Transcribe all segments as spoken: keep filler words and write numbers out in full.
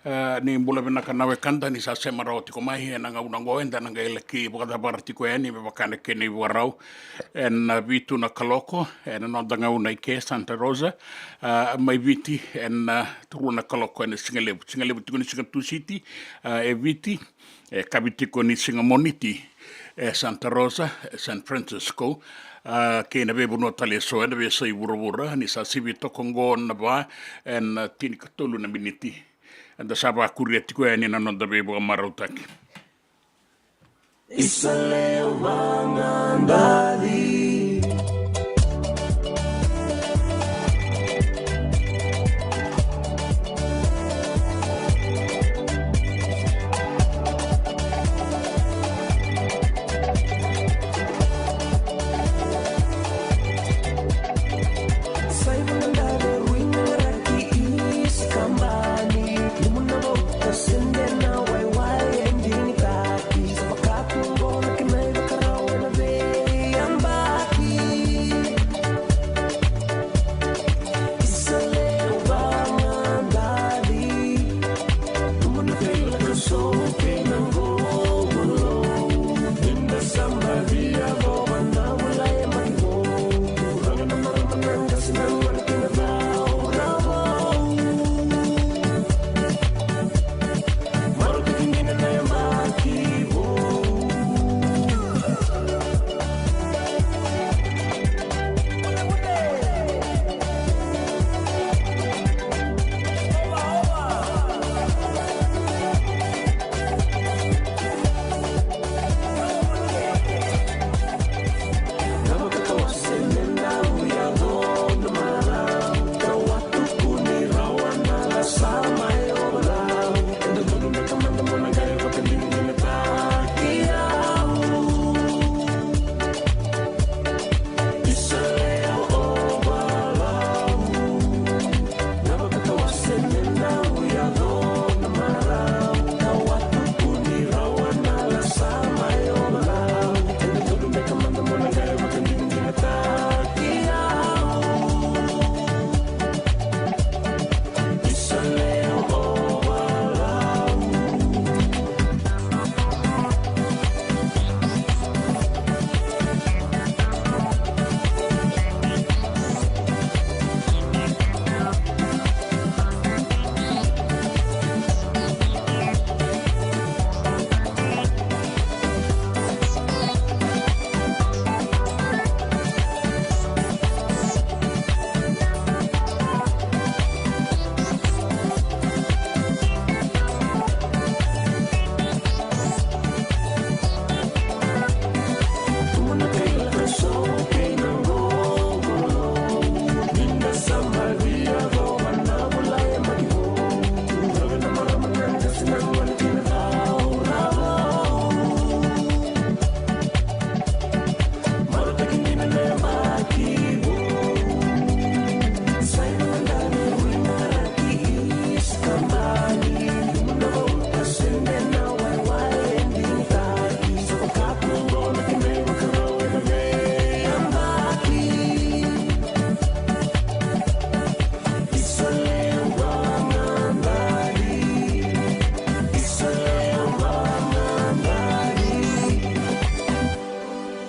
E, ni bula vinaka na wekada, ni sa sema rawa tiko mai ena gauna oqo, eda na qai laki vakacavara tiko yani me vaka na kena ivakarau ena vitu na kaloko ena noda gauna i ke Santa Rosa, e, mai Viti ena, e, rua na kaloko ena sigalevu. Sigalevu tiko ni siga Tusiti, e, e Viti, e kavi tiko ni siga Moniti e Santa Rosa, e San Francisco, e, kei na veivanua tale eso ena veiyasai vuravura. Ni sa sivi toka oqo na va ena tinikatolu na miniti. Eda sa vakuria tiko yani na noda veivakamarautaki. Isa lewa ga dali.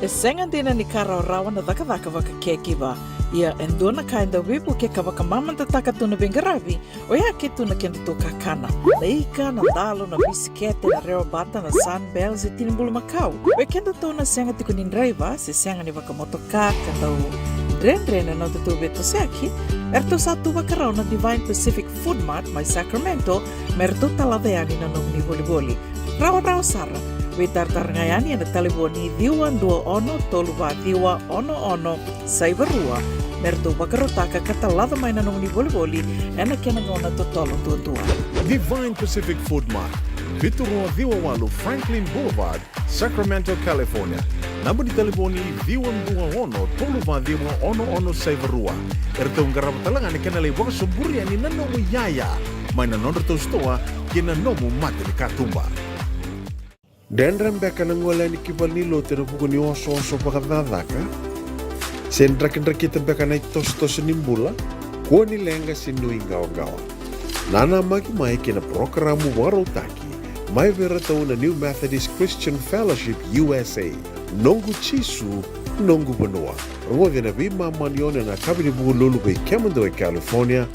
E sega dina ni ka rawarawa na cakacaka vaka caregiver. Ia e dua na ka e dau veivukei ka vakamamadataka tu na veiqaravi, oya ke tu na kedatou kakana. Na ika, na dalo, na bisikete, na rewa bata, na Sunbell, se tini bulumakau. Vei kedatou na sega tiko ni draiva, se sega ni vakamotoka, ka dau dredre na nodatou veitosoyaki, eratou sa tu vakarau na Divine Pacific Food Mart mai Sacramento, me ratou talaca yani na nomuni volivoli. Rawarawa sara, veitaratara ga yani ena talevoni ciwa dua ono tolu va ciwa ono ono saiva rua, me ratou vakarautaka ka talaca mai na nomuni volivoli ena kena gauna totolo duadua. Divine Pacific Food Mart, vitu rua ciwa walu Franklin Boulevard, Sacramento, California. Naba ni talevoni ciwa dua ono tolu va ciwa ono ono saiva rua. Eratou qarava tale ga na kena lai vakasoburi yani na nomu iyaya mai na nodratou sitoa kei na nomu mata ni katuba. Dredre beka na gole yani ki valenilotu ena vuku ni osooso vakacakacaka? Se drakidrakita beka na itosotoso ni bula? Kua ni leqa se nuiqawaqawa. Nanamaki mai kei na parokaramu vakarautaki mai vei iratou na New Methodist Christian Fellowship U S A. Noqu Jisu, noqu vanua. Rogoci na veimama ni ono ena yakavi ni Vukelulu vei kemudou e California,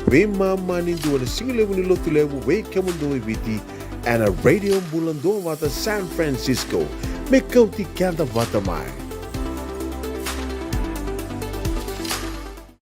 veimama ni dua na sigalevu ni Lotulevu vei kemudou e Viti, ena Radio Bula Duavata San Francisco. Me kauti keda vata mai.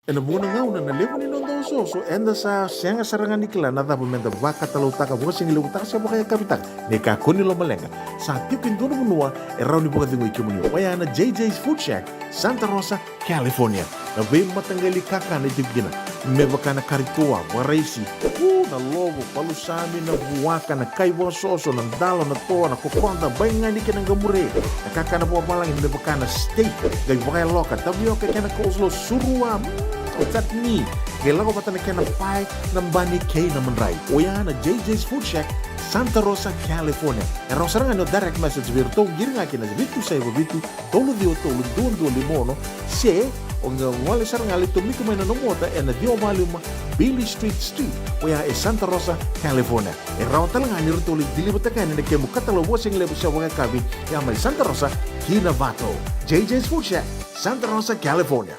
Ena vuqa na gauna na levu ni noda osooso eda sa sega sara ga ni kila na cava meda vakatalautaka, vakasigalevu taka se vakayakavi taka. Ni kakua ni lomaleqa, sa tiko e dua na vanua e rawa ni vakacegui kemuni, oya na J J's Food Shack, Santa Rosa, California. Na veimataqali kakana e tiko kina, me vaka na kari toa, vakaraisi, u, na lovo, palusami, na vuaka, na kai vakasoso, na dalo, na toa, na kokoda, baigani kei na qamure. Na kakana vakavalagi me vaka na steak, qai vakayaloka, tavioka kei na coleslaw, surua, mm, chutney, qai lako vata na kena pae, na bani kei na madrai. Oya na J J's Food Shack, Santa Rosa, California. E rawa sara ga ni o direct message vei iratou, qiri ga kina vitu saiva vitu, tolu ciwa tolu, dua dua lima ono, se o qai gole sara ga, lai tomika mai na nomu ota ena ciwa va lima Beale Street Suite, oya e Santa Rosa, California. E rawa tale ga ni ratou lai deliver-taka yani na kemu katalau vakasigalevu se vakayakavi, ya mai Santa Rosa ki Novato. J J's Food Shack, Santa Rosa, California.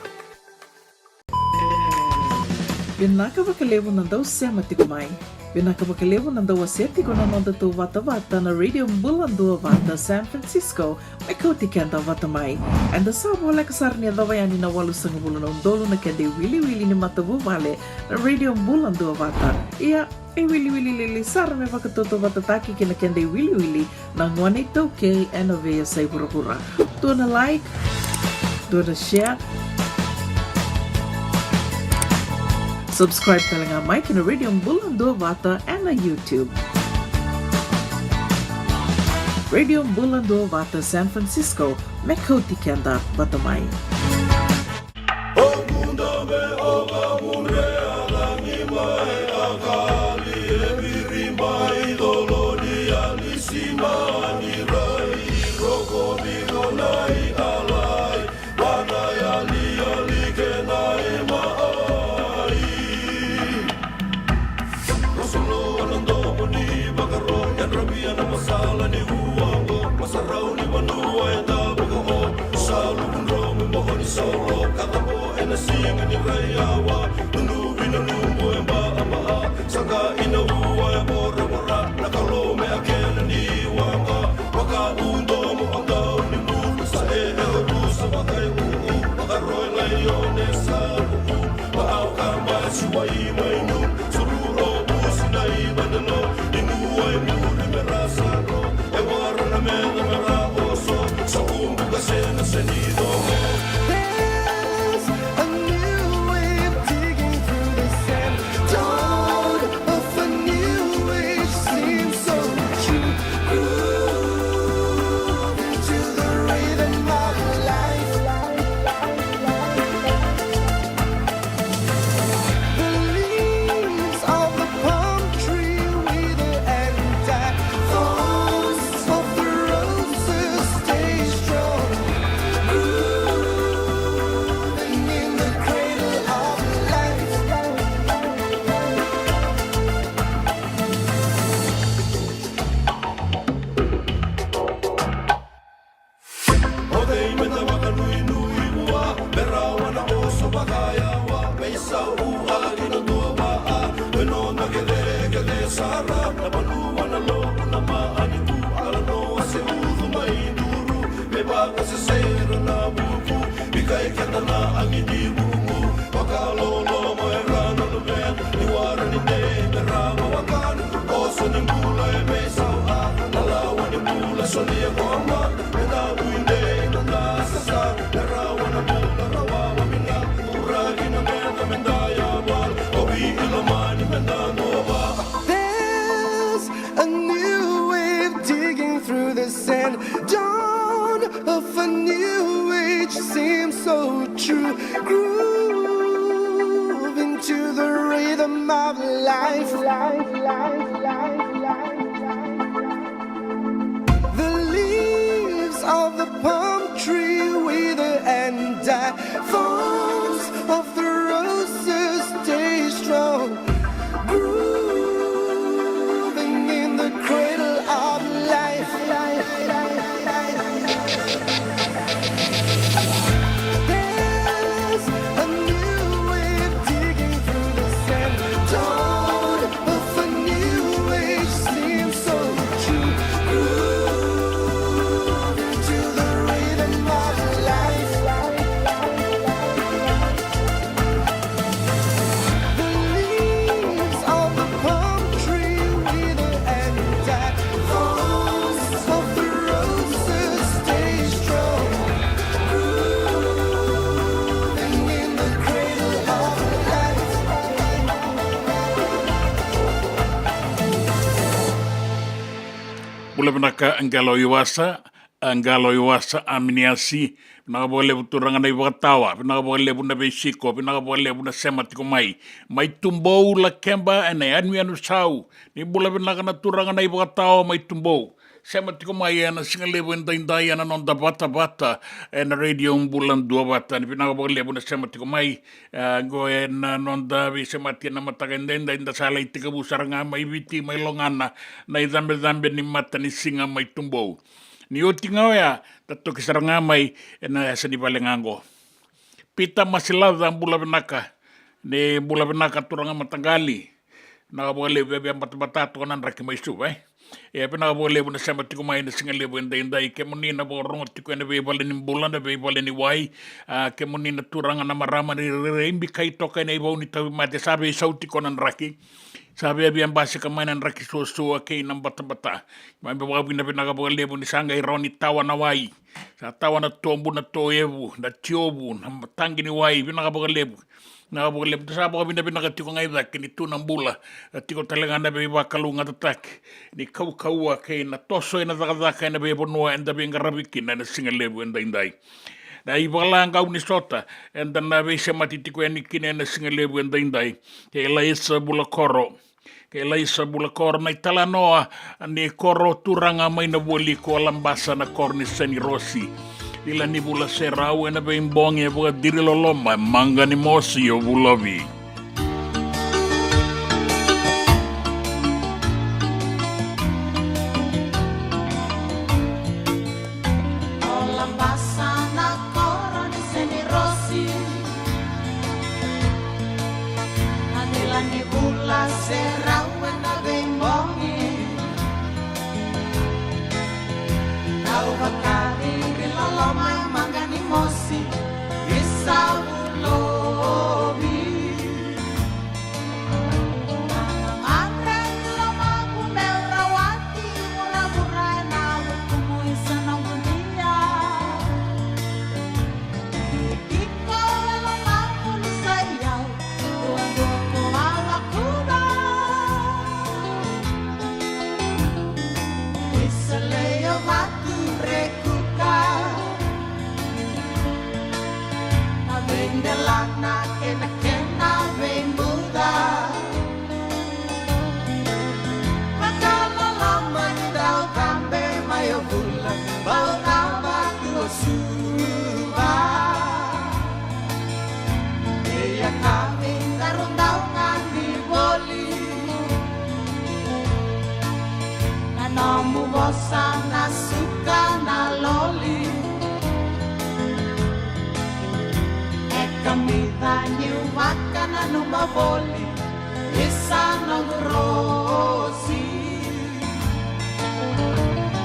Vinaka vakalevu na dau sema tiko mai. Vinaka vakalevu na dau wasea tiko na nodatou vatavata na Radio Bula Duavata San Francisco, me kauti keda vata mai. Eda sa voleka sara ni yacova yani na walusagavulu na udolu na keda iwiliwili ni matavuvale na Radio Bula Duavata. Ia, e wiliwili lili sara me vakatautauvatataki kei na keda iwiliwili na gone iTaukei ena veiyasai vuravura. Dua na like, dua na share. Subscribe tale ga mai ki na Radio Bula Duavata ena YouTube. Radio Bula Duavata San Francisco, me kauti keda vata mai. Solo, ana domo ni vakaro, yadravi ana masala ni uango, masarau ni vanua e davo ko o, salu kundro me moho ni solo, katabo ena siga ni rai awa, nunuvi na nubu e ba ama a, saga ina ua e voravora, na kalo me a kena ni uanga, vaka u domo a dau ni mu, sa e e o rusa vaka e u u, vaka roi lai o ne sa u u, Vaau ka basi wai mai nu, suru o busi na iba na no, inu wai muri me ra saro, e wara na mena me ra oso, sa kumbu ka sena seni do me. There's a new wave digging through the sand. Dawn of a new age seems so true. Groove into the rhythm of life. The leaves of the palm tree wither and die. Thorns of the roses stay strong. Grooving in the cradle of life. O cei me da vakanuinui vua, me rawa na oso vakayawa, me isau a ki na dua vaa, me nona kece kece sara, na vanua na loku na maani ku, ala noa se ucu mai duru, me vakasesera na vuku, vika i keda na agi ni vuku, vakaloloma e ra na luvena, ni wara ni dei me rawa wakana, oso ni bula e me isau a, na lawa ni bula solia ko a mata, me da ui dei na da sasa, me rawa na bula rawa wa mina, uraki na meda me da yawa, o vi i lomani me da nova. There's a new wave digging through the sand. Dawn of a new age seems so true. Groove into the rhythm of life. The leaves of the palm tree wither and die. Thorns of the roses stay strong. Groove Bula vinaka, a qalo i wasa, a qalo i wasa, Aminiasi. Vinaka vakalevu turaga na ivakatawa, vinaka vakalevu na veisiko, vinaka vakalevu na sema tiko mai. Mai Tubou, Lakeba, ena yanuyanu sau. Ni bula vinaka na turaga na ivakatawa mai Tubou. Sema tiko mai ena siga levu edaidai ena noda vatavata ena Radio Bula Duavata. Ni vinaka vakalevu na sema tiko mai. E, qo ena noda veisemati ena mataka edaidai, da sa lai tekivu sara ga mai Viti, mai Logana, na icabecabe ni matanisiga mai Tubou. Ni oti ga oya, da toki sara ga mai ena yasa ni vale ga qo. Pita Masilaca, bula vinaka. Ni bula vinaka turaga mataqali. Vinaka vakalevu, via batabata toka na draki mai Suva, e. E, vinaka vakalevu na sema tiko mai ena siga levu edaidai. Kemuni na vakarorogo tiko ena veivale ni bula, na veivale ni wai. A, kemuni na turaga na marama ni rairai bikai toka ena ivau ni tauvimate, sa veisau tiko na draki. Sa via via basika mai na draki suasua kei na batabata. Mai me vakavinavinaka vakalevu ni sa qai rawa ni tawa na wai. Sa tawa na tobu, na toevu, na tiovu, na taqi ni wai, vinaka vakalevu. Vinaka vakalevu, da sa vakavinavinaka tiko ga i cake ni tu na bula, e tiko tale ga na veivakalougatataki ni kaukauwa kei na toso ena cakacaka ena veivanua eda veiqaravi kina ena siga levu edaidai. Na ivakalagau ni sota eda na veisemati tiko yani kina ena siga levu edaidai. Kei Laisa Vulakoro. Kei Laisa Vulakoro, na italanoa ni koro turaga mai na voli ko Labasa, na koro ni Senirosi. Ila ni vula serau ena veibogi, e vakadiri loloma, e maqa ni mosi o Vulovi. O Labasa na koro ni Senirosi. Na dela ni vula serau ena veibogi. Au vakadiri loloma, e maqa ni mosi, isa Vulovi. Na gagadre ni lomamu meu rawati, vuravura ena vukumu, isa noqu dia. Tiko e lomamu ni sa i au, duadua ko a lakuca. Isa Lewe o Vatu Rekuka. Na veidelana kei na kena veibuca. Vakaloloma ni dau cabe mai o Vula, bau cava tu o Suva. Ia ka veidaru dau ga ni voli. Na nomu vosa na suka na loli. E kamica niu vakananuma voli, isa noqu Rosi.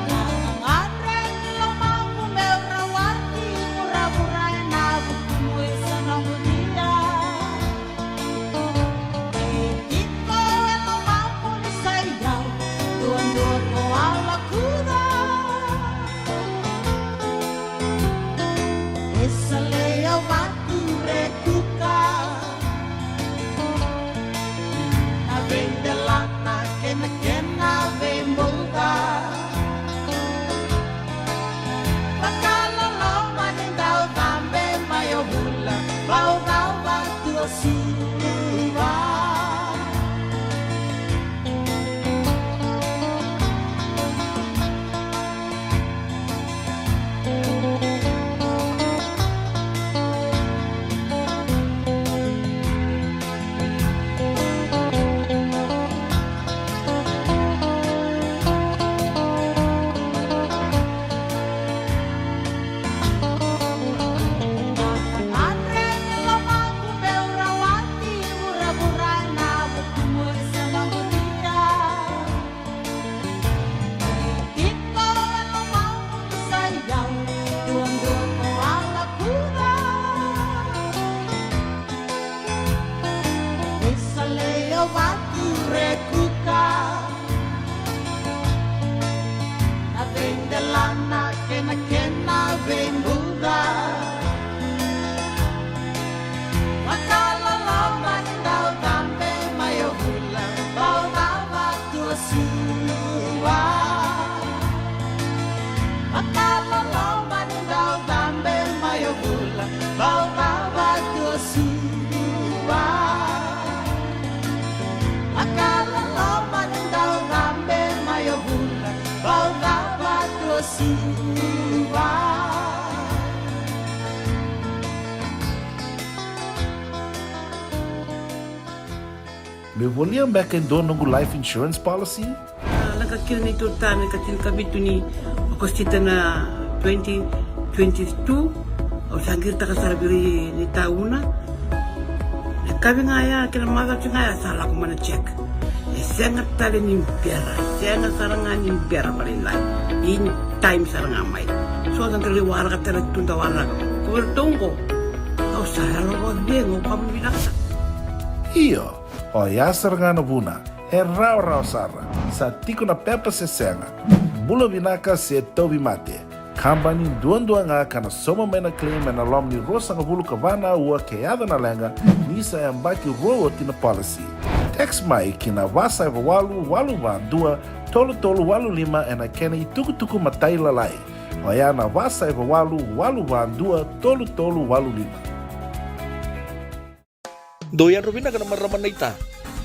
Na gagadre ni lomamu meu rawati, vuravura ena vukumu, isa noqu dia. Tiko e lomamu ni sa i au, duadua ko a lakuca. Isa Lewe o Vatu Rekuka. Na veidelana kei na kena veibuca. Vakaloloma ni dau cabe mai o Vula, bau cava tu o Suva. Isa Lewe o Vatu Rekuka. Na veidelana kei na kena veibuca. Vakaloloma ni dau cabe mai o Vula, bau cava tu o Suva. Me volia beka e dua noqu life insurance policy? A, lako kina ni tu tani ka tini ka vitu ni Okosita na twenty twenty-two, au sa qiritaka sara vei ni tauna. E kavi ga ya, kei na macawa ga ya sa lako mai na check. E sega tale ni bera, e sega sara ga ni bera vakalailai. In time sara ga mai. So da qai waraka tale tu da waraka. Ko vei ratou qo, au sa yalo vakacegu, au kama vinaka sara. Io, oya sara ga na vuna. E rawarawa sara, sa tiko na pepa se sega. Bula vinaka se tauvimate. Kabani duadua ga ka na sauma mai na claim ena loma ni ruasagavulu ka va na aua ke yaco na leqa, ni sa yabaki rua oti na policy. Text mai ki na va saiva walu, walu va dua, tolu tolu walu lima ena kena itukutuku matailalai. Oya na va saiva walu, walu va dua, tolu tolu walu lima. Dou yadra vinaka na marama naita.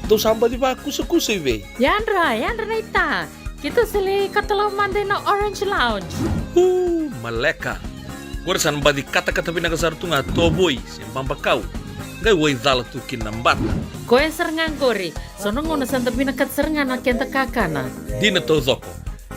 Dou sa baci vakusakusa i vei? Yadra, yadra naita. Keitou sa lai katalau mada ina Orange Lounge. Uu, maleka. Qori sa na baci katakata vinaka sara tu ga, tovoi se babakau. Qai waicala tu kina na bata. Koya sara ga qori. So na gauna sa da vinakata sara ga na keda kakana. Dina taucoko.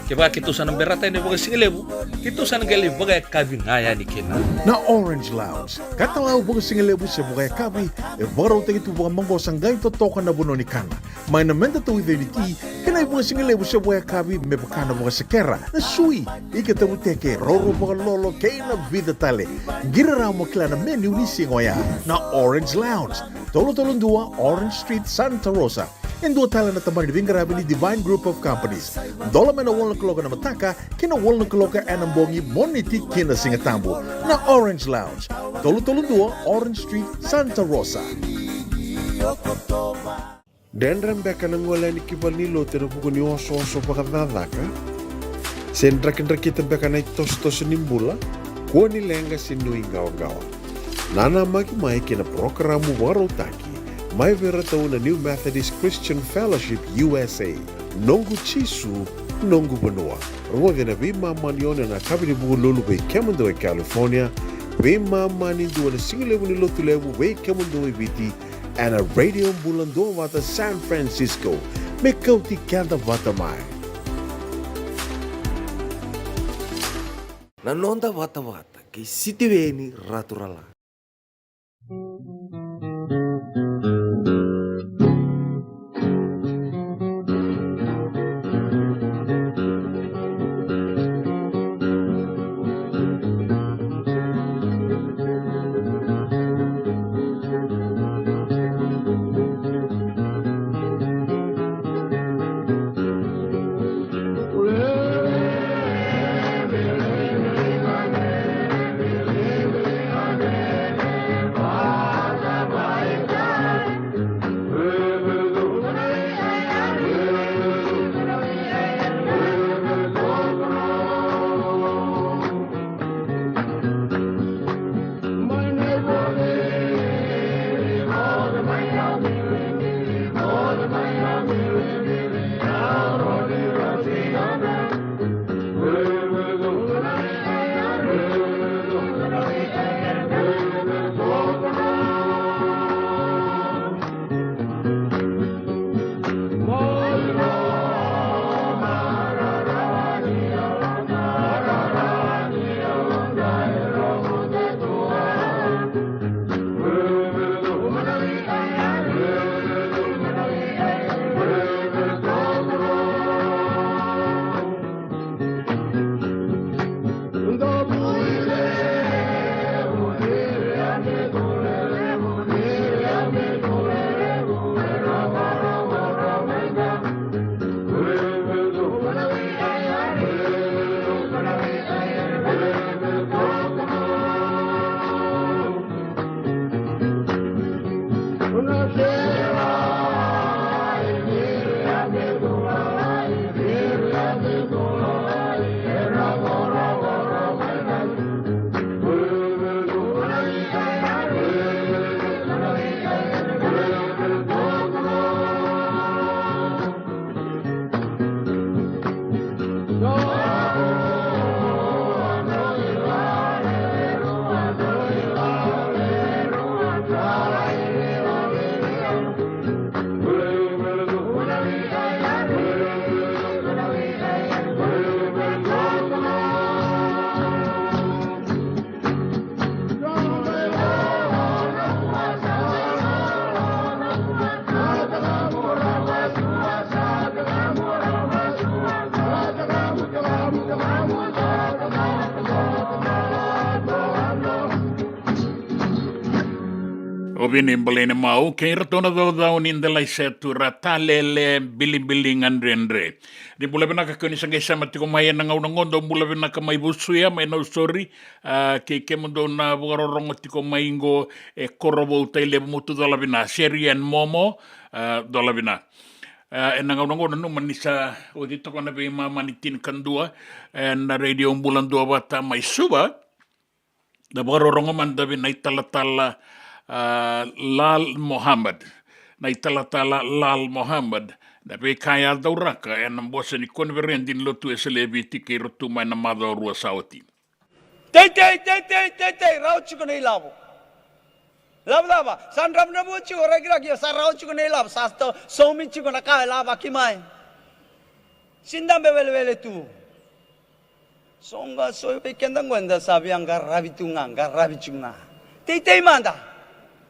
Kevaka keitou sa na berata yani vakasigalevu, keitou sa na qai lai vakayakavi ga yani kina. Na Orange Lounge, katalau vakasigalevu se vakayakavi, e vakarautaki tu vakamaqosa qai totoka na vanua ni kana. Mai na meda tauica ni ti, kei na ivakasigalevu se vakayakavi me vaka na vakasekera, na sui, ika tavuteke, roro vakalolo, kei na vica tale. Qiri rawa mo kila na menu ni siga oya. Na Orange Lounge, tolu tolu dua Orange Street, Santa Rosa. E dua tale na tabana ni veiqaravi ni Divine Group of Companies. Dola mai na walu na kaloko ena mataka ki na walu na kaloko ena bogi, Moniti ki na Sigatabu. Na Orange Lounge, tolu tolu dua Orange Street, Santa Rosa. Dredre beka na gole yani ki valenilotu ena vuku ni osooso vakacakacaka? Se drakidrakita beka na itosotoso ni bula? Kua ni leqa se nuiqawaqawa. Nanamaki mai ki na parokaramu vakarautaki mai vei iratou na New Methodist Christian Fellowship U S A, Noqu Jisu, Noqu Vanua. Rogoci ena veimama ni ono ena yakavi ni Vukelulu vei kemudou e California, veimama ni dua ena sigalevu ni Lotulevu vei kemudou e Viti, ena Radio Bula Duavata San Francisco. Me kauti keda vata mai. Na noda vatavata kei Sitiveni Raturala. Vini Balaina Mau kei iratou na caucau ni Delai Setu, ra Talele, Bilibili Gadredre. Ni bula vinaka kei ni sa qai sema tiko mai ena gauna qo, dou bula vinaka mai Vusuya, mai Nausori, a, kei kemudou na vakarorogo tiko mai qo e Korovou, Tailevu, Mutu, cola vina. Sherry and Momo, a, cola vina. A, ena gauna qo nanuma ni sa oti toka na veimama ni tinikadua ena Radio Bula Duavata mai Suva. Da vakarorogo mada vei na italatala, a, Lal Mohammed. Na italatala Lal Mohammed, na veika e a cauraka ena bose ni koniferedi ni Lotu Wesele e Viti kei Rotuma ena macawa rua sa oti. Teitei, teitei, teitei, rawa tiko na ilavo. Ilavo cava? Sa dravudravua tiko, rakiraki, sa rawa tiko na ilavo, sa sto-, saumi tiko na ka e lavaki mai. Sega ni dabe welewele tu. So ga so vei keda qo eda sa via qaravi tu ga, qaravi tu ga. Teitei mada.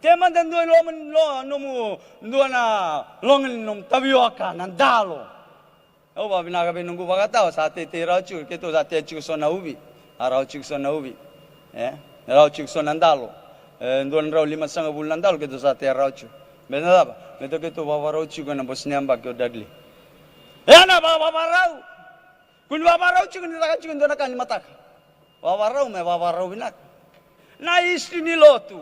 Tei mada dua i loma ni lo-, nomu, dua na loga ni nomu tavioka, na dalo. Au vakavinaka vei noqu vakatawa, sa teitei rawa tiko, keitou sa tea tiko so na uvi. A rawa tiko so na uvi. E? Rawa tiko so na dalo. E, dua na drau limasagavulu na dalo, keitou sa tea rawa tiko. Baleta na cava? Baleta keitou vavarau tiko ena bose ni yabaki o Dudley. E na va-, vavarau. Kua ni vavarau tiko ni caka tiko e dua na ka ni mataka. Vavarau me vavarau vinaka. Na history ni lotu.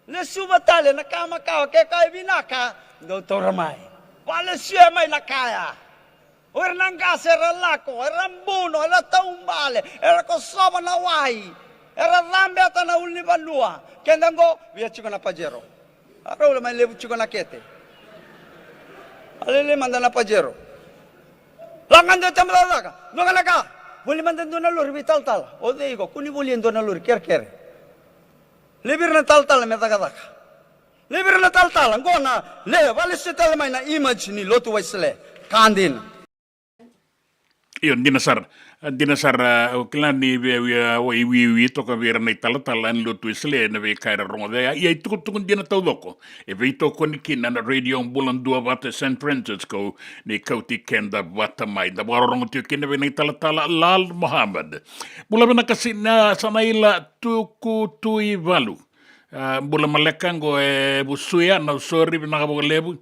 Lesuva tale na ka makawa, ke ka e vinaka, dou taura mai. Valesuya mai na ka ya. O ira na qase era lako, era buno, era taubale, era kosova na wai, era cabeta na ulunivanua. Keda qo, via tiko na Pajero. A rau la mai levu tiko na kete. A lele mada na Pajero. Laga dua tama cakacaka, dua ga na ka. Voli mada dua na lori vei talatala. O cei iko, kua ni voli e dua na lori kerekere. Levi ira na talatala me cakacaka. Levi ira na talatala, qo na, le, valesuya tale mai na image ni Lotu Wesele. Ka dina. Io, dina sara. A, dina sara, au kila ni via, via, o iwiwi toka vei ira na italatala ni Lotu Wesele na veika era rogoca. Ia, ia itukutuku dina taucoko e veitokoni kina na Radio Bula Duavata San Francisco, ni kauti keda vata mai. Da vakarorogo tiko kina vei na italatala Lal Mohammed. Bula vinaka Sina, Sanaila Tukutuivalu. A, bula maleka qo e Vusuya, Nausori, vinaka vakalevu.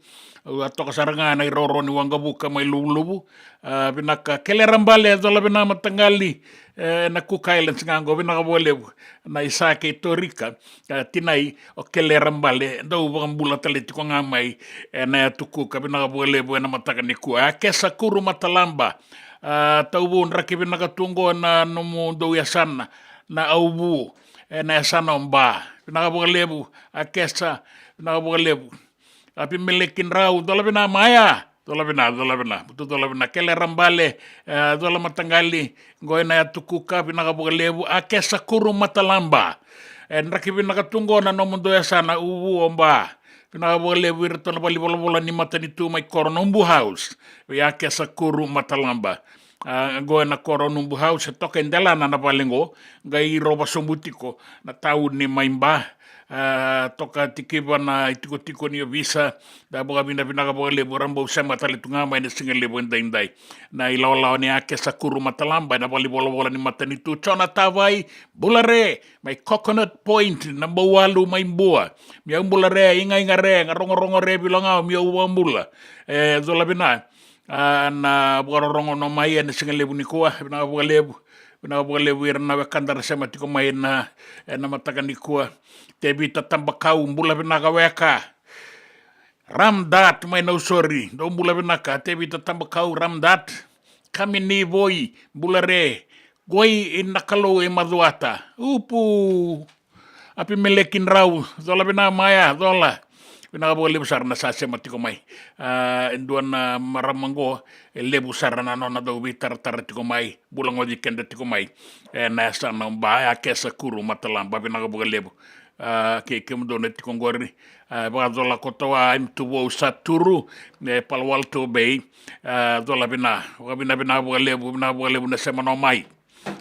Au a toka sara ga ena iroro ni waqavuka mai Luvuluvu. A, vinaka Kelera Bale, cola vina mataqali, e, na Cook Islands ga qo, vinaka vakalevu. Na Isa kei Torika, a, tinai o Kelera Bale, dau vakabula tale tiko ga mai ena yatu Kuka, vinaka vakalevu ena mataka nikua. A, Kesa Kuru Matalaba, a, Tauvu, draki vinaka tu qo na nomudou yasana, na Auvu, ena yasana o Ba. Vinaka vakalevu, a Kesa, vinaka vakalevu. A, Apimeleki Drau, cola vina maya, cola vina, cola vina, butu cola vina, Kelera Bale, e, cola mataqali, qo ena yatu Kuka, vinaka vakalevu, a Kesa Kuru Matalaba. E, draki vinaka tu qo na nomudou yasana, Uvu o Ba. Vinaka vakalevu iratou na valenivolavola ni matanitu mai Koronubu House, vei a Kesa Kuru Matalaba. A, qo ena Koronubu House, e toka e delana na vale qo, qai rova sobu tiko na tauni mai Ba. A, toka tikiva na itikotiko ni ovisa, da vakavinavinaka vakalevu, ra bau sema tale tu ga mai na siga levu edaidai. Na ilawalawa ni a Kesa Kuru Matalaba, ena valenivolavola ni matanitu, Jona Tavai, bula re, mai Coconut Point, na Bauwalu mai Bua. Miau bula re, igaiga re, ga rogorogo re, vilo ga, miau vakabula. E, cola vina. A, na vakarorogo no mai ena siga levu nikua, vinaka vakalevu, vinaka vakalevu ira na wekada ra sema tiko mai ena, ena mataka nikua. Tevita Tabakau, bula vinaka weka. Ramdat mai Nausori, dou bula vinaka, Tevita Tabakau, Ramdat. Kamini Voi, bula re. Goi i Nakalou i Macuata. Upu. Apimeleki Drau, cola vina maya, cola. Vinaka vakalevu sara na sa sema tiko mai. A, e dua na marama qo, e levu sara na nona dau veitaratara tiko mai, bula goci keda tiko mai. E, na yasana o Ba, e a Kesa Kuru Matalaba, vinaka vakalevu. A, kei kemudou na tiko qori, a, vakacola koto a, M Tuvou Saturu, e, Palo Alto Bay, a, cola vina, vakavinavinaka vakalevu, vinaka vakalevu na sema no mai.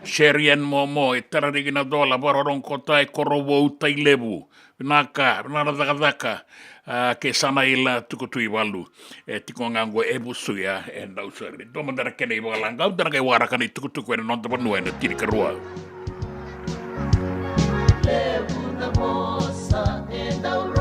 Sherry and Momo, e Tarariki na Cola, vakarorogo koto a e Korovou, Tailevu. Vinaka, vinaka na cakacaka. A, kei Sanaila Tukutuivalu, e tiko ga qo e Vusuya, e Nausori. Dua mada na kena ivakalaqa, au da na qai waraka na itukutuku ena noda vanua ena tinikarua. Levu na vosa e dau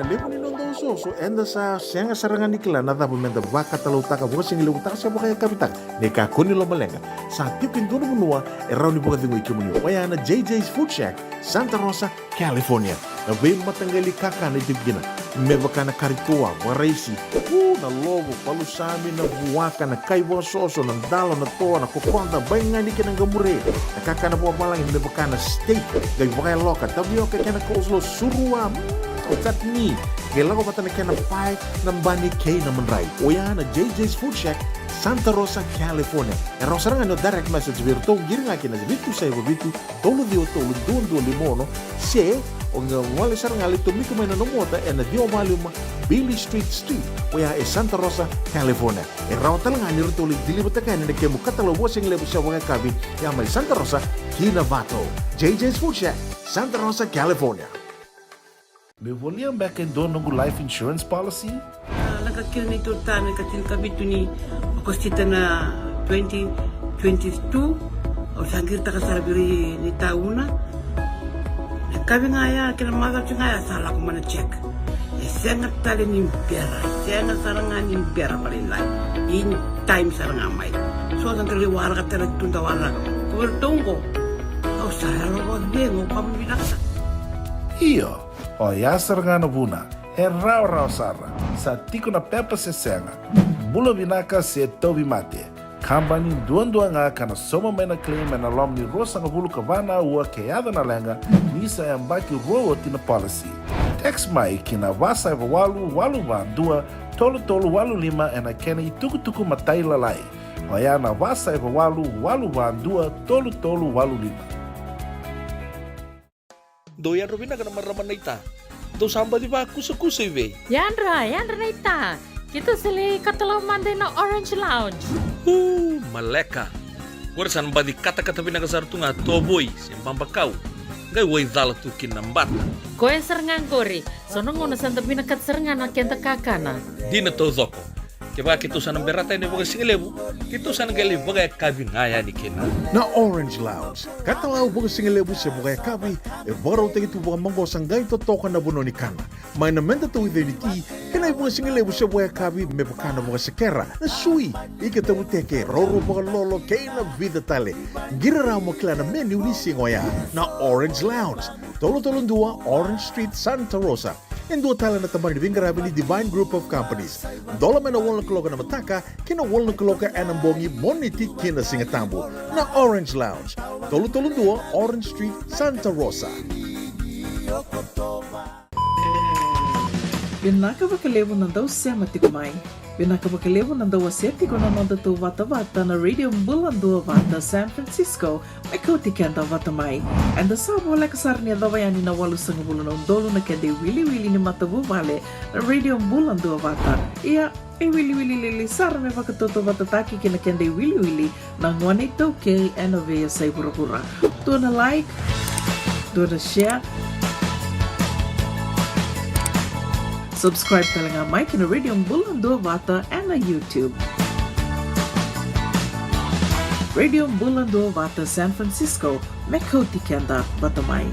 Levu ni noda osooso, eda sa sega sara ga ni kila na cava meda vakatalautaka, vakasigalevu taka se vakayakavi taka. Ni kakua ni lomaleqa, sa tiko e dua na vanua e rawa ni vakacegui kemuni, oya na J J's Food Shack, Santa Rosa, California. Na veimataqali kakana e tiko kina, me vaka na kari toa, vakaraisi, u, na lovo, palusami, na vuaka, na kai vakasoso, na dalo, na toa, na kokoda, baigani kei na qamure. Na kakana vakavalagi me vaka na steak, qai vakayaloka, tavioka kei na coleslaw, surua, mm, o chutney, qai lako vata na kena pae, na bani kei na madrai. Oya na J J's Food Shack, Santa Rosa, California. E rawa sara ga ni o direct message vei iratou, qiri ga kina vitu saiva vitu, tolu ciwa tolu, dua dua lima ono, se o qai gole sara ga, lai tomika mai na nomu ota ena ciwa walu lima Beale Street Suite, oya e Santa Rosa, California. E rawa tale ga ni ratou lai deliver-taka yani na kemu katalau vakasigalevu se vakayakavi, ya mai Santa Rosa ki Novato. J J's Food Shack, Santa Rosa, California. Meu volia beka e dua noqu life insurance policy? A, lako kina neitou tane ka tinikavitu ni Okosita na twenty twenty-two. Au sa qiritaka sara vei neitou na, na kavi ga ya kei na macawa ga ya sa lako mai na check. E sega tale ni bera, e sega sara ga ni bera vakalailai. In time sara ga mai. So sa dau lai waraka tale tu, dau waraka. Ko vei ratou qo, au sa yalo vakacegu, au kama vinaka sara. Io. Oya sara ga na vuna, e rawarawa sara, sa tiko na pepa se sega, bula vinaka se tauvimate. Kabani duadua ga ka na sauma mai na claim ena loma ni ruasagavulu ka va na aua ke yaco na leqa, ni sa yabaki rua oti na policy. Text mai ki na va saiva walu, walu va dua, tolu tolu walu lima ena kena itukutuku matailalai. Oya na va saiva walu, walu va dua, tolu tolu walu lima. Dou yadra vinaka na marama naita. Dou sa baci vakusakusa i vei? Yadra, yadra naita. Keitou sa lai katalau mada ina Orange Lounge. Uu, maleka. Qori sa na baci katakata vinaka sara tu ga, tovoi se babakau. Qai wai cala tu kina na bata. Koya sara ga qori. So na gauna sa da vinakata sara ga na keda kakana. Dina taucoko. Kevaka keitou sa na berata yani vakasigalevu, keitou sa na qai lai vakayakavi ga yani kina. Na Orange Lounge, katalau vakasigalevu se vakayakavi, e vakarautaki tu vakamaqosa, qai totoka na vanua ni kana. Mai na meda tauica ni ti, kei na ivakasigalevu se vakayakavi me vaka na vakasekera, na sui, ika tavuteke, roro vakalolo, kei na vica tale. Qiri rawa mo kila na menu ni siga oya. Na Orange Lounge, tolu tolu dua Orange Street, Santa Rosa. E dua tale na tabana ni veiqaravi ni Divine Group of Companies. Dola mai na walu na kaloko ena mataka ki na walu na kaloko ena bogi, Moniti ki na Sigatabu. Na Orange Lounge, tolu tolu dua Orange Street, Santa Rosa. Vinaka vakalevu na dau sema tiko mai. Vinaka vakalevu na dau wasea tiko na noda tou vatavata na Radio Bula Duavata San Francisco, me kauti keda vata mai. Eda sa voleka sara ni yacova yani na walusagavulu na udolu na keda iwiliwili ni matavuvale na Radio Bula Duavata. Ia, e wiliwili lili sara me vakatautauvatataki ki na keda iwiliwili na gone iTaukei ena veiyasai vuravura. Dua na like, dua na share. Subscribe tale ga mai ki na Radio Bula Duavata ena YouTube. Radio Bula Duavata San Francisco, me kauti keda vata mai.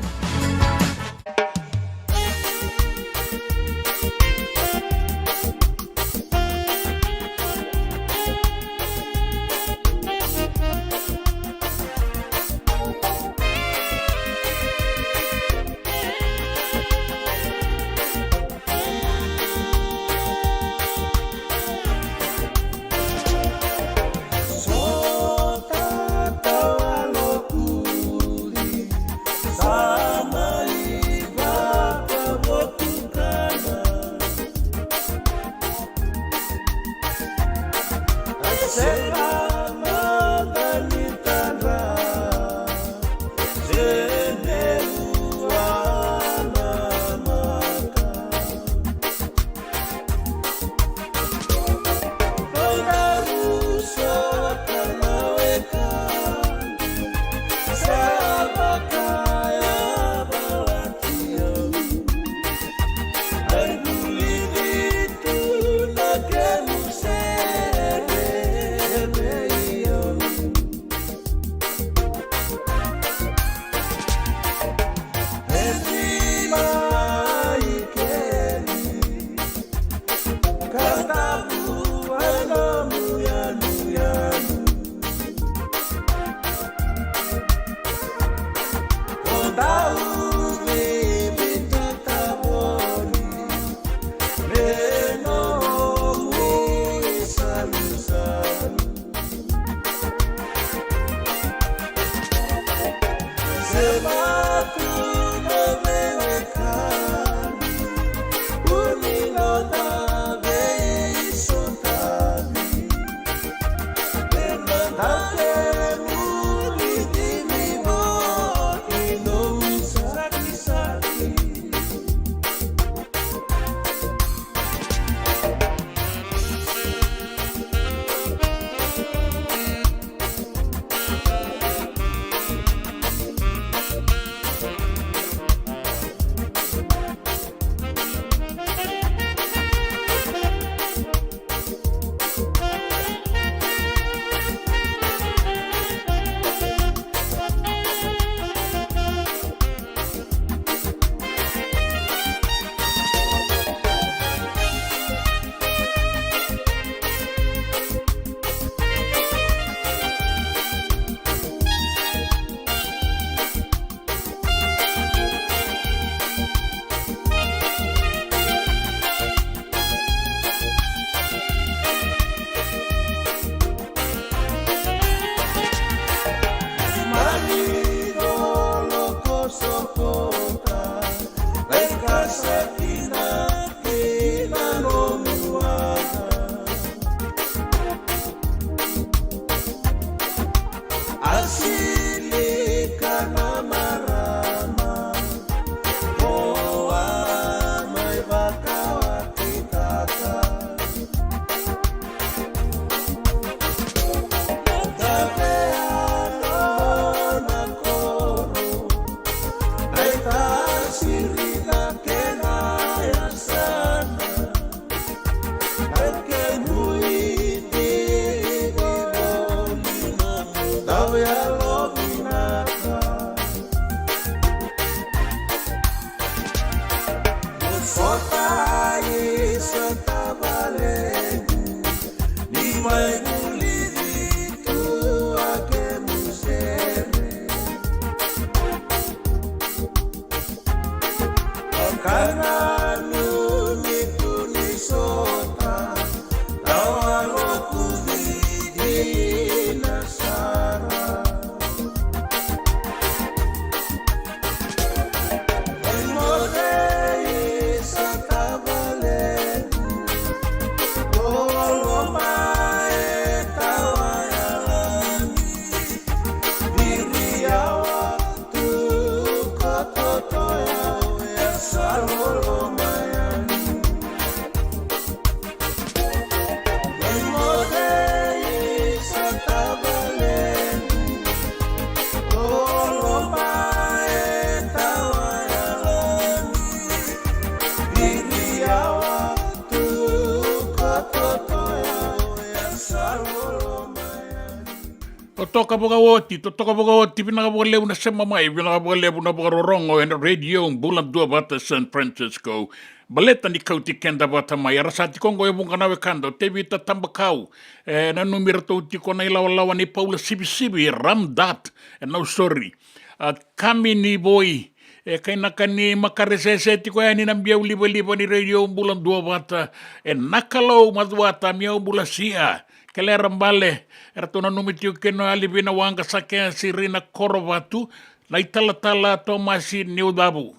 Totoka vakaoti, totoka vakaoti, vinaka vakalevu na sema mai, vinaka vakalevu na vakarorogo ena Radio Bula Duavata San Francisco. Baleta ni kauti keda vata mai, era sa tiko oqo e vuqa na wekada, o Tevita Tabakau, e nanumi iratou tiko na ilawalawa ni Paula Sivisivi, Ramdat, e Nausori, a Kami ni Voi, e kainaka ni makaresese tiko yani na biau livaliva ni Radio Bula Duavata, e Nakalou Macuata, Miau Bulasia, Kelera Bale, eratou nanumi tiko kina o Alivina Waqa, Sakesi Rina Korovatu, na italatala Tomasi Niucavu,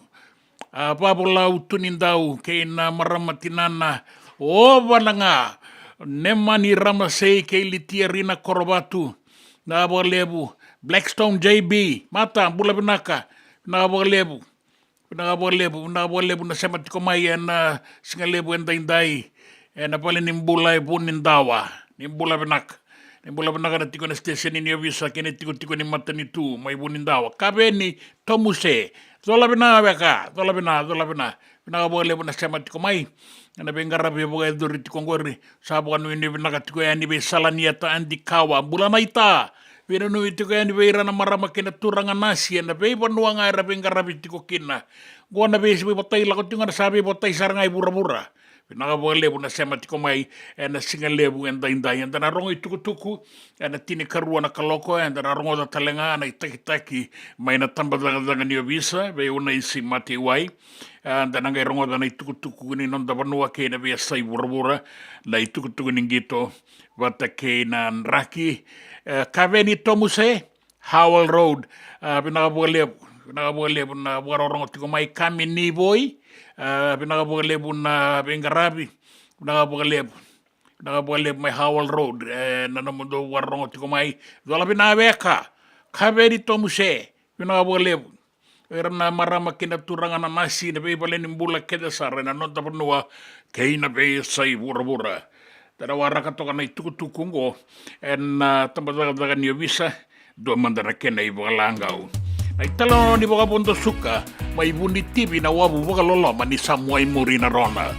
a Vavolau Tunidau kei na marama tinana, o Vanaga, Nemani Ramasei kei Litia Rina Korovatu, na vakalevu, Blackstone J B, mata, bula vinaka, vinaka vakalevu. Vinaka vakalevu, vinaka vakalevu na sema tiko mai ena siga levu edaidai ena vale ni bula e Vunidawa. Ni bula vinaka. Ni bula vinaka na tiko ena siteseni ni ovisa kei na itikotiko ni matanitu mai Vunidawa. Kaveni Tomuse. Cola vina weka, cola vina, cola vina. Vinaka vakalevu na sema tiko mai ena veiqaravi e vakayacori tiko oqori. Sa vakanuinui vinaka tiko yani vei Salanieta Adikawa, bula naita. Veinanumi tiko yani vei ira na marama kei na turaga nasi ena veivanua ga era veiqaravi tiko kina. Qo na vei, veivotai lako tiko ga, na sa veivotai sara ga i vuravura. Vinaka vakalevu na sema tiko mai ena siga levu edaidai. Eda na rogo itukutuku ena tinikarua na kaloko, eda na rogoca tale ga na itakitaki mai na tabacakacaka ni ovisa vei Unaisi Mateiwai. Eda na qai rogoca na itukutuku ni noda vanua kei na veiyasai vuravura, na itukutuku ni qito vata kei na draki. E, Kaveni Tomuse, Howell Road. A, vinaka vakalevu, vinaka vakalevu na vakarorogo tiko mai. Kami Nivoi, a, vinaka vakalevu na veiqaravi, vinaka vakalevu. Vinaka vakalevu mai Howell Road, e, na nomudou vakarorogo tiko mai. Cola Vinaveka, Kaveri Tomuse, vinaka vakalevu. O ira na marama kei na turaga, na nasi, na veivale ni bula kece sara ena noda vanua kei na veiyasai vuravura. Da na waraka toka na itukutuku oqo ena, a, tabacakacaka ni ovisa. Dua mada na kena ivakalagau. Na italanoa ni vakavodosuka mai Vunitivi na wavu vakaloloma ni Samuai Muri na Rona.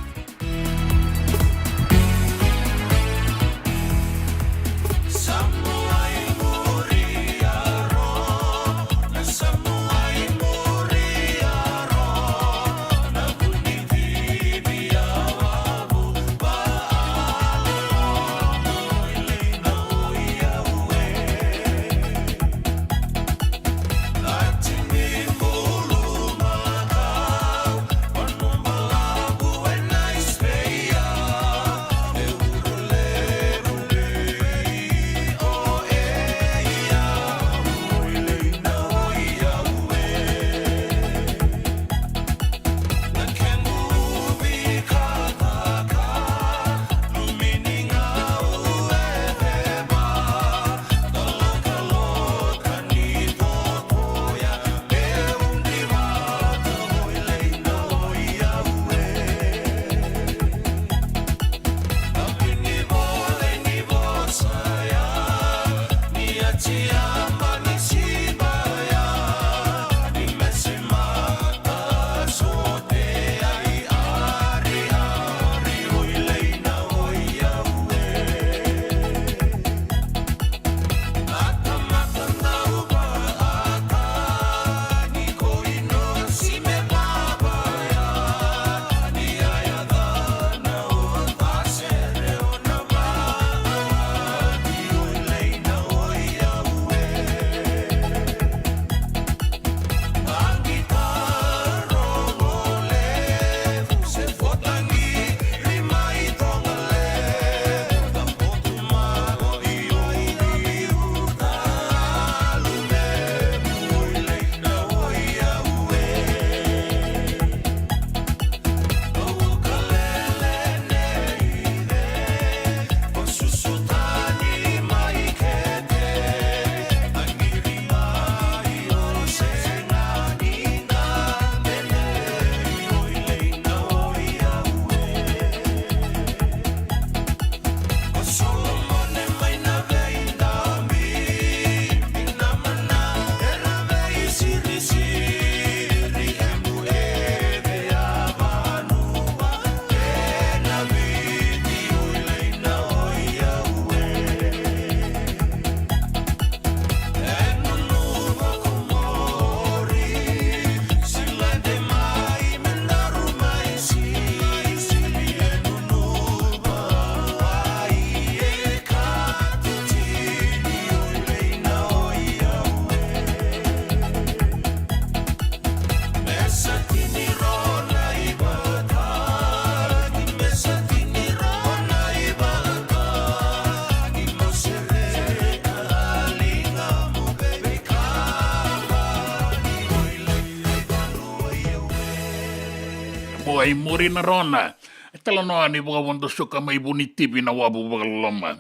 Samuai Muri na Rona. E talanoa ni vakavodosuka mai Vunitivi na wavu vakaloloma.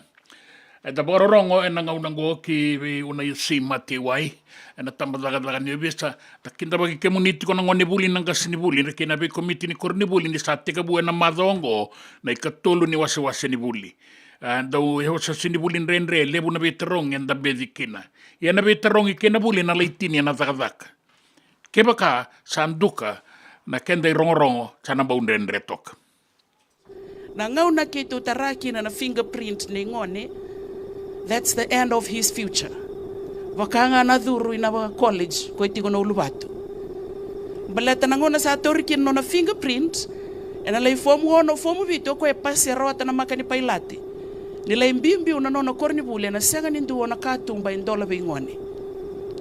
Eda vakarorogo ena gauna oqo ki vei Unaisi Mataiwai ena tabacakacaka ni ovisa. Da kidavaki kemuni tiko na gonevuli, na qasenivuli, kei na veikomiti ni koronivuli ni sa tekivu ena macawa oqo na ikatolu ni wasewase ni vuli. A, dau wasewase ni vuli dredre, levu na veitarogi eda beci kina. Ia na veitarogi kei na vuli na lai tini ena cakacaka. Kevaka sa duka na keda irogorogo, sa na bau dredre toka. Na gauna keitou tara kina na fingerprint nei gone, that's the end of his future. Vaka ga na curu ina vaka college ko e tiko na uluvatu. Baleta na gauna sa tauri kina na nona fingerprint, ena lai fomu ono, fomu vitu, o koya e pasi, e rawata na maka ni pailate. Ni lai biubiu na nona koronivuli, ena sega ni dua na katuba e dola vei gone.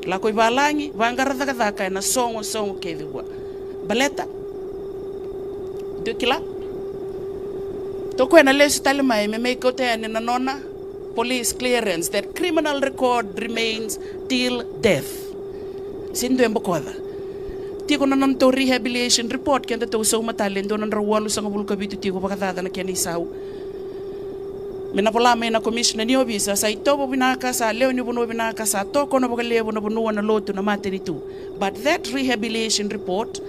Lako i valagi, vaqara cakacaka ena sogo, sogo kece vua. Baleta? Dou kila? Toka ena lesu tale mai me mai kauta yani na nona police clearance, that criminal record remains till death. Se dua e bokoca. Tiko na nodatou rehabilitation report, keda tou sauma tale e dua na drau walusagavulu ka vitu tiko vakacaca na kena isau. Me na vola mai na commissioner ni ovisa, sa itovo vinaka, sa lewe ni vanua vinaka, sa tokona vakalevu na vanua, na lotu, na matanitu. But that rehabilitation report,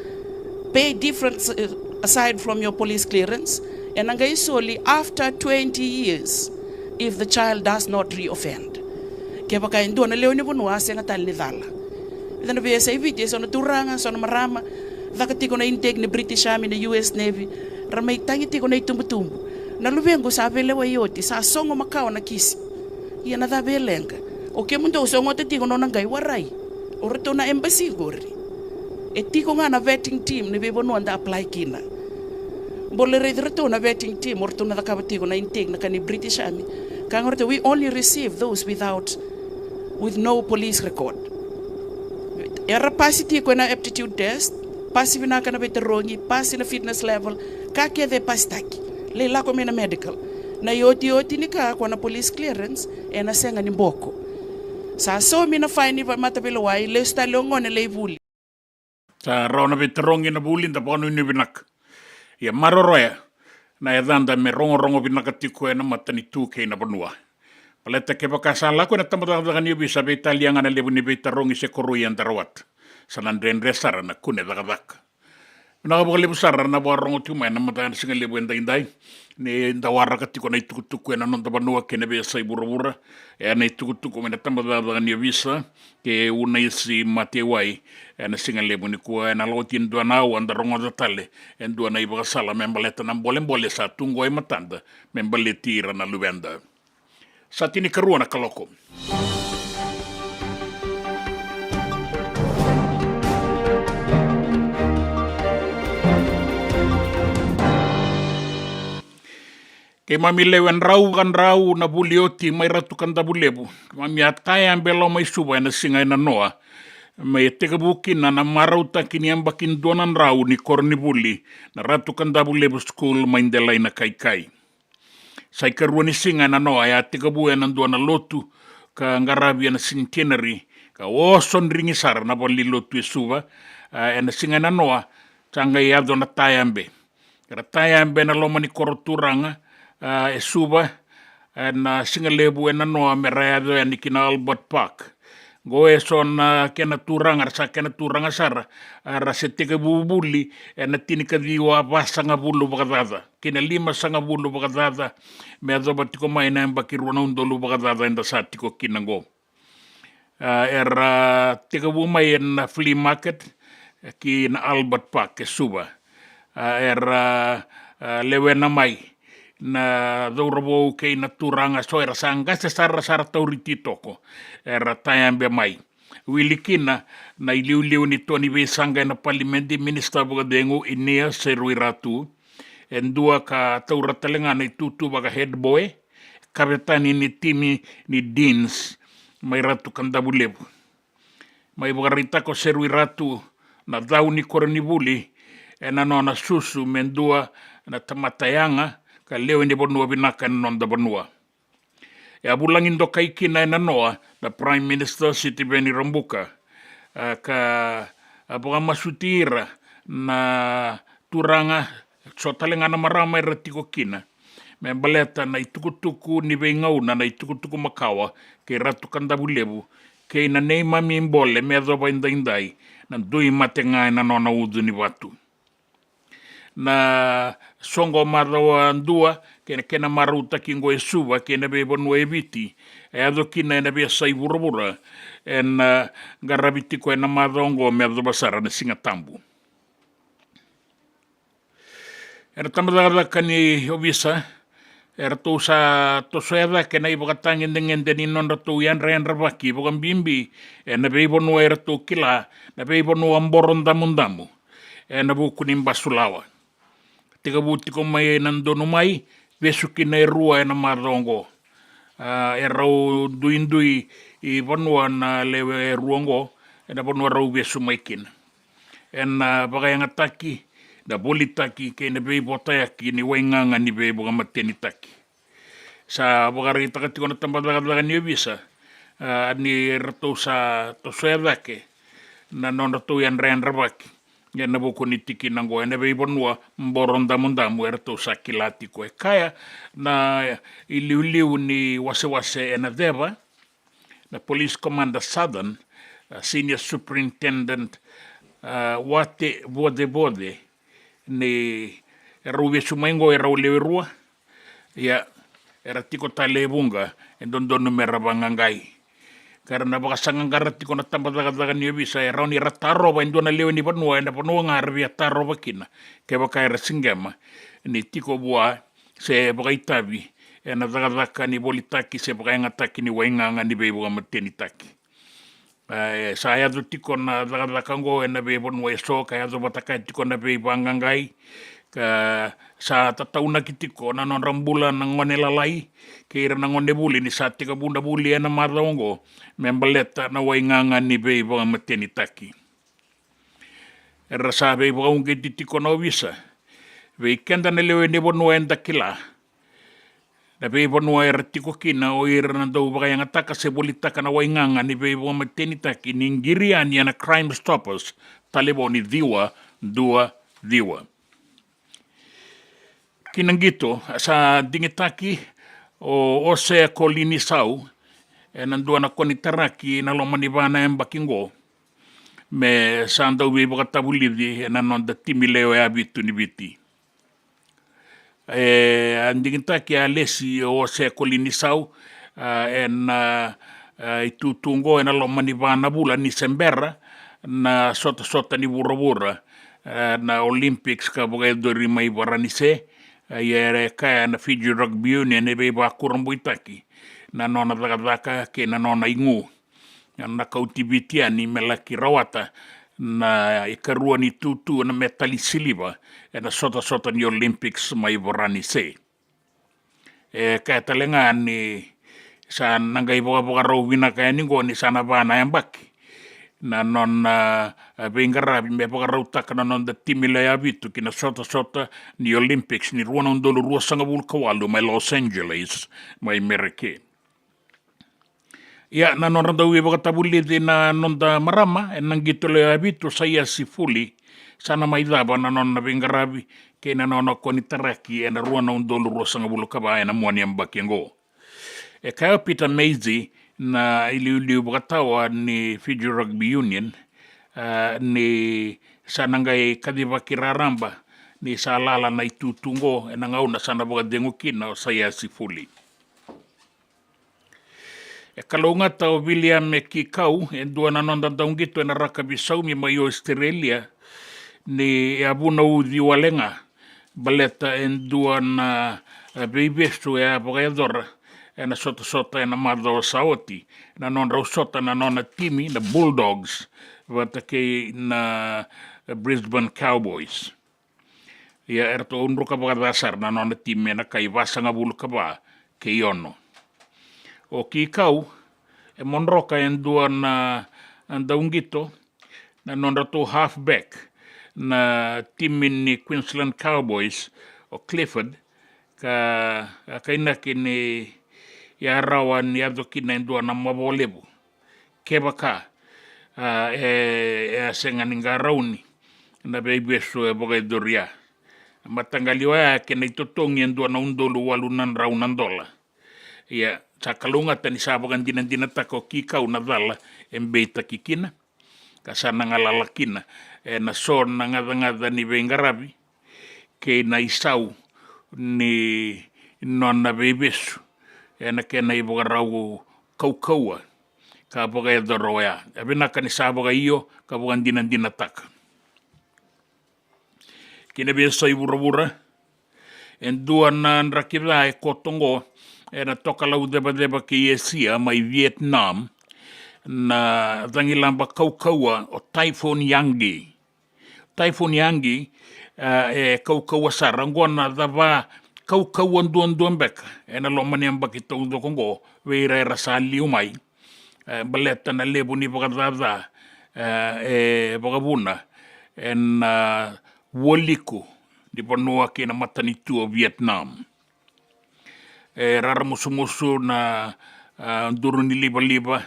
pay difference, uh, aside from your police clearance, ena qai soli after twenty years if the child does not reoffend. Kevaka e dua na lewe ni vanua a sega tale ni cala. Ena veiyasai Viti e so na turaga, so na marama, caka tiko na intake ni British Army, na U S Navy, ra mai tagi tiko na itubutubu. Na luvequ sa veilewai oti, sa sogo makawa na kisi. Ia na cava e leqa? O kemudou sa sogota tiko nona qai warai. O ratou na embassy qori. E tiko ga na vetting team ni veivanua da apply kina. Bole raici ratou na vetting team, o ratou na cakava tiko na intake na ka ni British Army. Ka ga ratou, we only receive those without, with no police record. Era pasi tiko ena aptitude test, pasi vinaka na veitarogi, pasi na fitness level, ka kece e pasitaki. Lai lako mai na medical. Na iotioti ni ka ko na police clearance, ena sega ni boko. Sa saumi na fine ni mataveilewai, lesu tale o gone lai vuli. Sa rawa na veitarogi na vuli, da vakanuinui vinaka. Ia maroroya na yacada me rogorogo vinaka tiko ena matanitu kei na vanua. Baleta kevaka sa lako ena tabacakacaka ni ovisa, veitalia ga na levu ni veitarogi se koroi eda rawata. Sa na dredre sara na kune cakacaka. Vinaka vakalevu sara na vakarogo tiko mai ena mataka ni siga levu edaidai. Ni da waraka tiko na itukutuku ena noda vanua kei na veiyasai vuravura. Ena itukutuku mai na tabacakacaka ni ovisa, ke Unaisi Matewai, ena siga levu nikua, ena lako tiko e dua na aua da rogoca tale e dua na ivakasala me baleta na bolebole sa tu qo e matada me baleti ira na luveda. Sa tinikarua na kaloko. Keimami lewe drau vakadrau na vuli oti mai Ratu Kadavulevu. Keimami a tayabe loma i Suva ena siga enanoa. Me tekivu kina na marautaki ni yabaki dua na drau ni koronivuli na Ratu Kadavulevu School mai Delainakaikai. Sa ikarua ni siga enanoa e a tekivu ena dua na lotu ka qaravi ena Centenary, ka oso drigi sara na valenilotu e Suva. A, ena siga enanoa sa qai yaco na tayabe. Era tayabe ena loma ni koro turaga, a, e Suva, ena siga levu enanoa me ra yaco yani ki na Albert Park. Qo e so na kena turaga, ra sa kena turaga sara, a, ra se tekivu vuli ena tinikaciwa vasagavulu vakacaca kei na limasagavulu vakacaca, me yacova tiko mai na yabaki rua na udolu vakacaca eda sa tiko kina qo. A, era tekivu mai ena flea market, e, ki na Albert Park e Suva. A, era, a, lewena mai na cauravou kei na turaga, so era sa qase sara, sa ra tauri titoko, era tayabe mai. Wili kina na iliuliu ni to ni veisaqa ena palimedi, Minisita Vakacegu Inia Seruiratu, e dua ka taura tale ga na itutu vaka head boy, kavetani ni timi ni Deans mai Ratu Kadavulevu. Mai vakaraitaka o Seruiratu na cau ni koronivuli ena nona susu me dua na tamata yaga ka lewe ni vanua vinaka ena noda vanua. E a vulagi dokai kina enanoa na Prime Minister Sitiveni Rabuka, a, ka a vakamasuti ira na turaga, so tale ga na marama era tiko kina, me baleta na itukutuku ni veigauna, na itukutuku makawa kei Ratu Kadavulevu, kei na neimami bole me yacova edaidai, na dui mate ga ena nona ucu ni vatu. Na soqo macawa dua kei na kena marautaki qo e Suva kei na veivanua e Viti, e yaco kina ena veiyasai vuravura, ena, a, qaravi tiko ena macawa oqo me yacova sara na Siga Tabu. Ena tabacakacaka ni ovisa, eratou sa tosoya cake na ivakatagedegede ni nodratou yadrayadravaki vakabibi ena veivanua eratou kila, na veivanua boro damudamu ena vuku ni basulawa. Tekivu tiko mai ena Donumai, vesu kina e rua ena macawa oqo. A, e rau duidui i vanua na lewe e rua oqo, ena vanua rau vesu mai kina. Ena, a, vakayagataki, na volitaki kei na veivotayaki ni waigaga ni veivakamatenitaki. Sa vakaraitaka tiko na tabacakacaka ni ovisa, a, ni ratou sa tosoya cake na nodratou yadrayadravaki ena vuku ni tikina oqo ena veivanua boro damudamu eratou sa kila tiko. E kaya na iliuliu ni wasewase ena ceva, na Police Commander Southern, a, Senior Superintendent, a, Wate Vocevoce, ni erau vesu mai oqo erau lewe rua. Ia, era tiko tale e vuqa, e dodonu mera vaqaqai. Ka ra na vakasaqaqara tiko na tabacakacaka ni ovisa, e rawa ni ra tarova e dua na lewe ni vanua ena vanua ga ra via tarova kina, kevaka era siqema ni tiko vua se vakaitavi ena cakacaka ni volitaki se vakayagataki ni waigaga ni veivakamatenitaki. E, sa yaco tiko na cakacaka oqo ena veivanua eso, ka yaco vata kaya tiko na veivaqaqai, ka sa tataunaki tiko na nodra bula na gone lalai kei ira na gone vuli ni sa tekivu na vuli ena macawa oqo me baleta na waigaga ni veivakamatenitaki. Era sa veivakauqeti tiko na ovisa vei keda na lewe ni vanua eda kila na veivanua era tiko kina o ira na dau vakayagataka se volitaka na waigaga ni veivakamatenitaki ni qiri yani ena Crime Stoppers, talevoni ciwa dua ciwa. Ki na qito, sa digitaki o Ose Kolinisau ena dua na konitaraki ena loma ni va na yabaki oqo, me sa dau veivakatavulici ena noda timi lewe ya vitu ni Viti. E a digitaki a lesi o Ose Kolinisau, a, ena, a, itutu oqo ena loma ni va na vula ni Sepiteba, na sotasota ni vuravura, a, na Olympics ka vakayacori mai Varanise. A, ia e kaya na Fiji Rugby Union e veivakurabuitaki na nona cakacaka kei na nona igu na kauti Viti yani me laki rawata na ikarua ni tutu na metali siliva ena sotasota ni Olympics mai Varanise. E kaya tale ga ni sa na qai vakavakarau vinaka yani oqo ni sa na va na yabaki na nona, a, veiqaravi me vakarautaka na noda timi lewe ya vitu ki na sotasota ni Olympics ni rua na udolu ruasagavulu ka walu mai Los Angeles mai Mereke. Ia, na nodra dau veivakatavulici na noda marama ena qito lewe ya vitu, Saiasi Fuli, sa na mai cava na nona veiqaravi kei na nona konitaraki ena rua na udolu ruasagavulu ka va ena mua ni yabaki oqo. E kaya o Peter Maisie, na iliuliu vakatawa ni Fiji Rugby Union, a, ni sa na qai kacivaki raraba ni sa lala na itutu oqo ena gauna sa na vakacegu kina o Saiasi Fuli. E kalougata o Viliame Kikau, e dua na noda dauqito ena rakavi saumi mai Ositerelia, ni a vunauci wale ga baleta e dua na, e, veivesu e a vakayacora ena sotasota ena macawa sa oti, na nodrau sota na nona timi na Bulldogs vata kei na, e, Brisbane Cowboys. Ia, eratou druka vakaca sara na nona timi ena kai vasagavulu ka va kei ono. O Kikau e modroka e dua na, na dauqito, na nodratou halfback na timi ni Queensland Cowboys, o Clifford, ka a kainaki ni a rawa ni yaco kina e dua na mavoa levu kevaka, a, e, e a sega ni qarauni na veivesu e vakayacori ya. Mataqali oya e kena itotogi e dua na udolu walu na drau na dola. Ia, sa kalougata ni sa vakadinadinataka o Kikau na cala e beitaki kina, ka sa na galala kina ena so na gacagaca ni veiqaravi kei na isau ni nona veivesu ena kena ivakarau kaukauwa ka vakayacora oya. E vinaka ni sa vakaio ka vakadinadinataka. Ki na veiyasai vuravura, e dua na draki ca e koto oqo ena tokalau cevaceva kei Esia mai Vietnam, na cagilaba kaukauwa o Typhoon Yangdi. Typhoon Yangdi, a, e kaukauwa sara, oqo na cava kaukauwa duadua beka ena loma ni yabaki taucoko oqo vei ira era sa liu mai. E, baleta na levu ni vakacaca, e, e vakavuna ena, a, vualiku ni vanua kei na matanitu o Vietnam. E raramusumusu na, a, duru ni livaliva,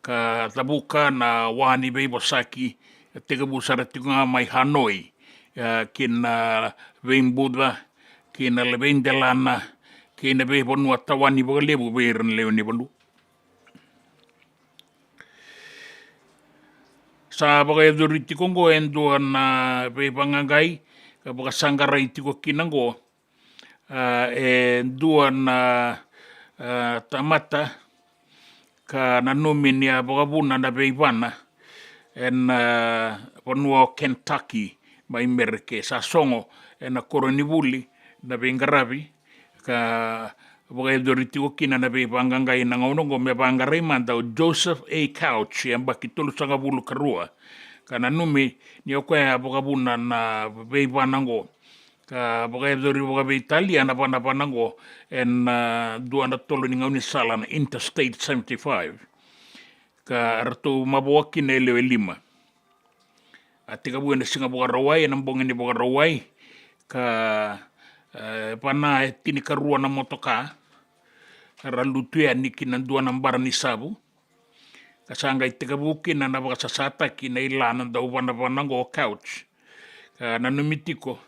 ka cavuka na wa ni veivosaki, e tekivu sara tiko ga mai Hanoi, a, ki na veibuca, ki na veidelana, ki na veivanua tawani vakalevu vei ira na lewe ni vanua. Sa vakayacori tiko oqo e dua na veivaqaqai ka vakasaqarai tiko kina oqo, a, e dua na, a, tamata ka nanumi ni a vakavuna na veivana ena, a, vanua o Kentucky mai Merika. Sa sogo ena koronivuli na veiqaravi ka vakayacori tiko kina na veivaqaqai na gauna oqo, me vaqarai mada o Joseph A. Couch, e yabaki tolusagavulu ka rua, ka nanumi ni o koya a vakavuna na veivana oqo. Ka vakayacori vakaveitalia na vanavana oqo ena, a, dua na tolo ni gaunisala na Interstate seventy-five. Ka ratou mavoa kina e lewe lima. A tekivu ena siga Vakarauwai, ena bogi ni Vakarauwai, ka, e, vana e tinikarua na motoka, ka ra lutu yani ki na dua na bara ni savu. Ka sa qai tekivu kina na vakasasataki na ila na dauvanavana oqo o Couch. Ka nanumi tiko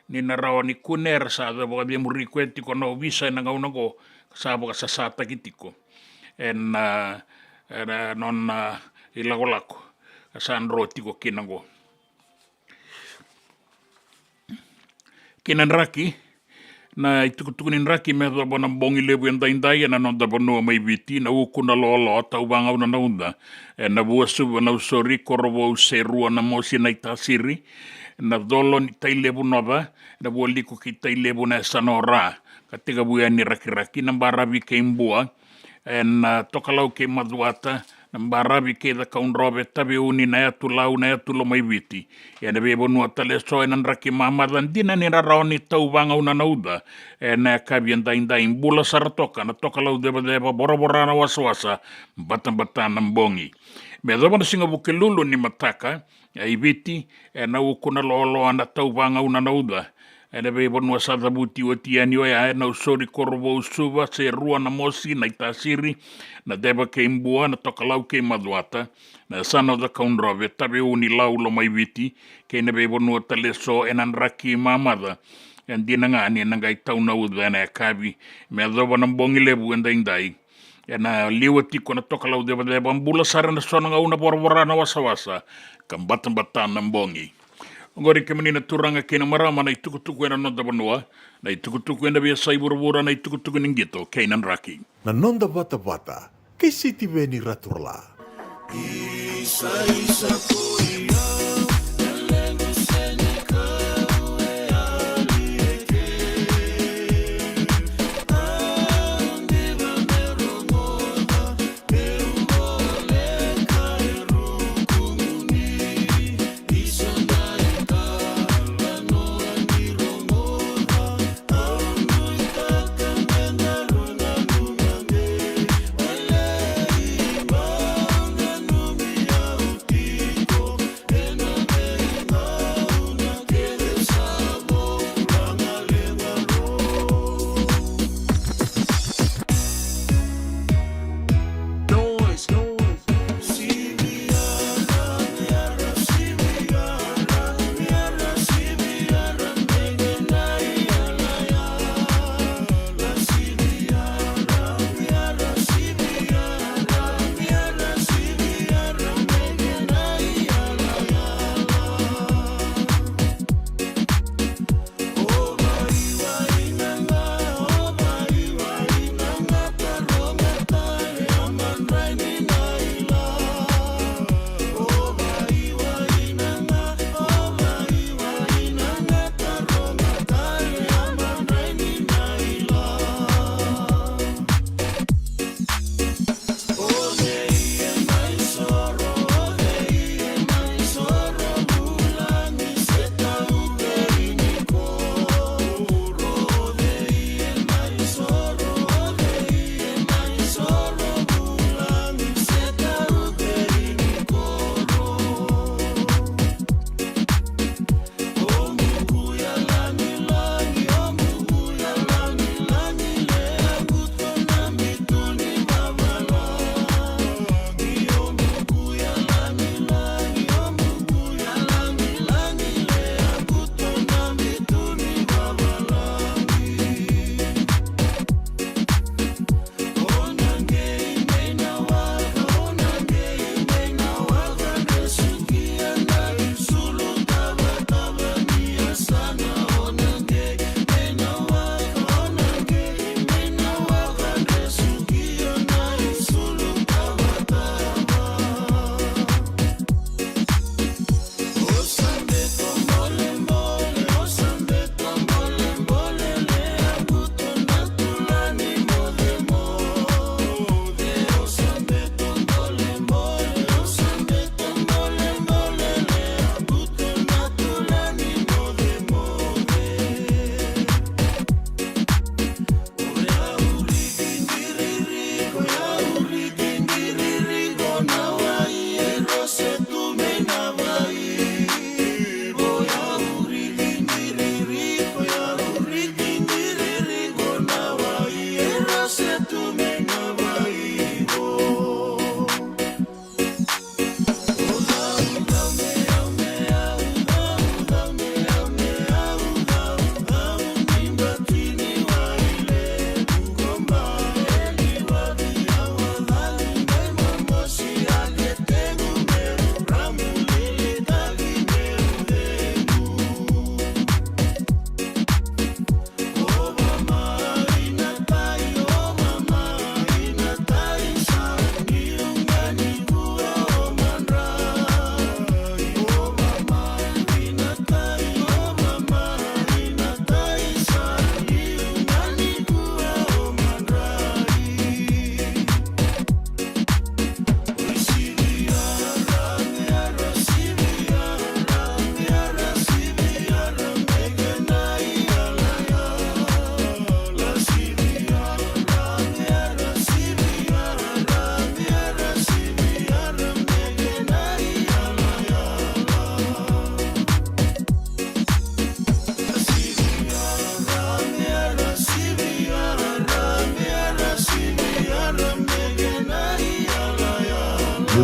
ni na rawa ni kune, era sa vakacemuri koya tiko na ovisa ena gauna oqo, ka sa vakasasataki tiko ena, ena nona, a, ilakolako ka sa dro tiko kina oqo. Ki na draki, na itukutuku ni draki me yacova na bogi levu edaidai ena noda vanua mai Viti, na uku na loaloa, tauvagauna na uca, ena Vuasuva, Nausori, Korovou, Serua, Namosi, Naitasiri, na colo ni Tailevu Noca, na Vualiku kei Tailevu, na yasana o Ra, ka tekivu yani Rakiraki, na baravi kei Bua, ena, a, Tokalau kei Macuata, na baravi kei Cakaudrove, Taveuni, na yatu Lau, na yatu Lomaiviti. Ena veivanua tale eso ena draki mamaca, dina ni ra rawa ni tauvagauna na uca ena yakavi edaidai, bula sara toka na Tokalau Cevaceva, voravora na wasawasa, batabata na bogi. Me yacova na siga Vukelulu ni mataka, e, i Viti, ena uku na loaloa, na tauvagauna na uca ena veivanua sa cavuti oti yani oya, e Nausori, Korovou, Suva, Serua, Namosi, Naitasiri, Naceva kei Bua, na Tokalau kei Macuata, na yasana o Cakaudrove, Taveuni, Lau, Lomaiviti, kei na veivanua tale eso ena draki mamaca. E dina ga ni na qai tau na uca ena yakavi me yacova na bogi levu edaidai, ena liwa tiko na Tokalau Cevaceva, bula sara ena so na gauna, voravora na wasawasa, ka batabata na bogi. Oqori, kemuni na turaga kei na marama, na itukutuku ena noda vanua, na itukutuku ena veiyasai vuravura, na itukutuku ni qito kei na draki. Na noda vatavata kei Sitiveni Raturala.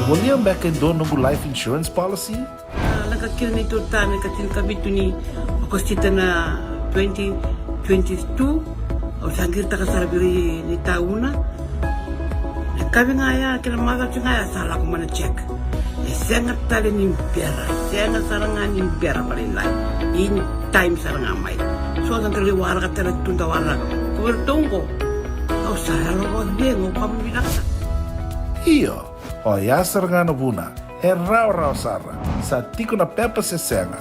Volia beka e dua noqu life insurance policy? A, lako kina neitou ta na ka tinikavitu ni Okosita na twenty twenty-two. Au sa qiritaka sara vei ira na itauna. Na kavi ga ya kei na macawa ga ya sa lako mai na check. E sega tale ni bera, e sega sara ga ni bera vakalailai. In time sara ga mai. So da dau waraka tale tu da waraka. Ko vei ratou oqo, au sa yalo vakacegu, au vakavinavinaka sara. Io, oya sara ga na vuna. E rawarawa sara. Sa tiko na pepa se sega.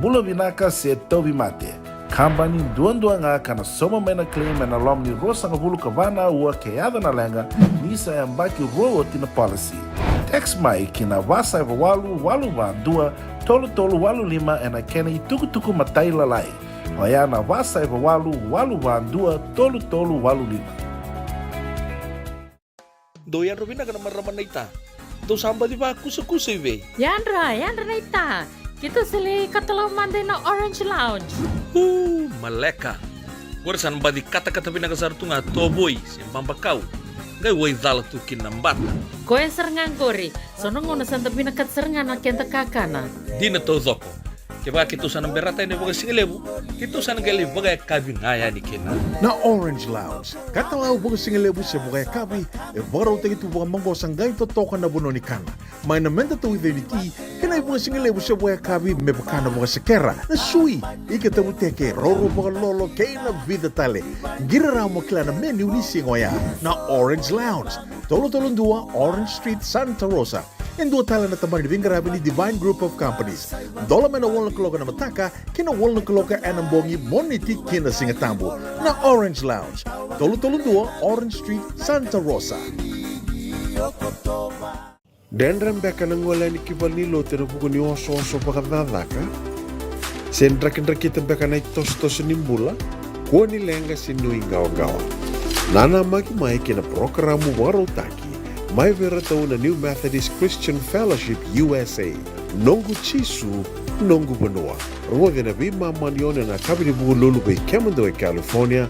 Bula vinaka se tauvimate. Kabani duadua ga ka na sauma mai na claim ena loma ni ruasagavulu ka va na aua ke yaco na leqa, ni sa yabaki rua oti na policy. Text mai ki na va saiva walu walu va dua tolu tolu walu lima ena kena itukutuku matailalai. Oya na va saiva walu walu va dua tolu tolu walu lima. Dou yadra vinaka na marama naita. Dou sa baci vakusakusa i vei? Yadra, yadra naita. Keitou sa lai katalau mada ina Orange Lounge. Uu, maleka. Qori sa na baci katakata vinaka sara tu ga tovoi se babakau. Qai waicala tu kina na bata. Koya sara ga qori. So na gauna sa da vinakata sara ga na keda kakana. Dina taucoko. Kevaka keitou sa na berata yani vakasigalevu, keitou sa na qai lai vakayakavi ga yani kina. Na Orange Lounge, katalau vakasigalevu se vakayakavi, e vakarautaki tu vakamaqosa qai totoka na vanua ni kana. Mai na meda tauica ni ti, kei na ivakasigalevu se vakayakavi me vaka na vakasekera, na sui, ika tavuteke, roro vakalolo, kei na vica tale. Qiri rawa mo kila na menu ni siga oya. Na Orange Lounge, tolu tolu dua Orange Street, Santa Rosa. E dua tale na tabana ni veiqaravi ni Divine Group of Companies. Dola mai na walu na kaloko ena mataka ki na walu na kaloko ena bogi, Moniti ki na Sigatabu. Na Orange Lounge, tolu tolu dua Orange Street, Santa Rosa. Dredre beka na gole yani ki valenilotu ena vuku ni osooso vakacakacaka? Se drakidrakita beka na itosotoso ni bula? Kua ni leqa se nuiqawaqawa. Nanamaki mai ki na parokaramu vakarautaki mai vei iratou na New Methodist Christian Fellowship U S A, Noqu Jisu, Noqu Vanua. Rogoci ena veimama ni ono ena yakavi ni Vukelulu vei kemudou e California,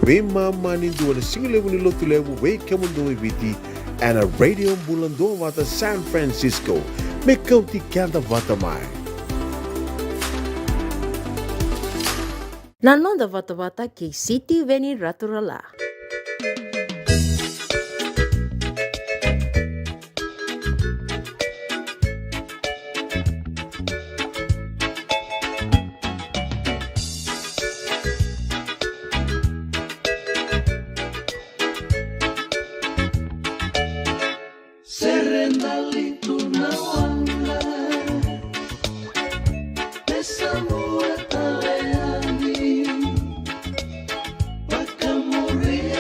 veimama ni dua ena sigalevu ni Lotulevu vei kemudou e Viti, ena Radio Bula Duavata San Francisco. Me kauti keda vata mai. Na noda vatavata kei Sitiveni Raturala. Serendalitu na waqa, me sa bua tale yani. Vakamuria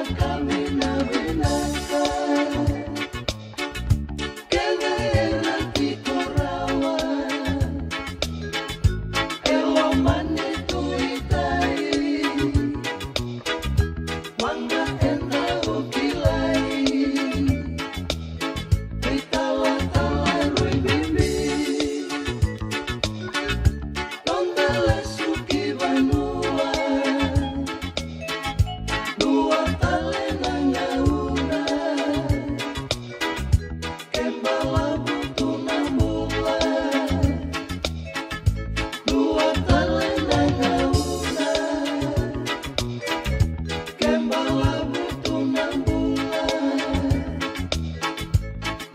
Ka vinavinaka kece era tiko rawa, e lomani tu i tai. Mada eda o kilai, veitalatala rui bibi. Noda lesu ki vanua, dua tale na gauna. Ke balavu tu na bula, dua tale na gauna. Ke balavu tu na bula,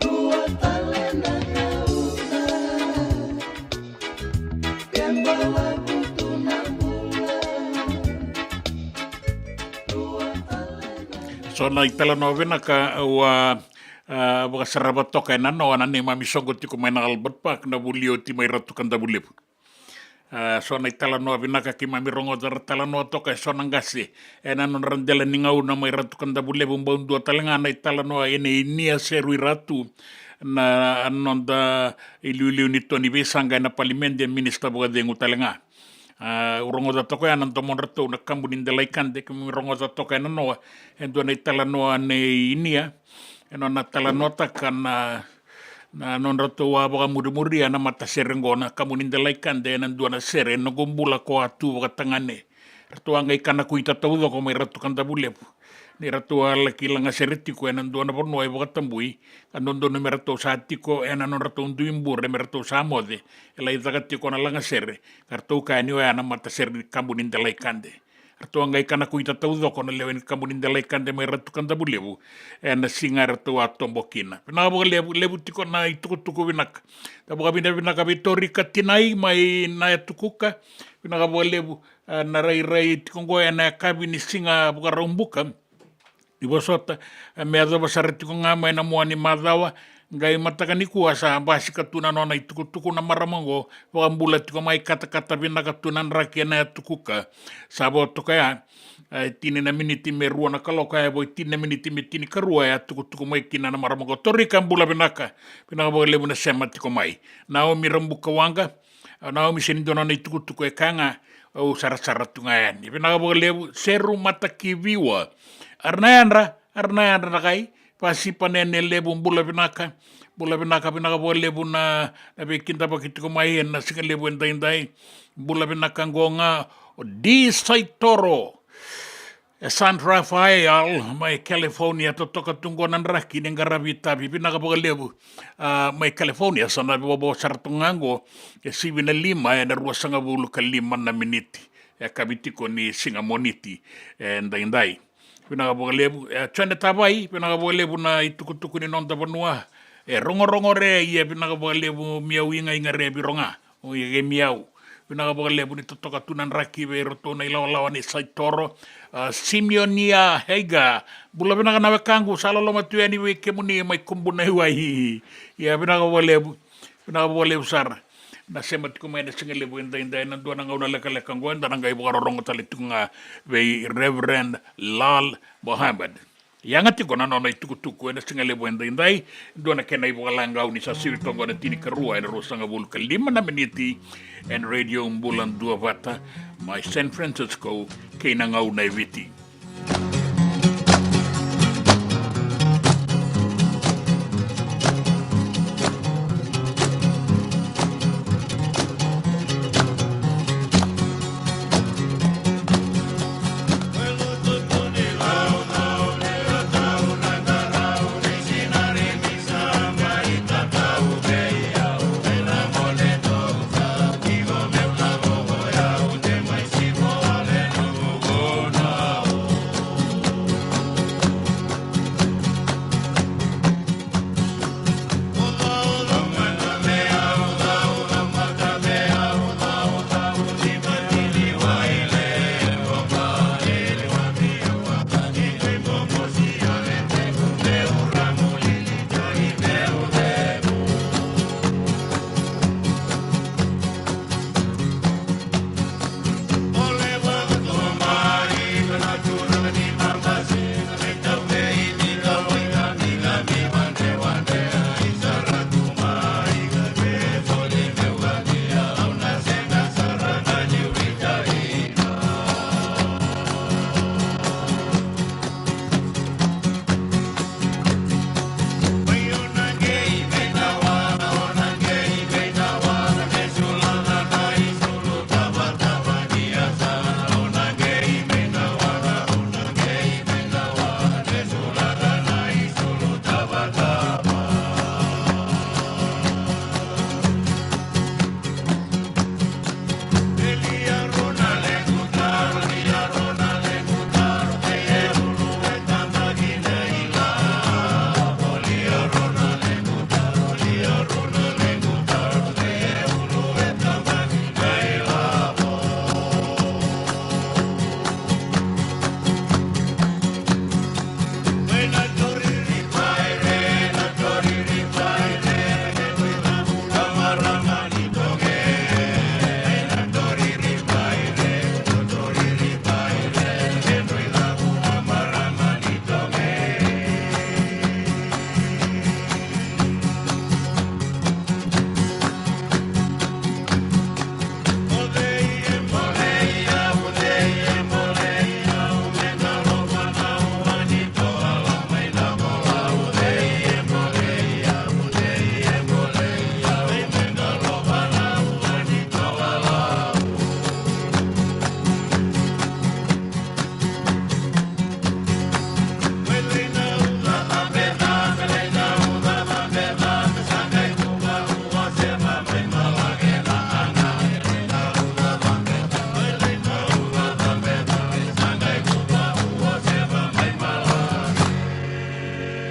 dua tale na gauna. Ke balavu tu na bula, dua tale na gauna. So na italanoa vinaka au a, a, vakasarava toka ena noa na neimami soqo tiko mai na Albert Park, na vuli oti mai Ratu Kadavulevu. A, so na italanoa vinaka keimami rogoca ra talanoa toka e so na qase ena nodra dela ni gauna mai Ratu Kadavulevu. Bau dua tale ga na italanoa ena inia Seru i Ratu, na noda iliuliu ni to ni veisaqa ena palimedi, e minisita vakacegu tale ga. A, au rogoca toka ya na domodratou na kabu ni dela i kade, keimami rogoca toka ena noa e dua na italanoa nei inia, e nona talanoataka na, na nodratou a vakamurimuria na matasere oqo, na kabu ni dela i kade, ena dua na sere, Noqu Bula ko a Tu Vakatagane. Ratou a qai kana kuita taucoko mai Ratu Kadavulevu ni ratou a laki lagasere tiko ena dua na vanua e Vakatabui, ka dodonu me ratou sa tiko ena nodratou dui bure me ratou sa moce, e lai caka tiko na lagasere, ka ratou kaya ni oya na matasere ni kabu ni dela i kade. Ratou a qai kana kuita taucoko na lewe ni kabu ni dela i kade mai Ratu Kadavulevu ena siga eratou a tobo kina. Vinaka vakalevu, levu tiko na itukutuku vinaka. Da vakavinavinaka vei Torika Tinai mai Nayatukuka. Vinaka vakalevu. A, na rairai tiko oqo ena yakavi ni siga Vakaraubuka. Ni vosota, a, me yacova sara tiko ga mai na mua ni macawa, qai mataka nikua sa basika tu na nona itukutuku na marama oqo, vakabula tiko mai, katakata vinaka tu na draki e Nayatukuka. Sa vo toka ya, e, tini na miniti me rua na kaloko, e vo i tini na miniti me tinikarua, e a tukutuku mai kina na marama oqo. Torika, bula vinaka, vinaka vakalevu na sema tiko mai. Naomi Rabuka Waqa, a, Naomi, se ni dua na nona itukutuku e kaya ga, au sarasara tu ga yani. Vinaka vakalevu, Seru Matakiviwa. Ara na yadra, ara na yadra na kai, Vasipa Nene Levu, bula vinaka, bula vinaka, vinaka vakalevu na, na veikidavaki tiko mai ena siga levu edaidai. Bula vinaka oqo ga, o Di Saitoro. E San Rafael mai California, totoka tu oqo na draki ni qaravi itavi, vinaka vakalevu. A, mai California, sa na vovo sara tu ga oqo, e sivi na lima, ena ruasagavulu ka lima na miniti. E yakavi tiko ni siga Moniti, edaidai. Vinaka vakalevu, e, Jone Tavai, vinaka vakalevu na itukutuku ni noda vanua. E Rogorogo Re, ia vinaka vakalevu, Miau Igaiga Re Viroga. O ia kei Miau. Vinaka vakalevu ni totoka tu na draki vei iratou na ilawalawa ni Saitoro. A, Simeonia Heiga. Bula vinaka na wekaqu, sa loloma tu yani vei kemuni mai Kubuna i Wai. Ia vinaka vakalevu. Vinaka vakalevu sara. Na sema tiko mai na siga levu edaidai, ena dua na gauna lekaleka oqo, eda na qai vakarorogo tale tiko ga vei Reverend Lal Mohammed. Yaga tiko na nona itukutuku ena siga levu edaidai, dua na kena ivakalagau ni sa sivi toka oqo na tinikarua ena ruasagavulu ka lima na miniti, ena Radio Bula Duavata, mai San Francisco, kei na gauna e Viti.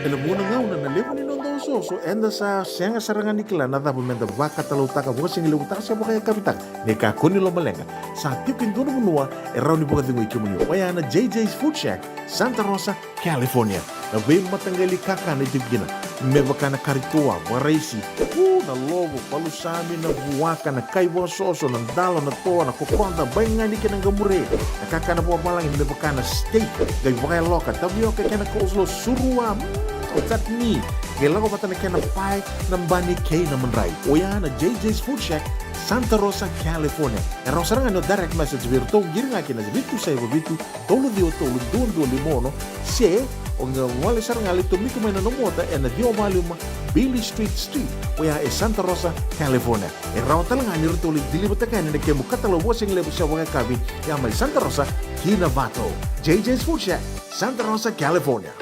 Ena vuqa na gauna na levu ni noda osooso, eda sa sega sara ga ni kila na cava meda vakatalautaka, vakasigalevu taka se vakayakavi taka. Ni kakua ni lomaleqa, sa tiko e dua na vanua e rawa ni vakacegui kemuni. Oya na J J's Food Shack, Santa Rosa, California. Na veimataqali kakana e tiko kina, me vaka na kari toa, vakaraisi, u, na lovo, palusami, na vuaka, na kai vakasoso, na dalo, na toa, na kokoda, baigani kei na qamure. Na kakana vakavalagi me vaka na steak, qai vakayaloka, tavioka kei na coleslaw, surua, mm, o chutney. Qai lako vata na kena pae, na bani kei na madrai. Oya na J J's Food Shack, Santa Rosa, California. E rawa sara ga ni o direct message vei iratou, qiri ga kina vitu saiva vitu, tolu ciwa tolu, dua dua lima ono, se o qai gole sara ga, lai tomika mai na nomu ota ena ciwa walu lima Beale Street Suite, oya e Santa Rosa, California. E rawa tale ga ni ratou lai deliver-taka yani na kemu katalau vakasigalevu se vakayakavi, ya mai Santa Rosa ki Novato. J J's Food Shack, Santa Rosa, California.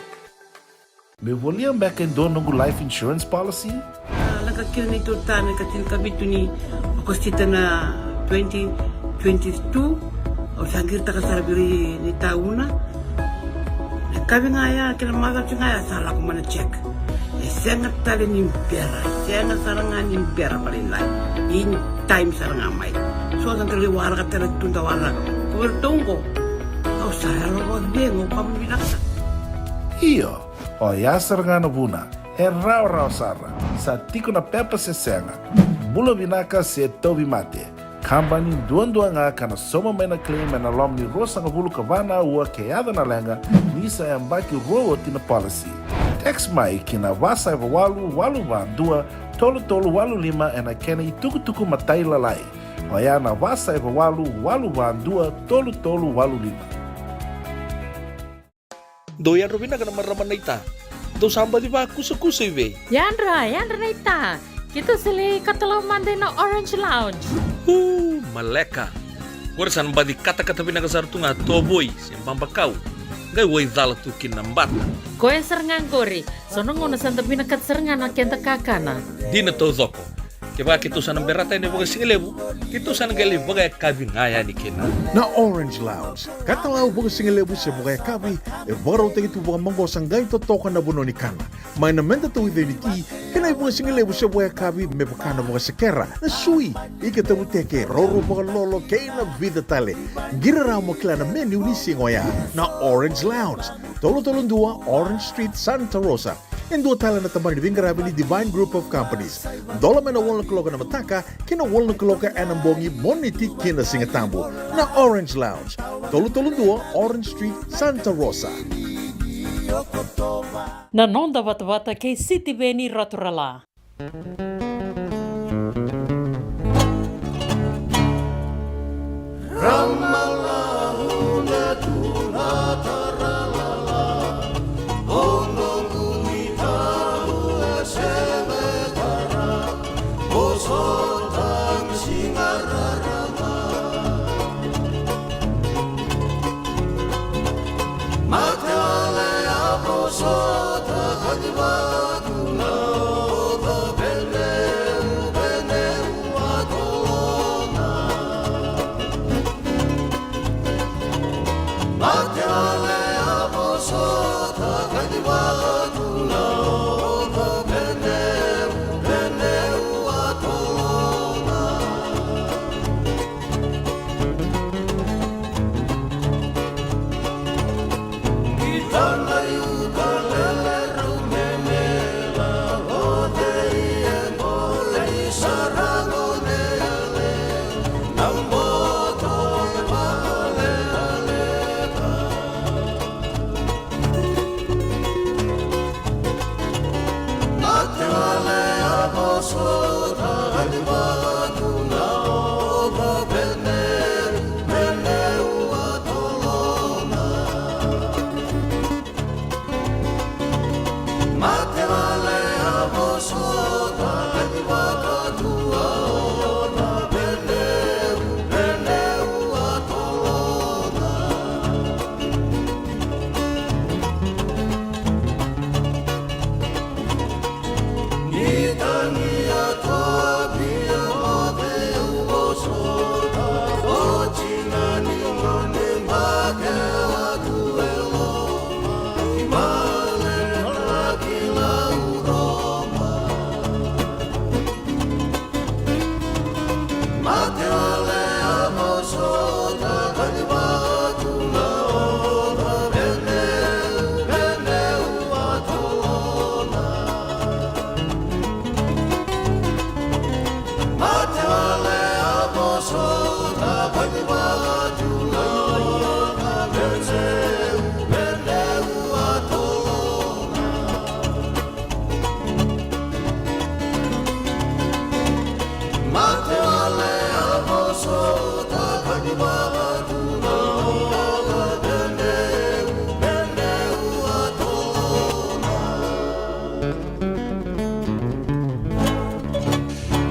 Meu volia beka e dua noqu life insurance policy? A, leqa kina neitou ta na ikatinikavitu ni Okosita na twenty twenty-two. Au sa qiritaka sara vei ira na itauna. Na yakavi ga ya kei na macawa ga ya sa lako mai na check. E sega tale ni bera, e sega sara ga ni bera vakalailai. In time sara ga mai. So sa qai waraka tale tu da waraka. Ko vei iratou qo, au sa yalo vakacegu, au kama vinaka sara. Io. Oya sara ga na vuna, e rawarawa sara, sa tiko na pepa se sega, bula vinaka se tauvimate. Kabani duadua ga ka na sauma mai na claim ena loma ni ruasagavulu ka va na aua ke yaco na leqa, ni sa yabaki rua oti na policy. Text mai ki na va saiva walu, walu va dua, tolu tolu walu lima ena kena itukutuku matailalai. Oya na va saiva walu, walu va dua, tolu tolu walu lima. Dou yadra vinaka na marama naita. Dou sa baci vakusakusa i vei? Yadra, yadra naita. Keitou sa lai katalau mada ina Orange Lounge. Uu, maleka. Qori sa na baci katakata vinaka sara tu ga tovoi se babakau. Qai wai cala tu kina na bata. Koya sara ga qori. So na gauna sa da vinakata sara ga na keda kakana. Dina taucoko. Kevaka keitou sa na berata yani vakasigalevu, keitou sa na qai lai vakayakavi ga yani kina. Na Orange Lounge, katalau vakasigalevu se vakayakavi, e vakarautaki tu vakamaqosa qai totoka na vanua ni kana. Mai na meda tauica ni ti, kei na ivakasigalevu se vakayakavi me vaka na vakasekera, na sui, ika tavuteke, raurau vakalolo, kei na vica tale. Qiri rawa mo kila na menu ni siga oya. Na Orange Lounge, tolu tolu dua Orange Street, Santa Rosa. E dua tale na tabana ni veiqaravi ni Divine Group of Companies. Dola mai na walu na kaloko ena mataka ki na walu na kaloko ena bogi, Moniti ki na Sigatabu. Na Orange Lounge, tolu tolu dua Orange Street, Santa Rosa. Na noda vatavata kei Sitiveni Raturala.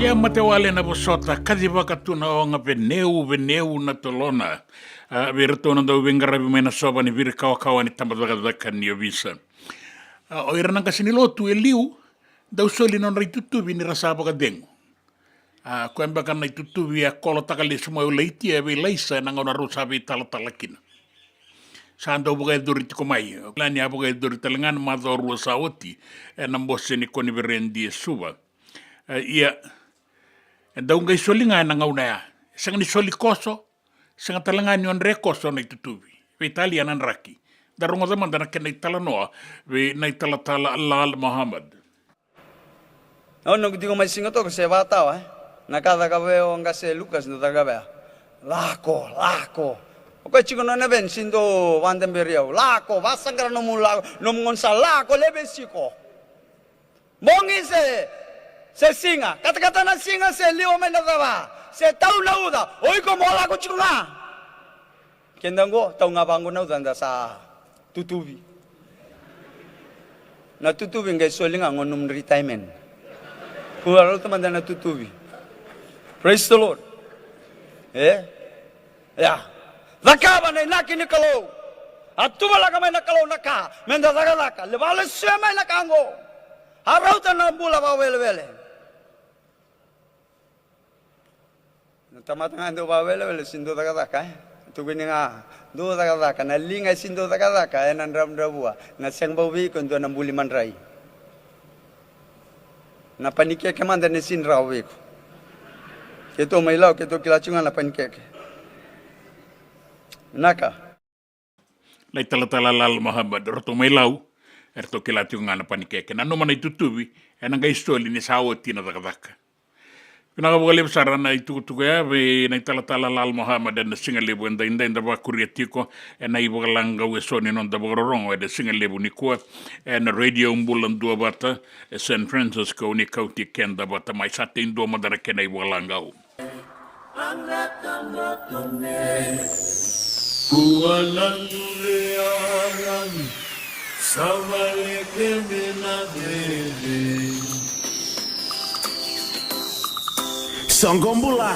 E mate wale na vosota, kacivaka tu na oga, veneu, veneu na tolona. A, vei iratou na dau veiqaravi mai na sova ni viri kawakawa ni tabacakacaka ni ovisa. A, o ira na qase ni lotu e liu, dau soli na nodra itutuvi ni ra sa vakacegu. A, koya beka na itutuvi a kolotaka lesu mai o Laitia vei Laisa ena gauna rau sa veitalatala kina. Sa dau vakayacori tiko mai. Lani a vakayacori tale ga na macawa rua sa oti, ena bose ni koniferedi e Suva. E, ia, e dau qai soli ga ena gauna ya. E sega ni soli koso, sega tale ga ni o dre koso na itutuvi. Veitalia na draki. Da rogoca mada na kena italanoa vei na italatala Lal Mohammed. Au noqu tiko mai Siga toka se vakatawa, e? Na ka caka vei o qase Lukas, dau caka vei a. Lako, lako. O koya tiko na nona veni, si dau vakadaberi au. Lako, vasaqara nomu lako, nomu gone sa lako, leve siko. Bogi se, se siga, katakata na siga se liwa mai na cava, se tau na uca, o iko mo lako tiko ga. Keda qo, tau ga vaqo na uca, da sa tutuvi. Na tutuvi qai soli ga qo nomu retirement. Kua rauta mada na tutuvi. Praise the Lord. E? Ia. Cakava na inaki ni Kalou. A tuvalaka mai na Kalou na ka meda cakacaka. Levu a lesuya mai na ka qo. A rauta na bula vakawelewele. Na tamata ga e dau vakawelewele, si dau cakacaka, e? Tukuni ga, dau cakacaka, na liga e si dau cakacaka, ena dravudravua, na sega bau vei iko e dua na buli madrai. Na panikeke mada ne si drau vei iko. Keitou mai Lau, keitou kila tiko ga na panikeke. Naka. Na italatala Lal Mohammed, ratou mai Lau, eratou kila tiko ga na panikeke. Nanuma na itutuvi, ena qai soli ni sa oti na cakacaka. Vinaka vakalevu sara na itukutuku ya vei na italatala Lal Mohammed ena siga levu edaidai, da vakuria tiko ena ivakalagau eso ni noda vakarorogo ena siga levu nikua ena Radio Bula Duavata e San Francisco, ni kauti keda vata mai. Sa tei dua mada na kena ivakalagau. Soqo bula.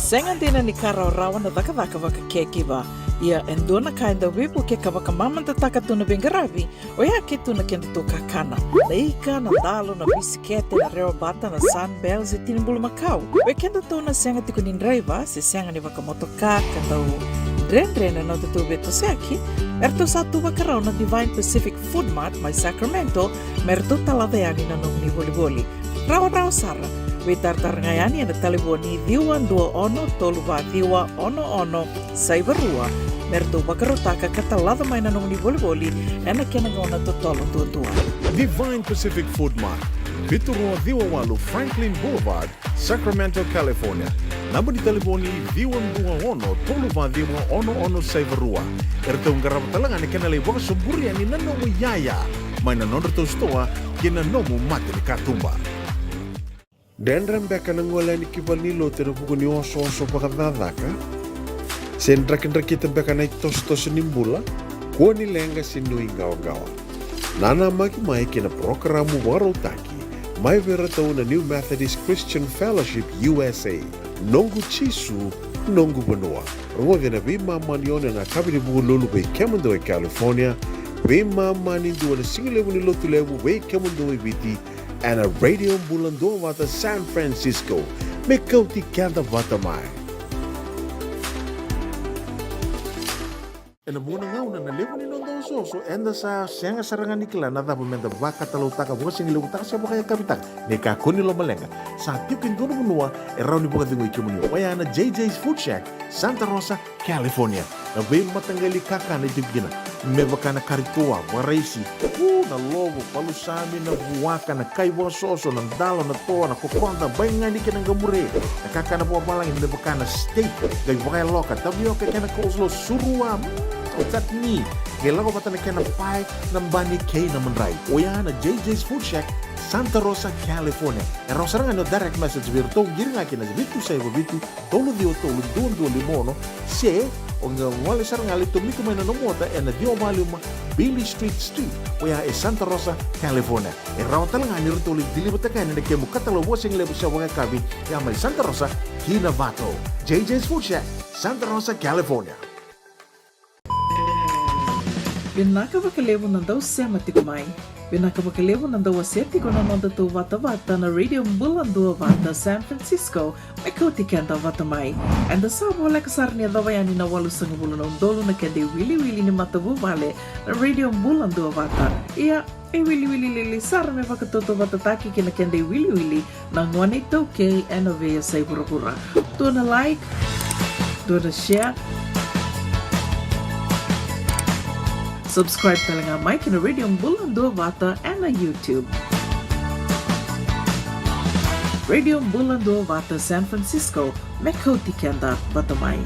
Sega dina ni ka rawarawa na cakacaka vaka caregiver. Ia e dua na ka e dau veivukei ka vakamamadataka tu na veiqaravi, oya ke tu na kedatou kakana. Na ika, na dalo, na bisikete, na rewa bata, na Sunbell, se tini bulumakau. Vei kedatou na sega tiko ni draiva se sega ni vakamotoka ka dau dredre na nodatou veitosoyaki, eratou sa tu vakarau na Divine Pacific Food Mart mai Sacramento me ratou talaca yani na nomuni volivoli. Rawarawa sara. Veitaratara ga yani ena talevoni ciwa dua ono tolu va ciwa ono ono saiva rua me ratou vakarautaka ka talaca mai na nomuni volivoli ena kena gauna totolo duadua. Divine Pacific Food Mart, vitu rua ciwa walu Franklin Boulevard, Sacramento, California. Naba ni talevoni ciwa dua ono tolu va ciwa ono ono saiva rua. Eratou qarava tale ga na kena lai vakasoburi yani na nomu iyaya mai na nodratou sitoa ki na nomu mata ni katuba. Dredre beka na gole yani ki valenilotu ena vuku ni osooso vakacakacaka? Se drakidrakita beka na itosotoso ni bula? Kua ni leqa se nuiqawaqawa. Nanamaki mai ki na parokaramu vakarautaki mai vei iratou na New Methodist Christian Fellowship U S A. Noqu Jisu, noqu vanua. Rogoci ena veimama ni ono ena yakavi ni Vukelulu vei kemudou e California, veimama ni dua na sigalevu ni Lotulevu vei kemudou e Viti, ena Radio Bula Duavata San Francisco. Me kauti keda vata mai. Ena vuqa na gauna na levu ni noda osooso, eda sa sega sara ga ni kila na cava meda vakatalautaka, vakasigalevu taka se vakayakavi taka. Ni kakua ni lomaleqa, sa tiko e dua na vanua e rawa ni vakacegui kemuni, oya na J J's Food Shack, Santa Rosa, California. Na veimataqali kakana e tiko kina, me vaka na kari toa, vakaraisi, u, na lovo, palusami, na vuaka, na kai vakasoso, na dalo, na toa, na kokoda, baigani kei na qamure. Na kakana vakavalagi me vaka na steak, qai vakayaloka, tavioka kei na coleslaw, surua, mm, o chutney, qai lako vata na kena pae, na bani kei na madrai. Oya na J J's Food Shack, Santa Rosa, California. E rawa sara ga ni o direct message vei iratou, qiri ga ki na vitu saiva vitu, tolu ciwa tolu, dua dua lima ono, se o qai gole sara ga lai tomika mai na nomu ota ena ciwa va lima Beale Street Suite, oya e Santa Rosa, California. E rawa tale ga ni ratou lai deliver-taka yani na kemu katalau vakasigalevu se vakayakavi, ya mai Santa Rosa ki Novato. J J's Food Shack, Santa Rosa, California. Vinaka vakalevu na dau sema tiko mai. Vinaka vakalevu na dau wasea tiko na nodatou vatavata na Radio Bula Duavata San Francisco, me kauti keda vata mai. Eda sa voleka sara ni yacova yani na walusagavulu na udolu na keda iwiliwili ni matavuvale na Radio Bula Duavata. Ia, e wiliwili lili sara me vakatautauvatataki kei na keda iwiliwili na gone iTaukei ena veiyasai vuravura. Dua na like, dua na share. Subscribe tale ga mai ki na Radio Bula Duavata ena YouTube. Radio Bula Duavata San Francisco, me kauti keda vata mai.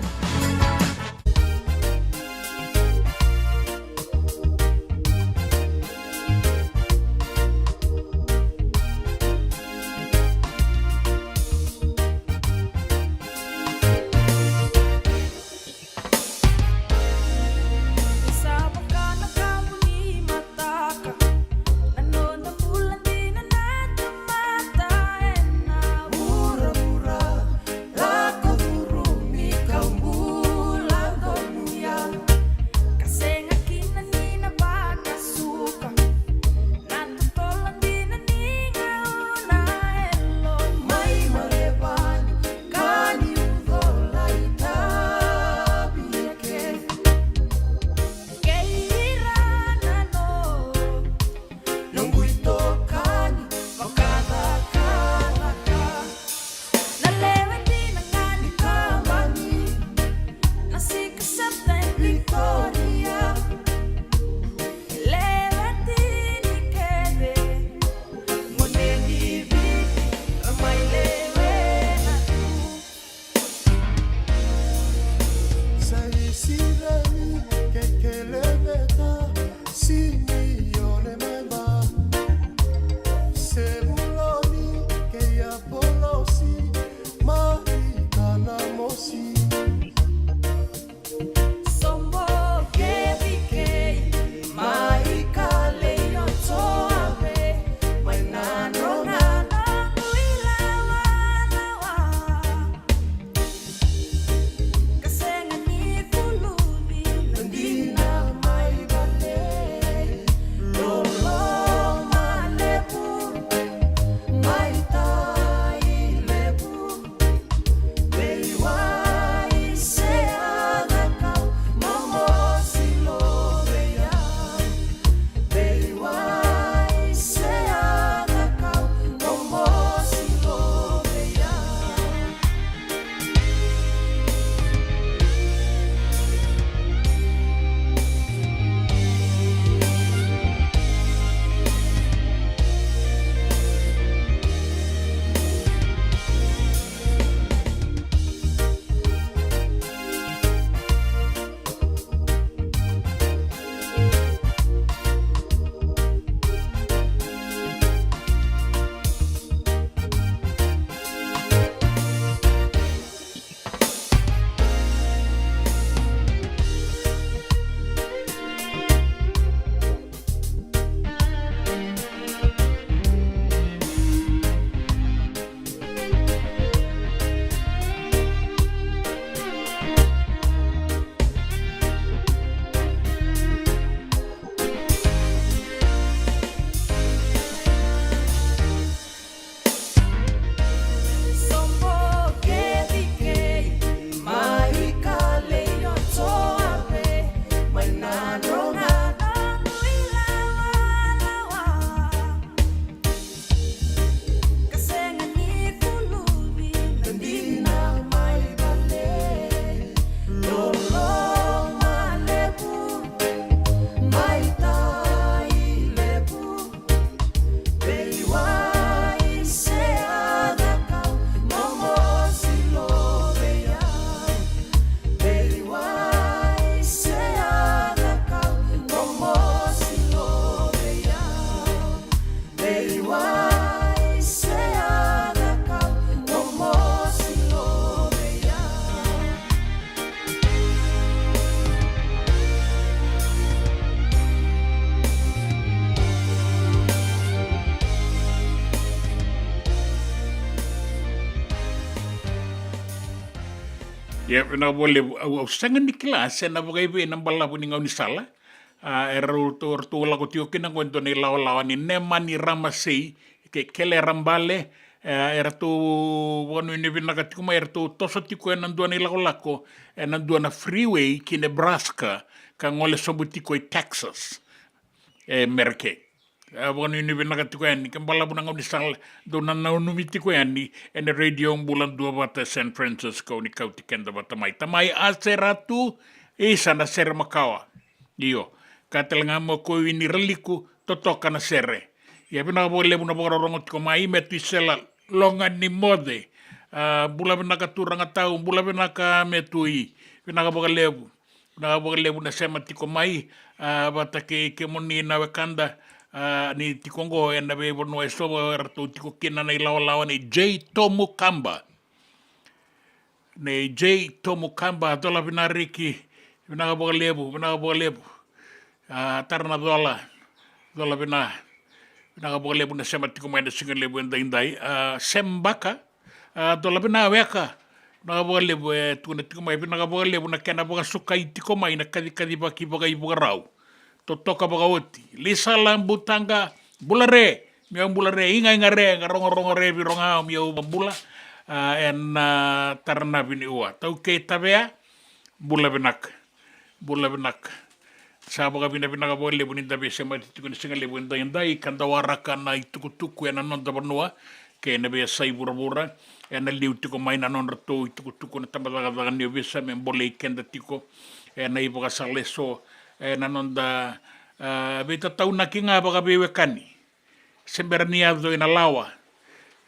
Ia, vinaka vakalevu. Au, au sega ni kila se na vakaivei na balavu ni gaunisala. A, eratou, eratou lako tiko kina qo e dua na ilawalawa ni Nemani Ramasei kei Kele Rabale. E, eratou vakanuinui vinaka tiko mai, eratou toso tiko ena dua na ilakolako ena dua na freeway ki Nebraska, ka gole sobu tiko i Texas, e Mereke. E, vakanuinui vinaka tiko yani, ke balavu na gaunisala, dou na nanumi tiko yani ena Radio Bula Duavata e San Francisco, ni kauti keda vata mai. Tamai Ase Ratu, isa na sere makawa. Io, ka tale ga mo ko ini Raliku, totoka na sere. Ia, vinaka vakalevu na vakarorogo tiko mai, Metu Isela Loga ni Moce. A, bula vinaka turaga tau, bula vinaka Metu i. Vinaka vakalevu. Vinaka vakalevu na sema tiko mai, a, vata kei kemuni na wekada, a, ni tiko qo ena veivanua eso eratou tiko kina na ilawalawa nei J Tomu Kaba. Nei J Tomu Kaba, cola vinariki, vinaka vakalevu, vinaka vakalevu. A, tara na cola, cola vina, vinaka vakalevu na sema tiko mai na siga levu edaidai. A, Sem Baka, a, cola vina weka, vinaka vakalevu, e tukuna tiko mai, vinaka vakalevu na kena vakasukai tiko mai na kacikacivaki vakaivakarau. Totoka vakaoti. Lisa Labutaqa, bula re, mi au bula re, iga iga re, ga rogorogo re, vi roga au, mi au bula. A, ena, a, tara na viniua. Taukei Tavea, bula vinaka. Bula vinaka. Sa vakavinavinaka vakalevu ni da veisemati tiko ni siga levu edaidai, ka da waraka na itukutuku ena noda vanua kei na veiyasai vuravura. Ena liu tiko mai na nodratou itukutuku na tabacakacaka ni ovisa me bolei keda tiko ena ivakasala eso, ena noda, a, veitataunaki ga vakaveiwekani. Se bera ni yaco ina lawa,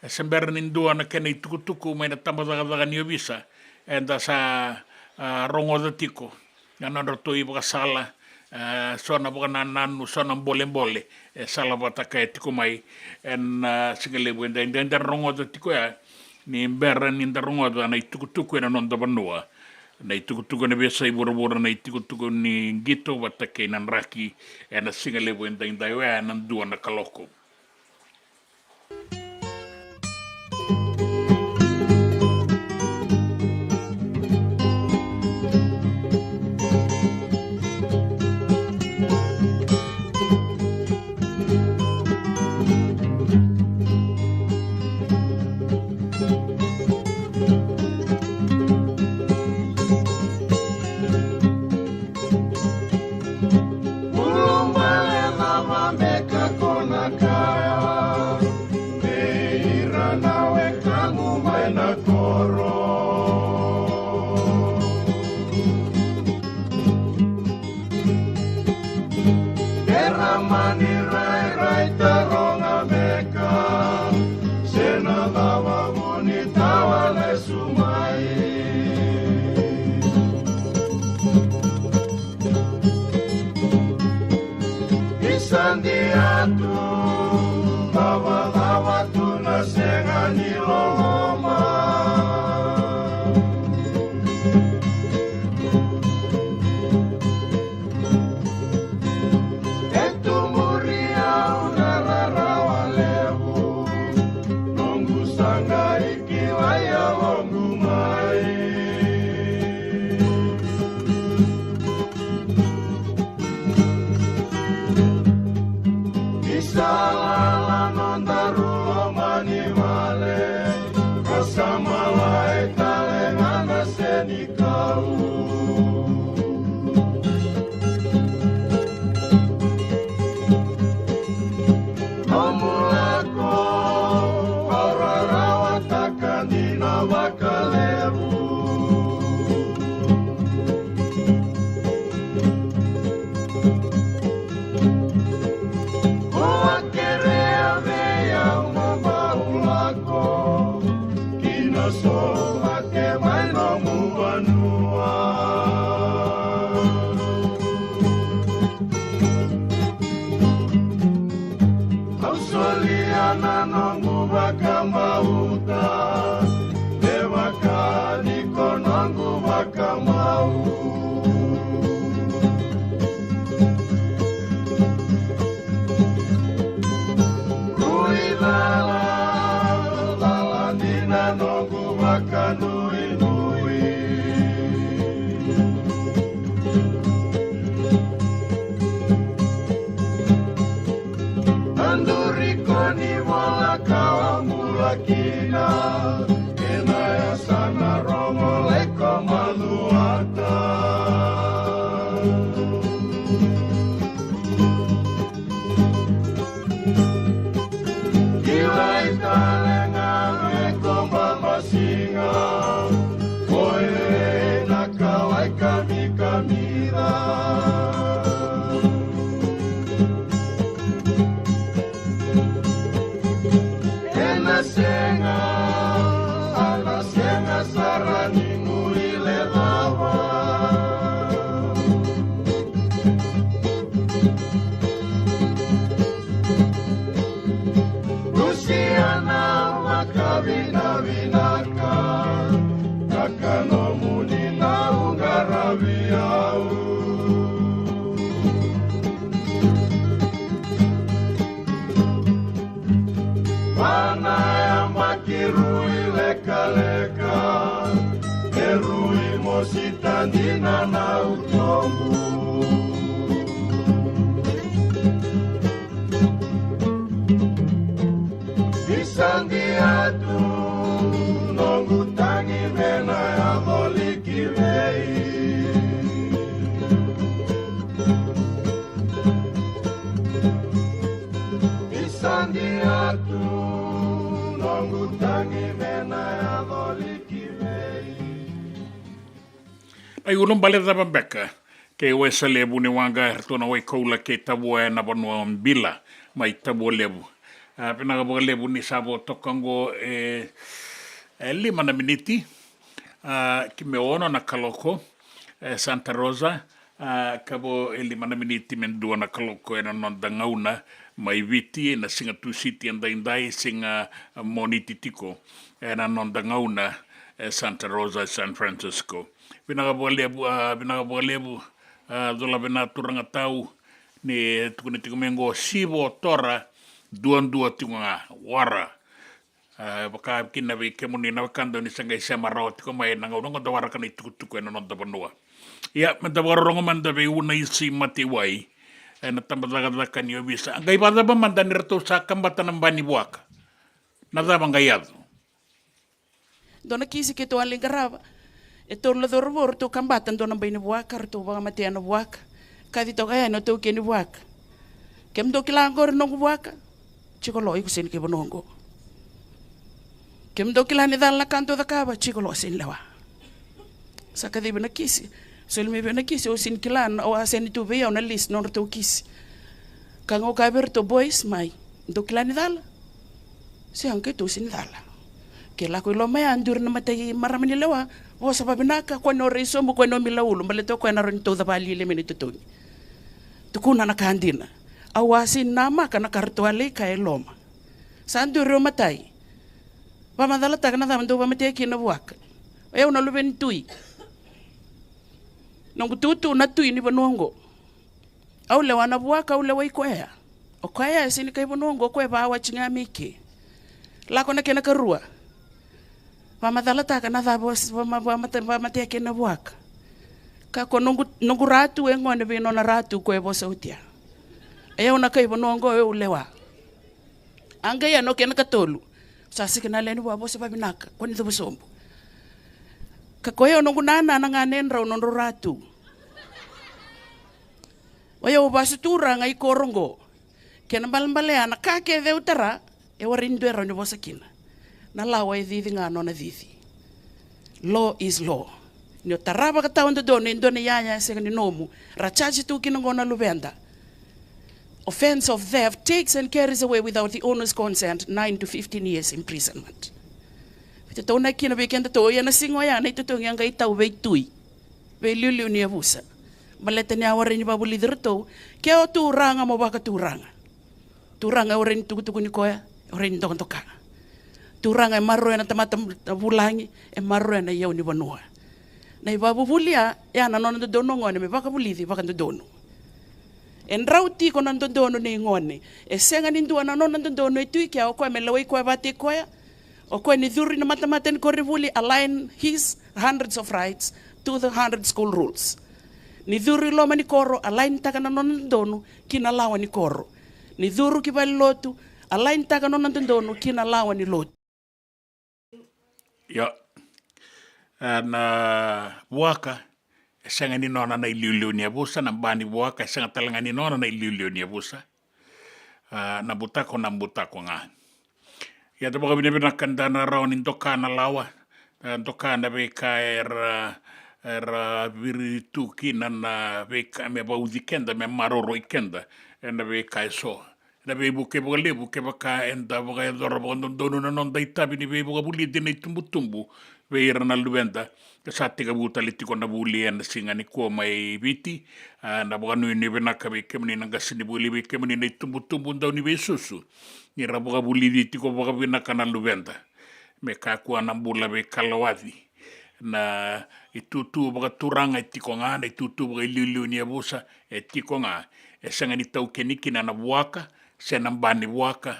e se bera ni dua na kena itukutuku mai na tabacakacaka ni ovisa, eda sa, a, rogoca tiko na nodratou ivakasala, e, so na vakanananu, so na bolebole e sala vata kaya tiko mai ena, a, siga levu edaidai. Da rogoca tiko ya, ni bera ni da rogoca na itukutuku ena noda vanua, na itukutuku ena veiyasai vuravura, na itukutuku ni qito vata kei na draki ena siga levu edaidai, oya ena dua na kaloko. Ulubale cava beka ko na kaya vei ira na wekamu mai na koro? Era mani rairai taroga beka se na cava vu ni tawa lesu mai. Ni sa dia tu, cavacava tu na sega ni loloma. E tu muri au na rarawa levu, noqu saqa i kilai yaloqu mai. Ni sa lala nodaru loma ni vale, ka sa malai tale ga na senikau. Nomu lako au rarawataka dina vakalevu. Ko a kerea vei au mo bau lako ki na sovake mai nomu vanua. Au solia na noqu vakabauta, me vaka ni ko noqu vakamau. Rui cala, cala dina noqu vakanuinui. Kina, ena yasana Rogo Laiko Macuata. Kilai tale ga me Koba Masiga, o ena kalai kamikamica. Ena sega, a na sega sara ni guilecava. Lusiana vakavinavinaka, ka ka nomuni na uqaravi au. Vana yabaki rui lekaleka, e rui mosi tadina na utobu. Ni sa dia tu noqu tagi me na yaco liki vei. Ni sa dia tu noqu tagi me na yaco liki vei. Na iulubale cava beka kei Wesele Vuniwaqa, eratou na Waikoula kei Tavua ena vanua o Bila mai Tavualevu. A, vinaka vakalevu ni sa vo toka oqo e, e lima na miniti, a, ki me ono na kaloko, e Santa Rosa, a, ka vo e lima na miniti me dua na kaloko ena noda gauna mai Viti, ena siga Tusiti edaidai, siga Moniti tiko ena noda gauna e Santa Rosa, San Francisco. Vinaka vakalevu, a, vinaka vakalevu, a, cola vina turaga tau, ni tukuni tiko mai oqo, sivo tora, duadua tiko ga, wara. A, vaka kina vei kemuni na wekada ni sa qai sema rawa tiko mai ena gauna oqo da waraka na itukutuku ena noda vanua. Ia, meda vakarorogo mada vei Unaisi Mataiwai ena tabacakacaka ni ovisa. A qai vakacava mada ni ratou sa kabata na bai ni vuaka? Na cava qai yaco? Dua na kisi keitou a lai qarava. E tolu na cauravou ratou kabata dua na bai ni vuaka, ratou vakamatea na vuaka. Kaci toka yani o taukei ni vuaka. Kemudou kila oqori noqu vuaka? Jiko lo, iko sega ni kai vanua oqo. Kemudou kila ni cala na ka dou cakava? Jiko lo, sega ni lewa. Sa kacivi na kisi. Soli mai vei na kisi, au sega ni kila, au a sega ni tu vei au na list nodratou kisi. Ka qai kaya vei iratou, boys, mai. Dou kila ni cala? Sega, keitou sega ni cala. Ke lako i loma ya, duri na matai marama ni lewa, vosa vavinaka, kua ni o rai sobu, kua ni o mila ulu, baleta o koya na rawa ni tauca vakalialia mai na itotogi. Tukuna na ka dina. Au a sega ni namaka na ka ratou a lai kaya e loma. Sa duri o matai. Vakamacalataka na cava dou vakamatea kina na vuaka. O yau na luve ni tui. Noqu tutu na tui ni vanua oqo. Au lewa na vuaka, au lewai koya. O koya e sega ni kai vanua oqo, o koya e vakawati ga mai ke. Lako na kena karua. Vakamacalataka na cava, vama-, vamate-, vakamatea kina na vuaka. Ka ko noqu, noqu ratu e gone vei nona ratu ko e vosa oti ya. E au na kai vanua oqo, e au lewa. A qai ya na kena katolu. Sa sega na lewe ni vua, vosa vavinaka, kua ni cuva sobu. Ka ko yau noqu nana na ganedrau nodrau ratu. O yau vasu turaga i koro oqo. Kena balebale ya na ka kece au tara, e warai ni dua e rawa ni vosa kina. Na lawa e cici ga nona cici. Law is law. Ni o tara vakatawadodonu e dua na iyaya e sega ni nomu, ra charge tu kina oqo na luveda. Offence of theft takes and carries away without the owner's consent, nine to fifteen years imprisonment. Veitataunaki kina vei kedatou, ia na siga oya na itotogi a qai tau vei tui, vei liuliu ni yavusa. Baleta ni a warai ni vakavulici iratou, ke o turaga mo vakaturaga. Turaga e warai ni tukutukuni koya, e warai ni dokadoka. Turaga e maroroya na tamata vulagi, e maroroya na iyau ni vanua. Na ivakavuvuli ya, ya na nona dodonu o gone me vakavulici vakadodonu. E drau tiko na dodonu nei gone. E sega ni dua na nona dodonu e tu i kea, o koya me lewai koya vakataki koya. O koya ni curu i na matamata ni koronivuli, align his hundreds of rights to the hundred school rules. Ni curu i loma ni koro, align taka na nona dodonu ki na lawa ni koro. Ni curu ki valenilotu, align taka na nona dodonu ki na lawa ni lotu. Io. A, na vuaka e sega ni nona na iliuliu ni yavusa, na ba ni vuaka e sega tale ga ni nona na iliuliu ni yavusa. A, na butako, na butako ga. Ia da vakavinavinaka da na rawa ni doka na lawa, a, doka na veika era, era viri tu kina na veika me vauci keda, me maroroi keda ena veika eso. Ena veivuke vakalevu kevaka eda vakayacora vakadodonu na noda itavi ni veivakavulici na itubutubu vei ira na luveda. Ka sa tekivu tale tiko na vuli ena siga nikua mai Viti. A, na vakanuinui vinaka vei kemuni na qasenivuli, vei kemuni na itubutubu dau ni veisusu, ni ra vakavulici tiko vakavinaka na luveda me kakua na bula veikalawaki. Na itutu vakaturaga e tiko ga, na itutu vakailiuliu ni yavusa e tiko ga. E sega ni taukeni kina na vuaka, se na ba ni vuaka,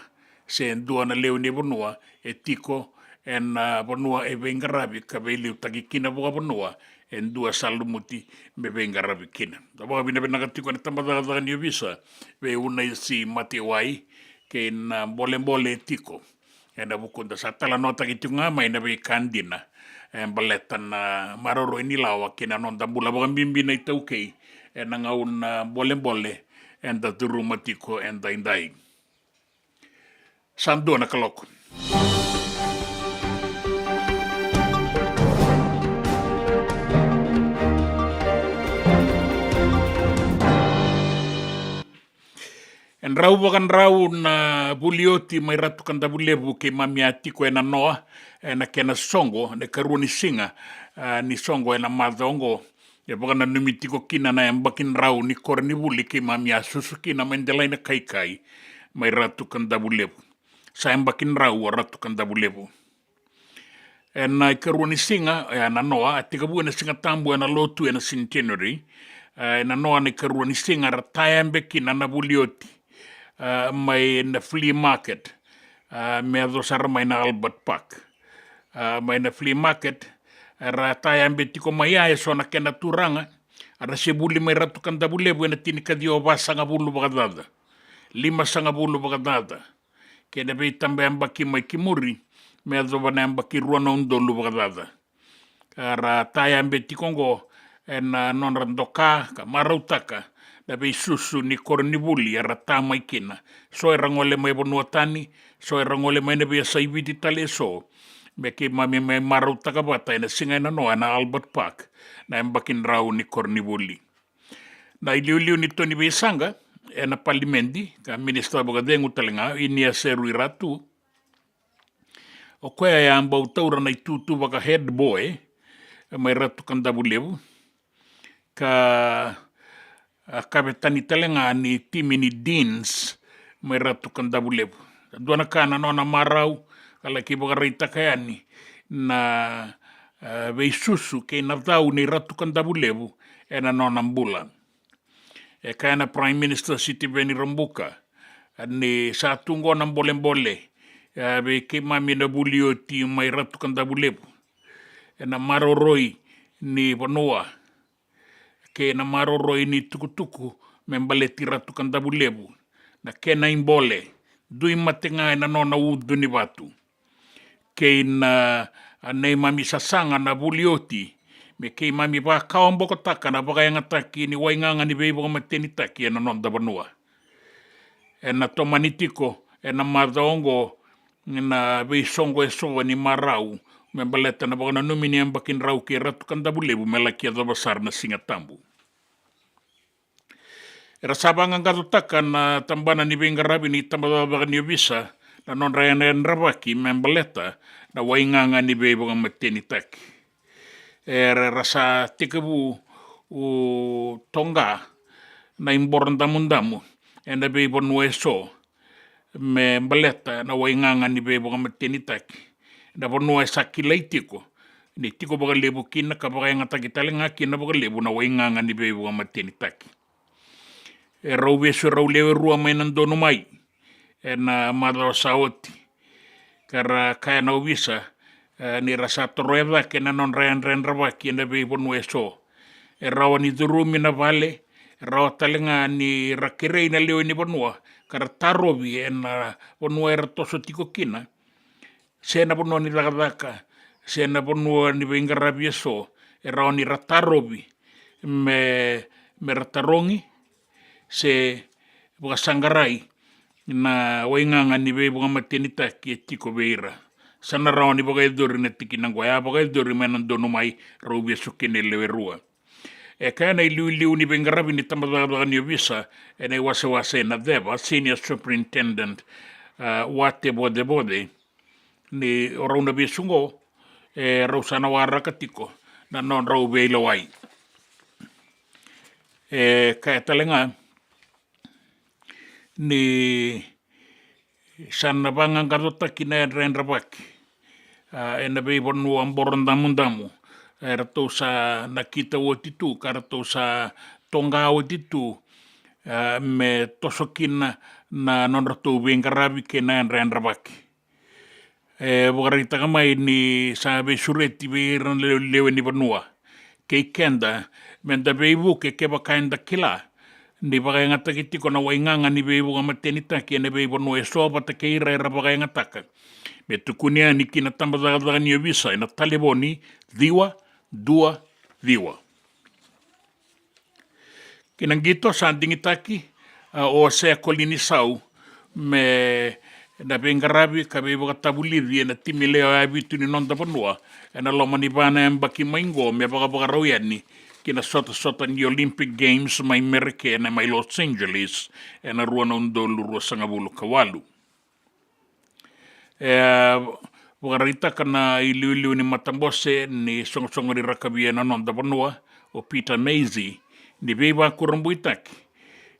se dua na lewe ni vanua e tiko ena vanua e veiqaravi ka veiliutaki kina vakavanua e dua sa lumuti me veiqaravi kina. Da vakavinavinaka tiko ena tabacakacaka ni ovisa vei Unaisi Matewai kei na bolebole e tiko ena vukuda. Sa talanoataki tiko ga mai na veika dina e baleta na maroroi ni lawa kei na noda bula vakabibi na iTaukei ena gauna bolebole eda curuma tiko edaidai. Sa dua na kaloko. E drau vakadrau na vuli oti mai Ratu Kadavulevu, keimami a tiko ena noa ena kena soqo, na ikarua ni siga, a, ni soqo ena macawa oqo. E vakananumi tiko kina na yabaki drau ni koronivuli keimami a susu kina mai Delainakaikai mai Ratu Kadavulevu. Sa yabaki drau o Ratu Kadavulevu. Ena ikarua ni siga, e, na noa, a tekivu ena Siga Tabu ena lotu ena Centenary. E, ena noa na ikarua ni siga, ra tayabe kina na vuli oti, e, mai na flea market, e, me yaco sara mai na Albert Park. E, mai na flea market, e, ra tayabe tiko mai ya eso na kena turaga, a ra se vuli mai Ratu Kadavulevu ena tinikaciwa vasagavulu vakacaca, limasagavulu vakacaca, kei na veitabayabaki mai ki muri me yacova na yabaki rua na udolu vakacaca. Era tayabe tiko oqo ena nodra doka ka marautaka na veisusu ni koronivuli era ta mai kina. So era gole mai vanua tani, so era gole mai na veiyasai Viti tale eso, me keimami mai marautaka vata ena siga ena noa ena Albert Park na yabaki drau ni koronivuli. Na iliuliu ni to ni veisaqa ena palimedi, ka minisita vakacegu tale ga, Inia Seru Iratu, o koya e a bau taura na itutu vaka head boy mai Ratu Kadavulevu, ka, a, kavetani tale ga ni timi ni Deans mai Ratu Kadavulevu. Dua na ka na nona marau, ka laki vakaraitaka yani na, a, veisusu kei na cau nei Ratu Kadavulevu ena nona bula. E kaya na Prime Minister Sitiveni Rabuka ni sa tu qo na bolebole, e, vei keimami na vuli oti mai Ratu Kadavulevu, ena maroroi ni vanua kei na maroroi ni tukutuku me baleti Ratu Kadavulevu, na kena ibole, dui mate ga ena nona ucu ni vatu, kei na, a, neimami sasaga na vuli oti me keimami vakawabokotaka na vakayagataki ni waigaga ni veivakamatenitaki ena noda vanua. Ena tomani tiko ena macawa oqo na veisoqo eso ni marau me baleta na vakananumi ni yabaki drau kei Ratu Kadavulevu me laki yacova sara na Siga Tabu. Era sa vaqaqacotaka na tabana ni veiqaravi ni tabacakacaka ni ovisa na nodra yadravaki me baleta na waigaga ni veivakamatenitaki. Era sa tekivu toqa na iboro damudamu ena veivanua eso me baleta na waigaga ni veivakamatenitaki. Na vanua e sa kilai tiko ni tiko vakalevu kina ka vakayagataki tale ga kina vakalevu na waigaga ni veivakamatenitaki. E rau vesu e rau lewe rua mai na donu mai ena macawa sa oti, ka ra kaya na ovisa, e, ni ra sa toroya cake na nodra yadrayadravaki ena veivanua eso. E rawa ni curumi na vale, e rawa tale ga ni ra kerei na lewe ni vanua ka ra tarovi ena vanua era toso tiko kina, se na vanua ni cakacaka, se na vanua ni veiqaravi eso e rawa ni ra tarovi me, me ra tarogi se vakasaqarai na waigaga ni veivakamatenitaki e tiko vei ira. Sa na rawa ni vakayacori na tikina oqo, e a vakayacori mai na donumai, rau vesu kina e lewe rua. E kaya na iliuliu ni veiqaravi ni tabacakacaka ni ovisa ena iwasewase ena ceva, Senior Superintendent, a, Wate Vocevoce, ni o rau na vesu oqo, e rau sa na waraka tiko na nodrau veilewai. E kaya tale ga ni sa na vaqaqacotaki na yadrayadravaki, a, ena veivanua boro damudamu, e ratou sa nakita oti tu, ka ratou sa toqa oti tu, a, me toso kina na nodratou veiqaravi kei na yadrayadravaki. E vakaraitaka mai ni sa veisureti vei ira na lewe, lewe ni vanua kei keda, me da veivuke kevaka eda kila ni vakayagataki tiko na waigaga ni veivakamatenitaki ena veivanua eso vata kei ira era vakayagataka, me tukuni yani ki na tabacakacaka ni ovisa ena talevoni ciwa dua ciwa. Ki na qito, sa digitaki, a, o Osea Kolinisau me na veiqaravi ka veivakatavulici ena timi lewe vitu ni noda vanua ena loma ni va na yabaki mai qo, me vakavakarau yani ki na sotasota ni Olympic Games mai Merika ena mai Los Angeles ena rua na udolu ruasagavulu ka walu. E vakaraitaka na iliuliu ni matabose ni soqosoqo ni rakavi ena noda vanua, o Peter Macy, ni veivakurabuitaki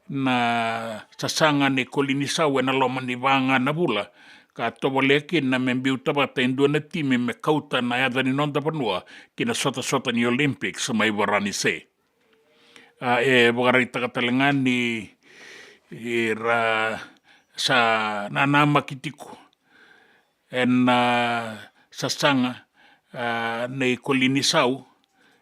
na sasaga nei Kolinisau ena loma ni va ga na vula, ka tovolea kina me biuta vata e dua na timi me kauta na yaca ni noda vanua ki na sotasota ni Olympics mai Varanise. A, e vakaraitaka tale ga ni, e, ra sa nanamaki tiko ena, a, sasaga, a, nei Kolinisau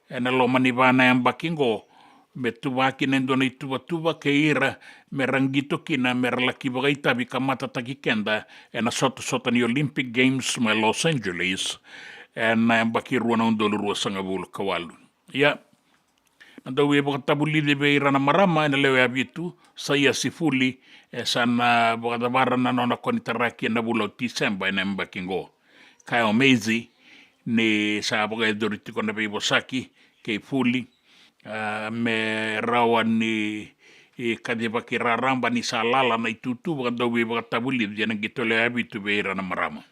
ena loma ni va na yabaki qo, me tuvaki na dua na ituvatuva kei ira me ra qito kina me ra laki vakaitavi ka matataki keda ena sotasota ni Olympic Games mai Los Angeles ena yabaki rua na udolu ruasagavulu ka walu. Ia, na dauveivakatavulici vei ira na marama ena lewe vitu, sa ia Sifuli, e sa na vakacavara na nona konitaraki ena vula o Tiseba ena yabaki qo. Kaya o Macy ni sa vakayacori tiko na veivosaki kei Fuli, a, me rawa ni, e, kacivaki raraba ni sa lala na itutu vakadauveivakatavulici ena qito lewe vitu vei ira na marama.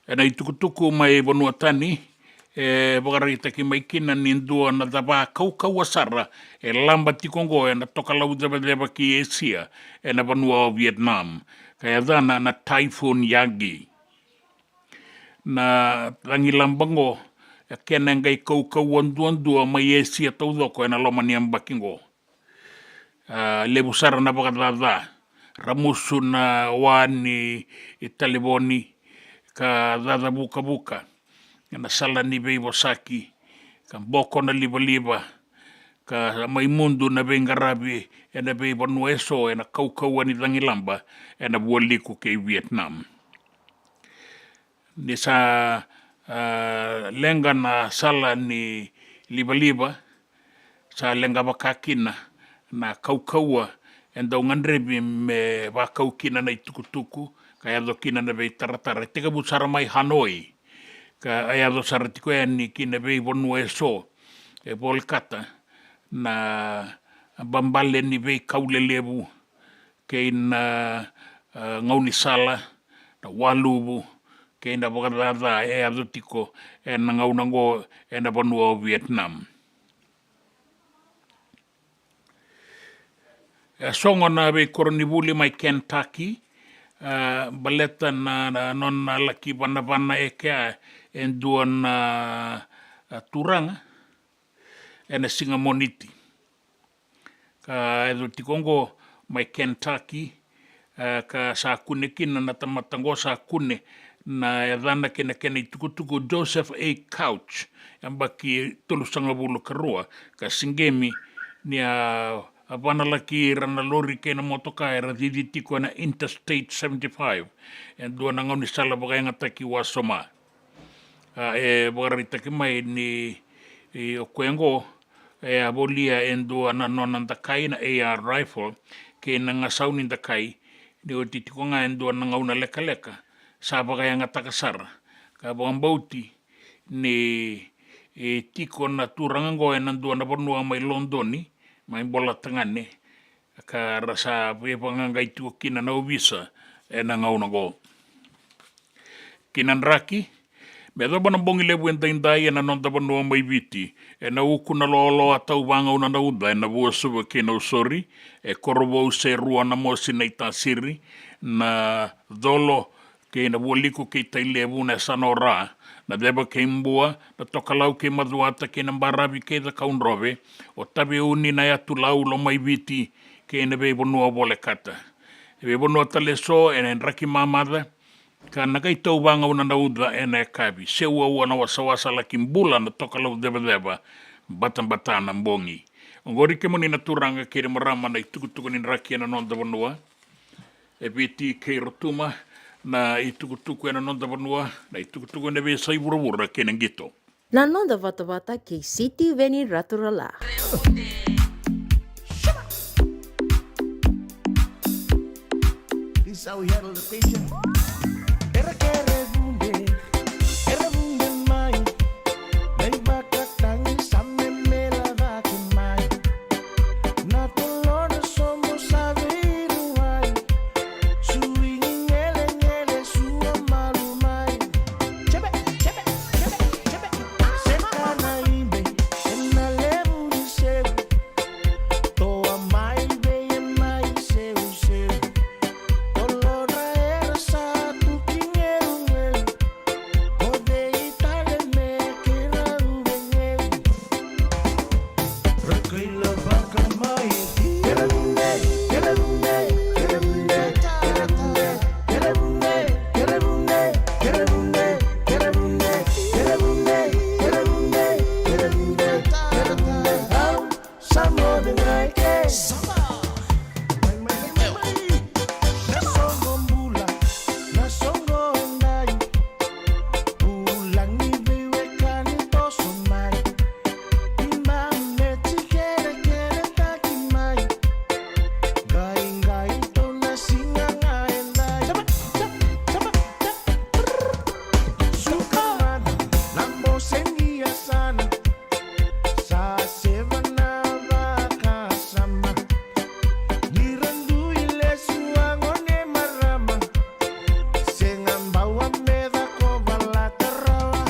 Ena itukutuku mai vanua tani, e vakaraitaki mai kina ni dua na cava kaukauwa sara e laba tiko oqo ena tokalau cevaceva ki Esia, ena vanua o Vietnam, ka yacana na Typhoon Yagi. Na cagilaba oqo, e kena e qai kaukauwa duadua mai Esia taucoko ena loma ni yabaki oqo. A, levu sara na vakacaca, ramusu na wa ni talevoni, ka caca vukavuka ena sala ni veivosaki, ka boko na livaliva, ka mai mudu na veiqaravi ena veivanua eso ena kaukauwa ni cagilaba ena vualiku kei Vietnam. Ni sa, a, leqa na sala ni livaliva, sa leqa vaka kina na kaukauwa e dau gadrevi me vakau kina na itukutuku, ka yaco kina na veitaratara. E tekivu sara mai Hanoi, ka yaco sara tiko yani ki na veivanua eso, e volekata na babale ni veikau lelevu, kei na, a, gaunisala, na waluvu, kei na vakacaca e yaco tiko ena gauna oqo ena vanua o Vietnam. E sogo na veikoronivuli mai Kentucky, a, baleta na, na nona laki vanavana e kea e dua na, a, turaga ena siga Moniti. Ka yaco tiko oqo mai Kentucky, e, ka sa kune kina na tamata oqo, sa kune na yacana kei na kena itukutuku Joseph A. Couch, yabaki tolusagavulu ka rua, ka siqemi ni a a vanalaki ira na lori kei na motoka era cici tiko ena Interstate seventy-five, e dua na gaunisala vakayagataki wasoma. A, e vakaraitaki mai ni, i, o koya oqo, e a volia e dua na nona dakai na A R rifle, kei na gasau ni dakai, ni oti tiko ga e dua na gauna lekaleka, sa vakayagataka sara. Ka vakabauti ni, e, tiko na turaga oqo ena dua na vanua mai Lodoni, mai Bolatagane, ka ra sa veivaqaqai tiko kina na ovisa ena gauna oqo. Ki na draki, me yacova na bogi levu edaidai ena noda vanua mai Viti, ena uku na loaloa tauvagauna na uca ena Vuasuva kei Nausori, e Korovou, Serua, Namosi, Naitasiri, Nacolo, kei Navualiku kei Tailevu, na yasana o Ra, Naceva kei Bua, Natokalau kei Macuata, kei Nabaravi kei Cakaudrove, Otaveuni, Nayatulau, Lomaiviti, kei na veivanua volekata. E veivanua tale eso ena draki mamaca, ka na qai tauvagauna na uca ena yakavi, se uaua na wasawasa laki bula na tokalau cevaceva, batabata na bogi. Oqori kemuni na turaga kei na marama na itukutuku ni draki ena noda vanua. E Viti kei Rotuma na itukutuku ena noda vanua, na itukutuku ena veiyasai vuravura kei na qito. Na noda vatavata kei Sitiveni Raturala. This is how we handle the patient. Era kere vunde, era vunde mai. Mai vakatagi sa memela vaki mai. Na tolona somo sa veiruai. Suigi ngelegele sua malu mai. Jebe, jebe, jebe, jebe. Seka na ibe, ena levu ni sevu. Toa mai vei e mai seuseu. Tolodra era sa tuki ngeugeu. O cei tale me keirau vegeu. Ra kaila vaka mai. Kere vunde, kere vunde, kere vunde, kere vunde, kere vunde, kere vunde, kere vunde, kere vunde, kere vunde, kere vunde, kere vunde. Au. Sa moce ga e ke. Mai, mai, mai, mai, mai. Na soqo bula, na soqo dai. Vulagi veiwekani toso mai. Iba me tikerekere taki mai. Qai, qai tou na siga ga e dai. Suka mada, na bose ni yasana. Sa seva na vakasama. Ni ra dui lesu a gone marama. Sega bau a meca ko valata rawa.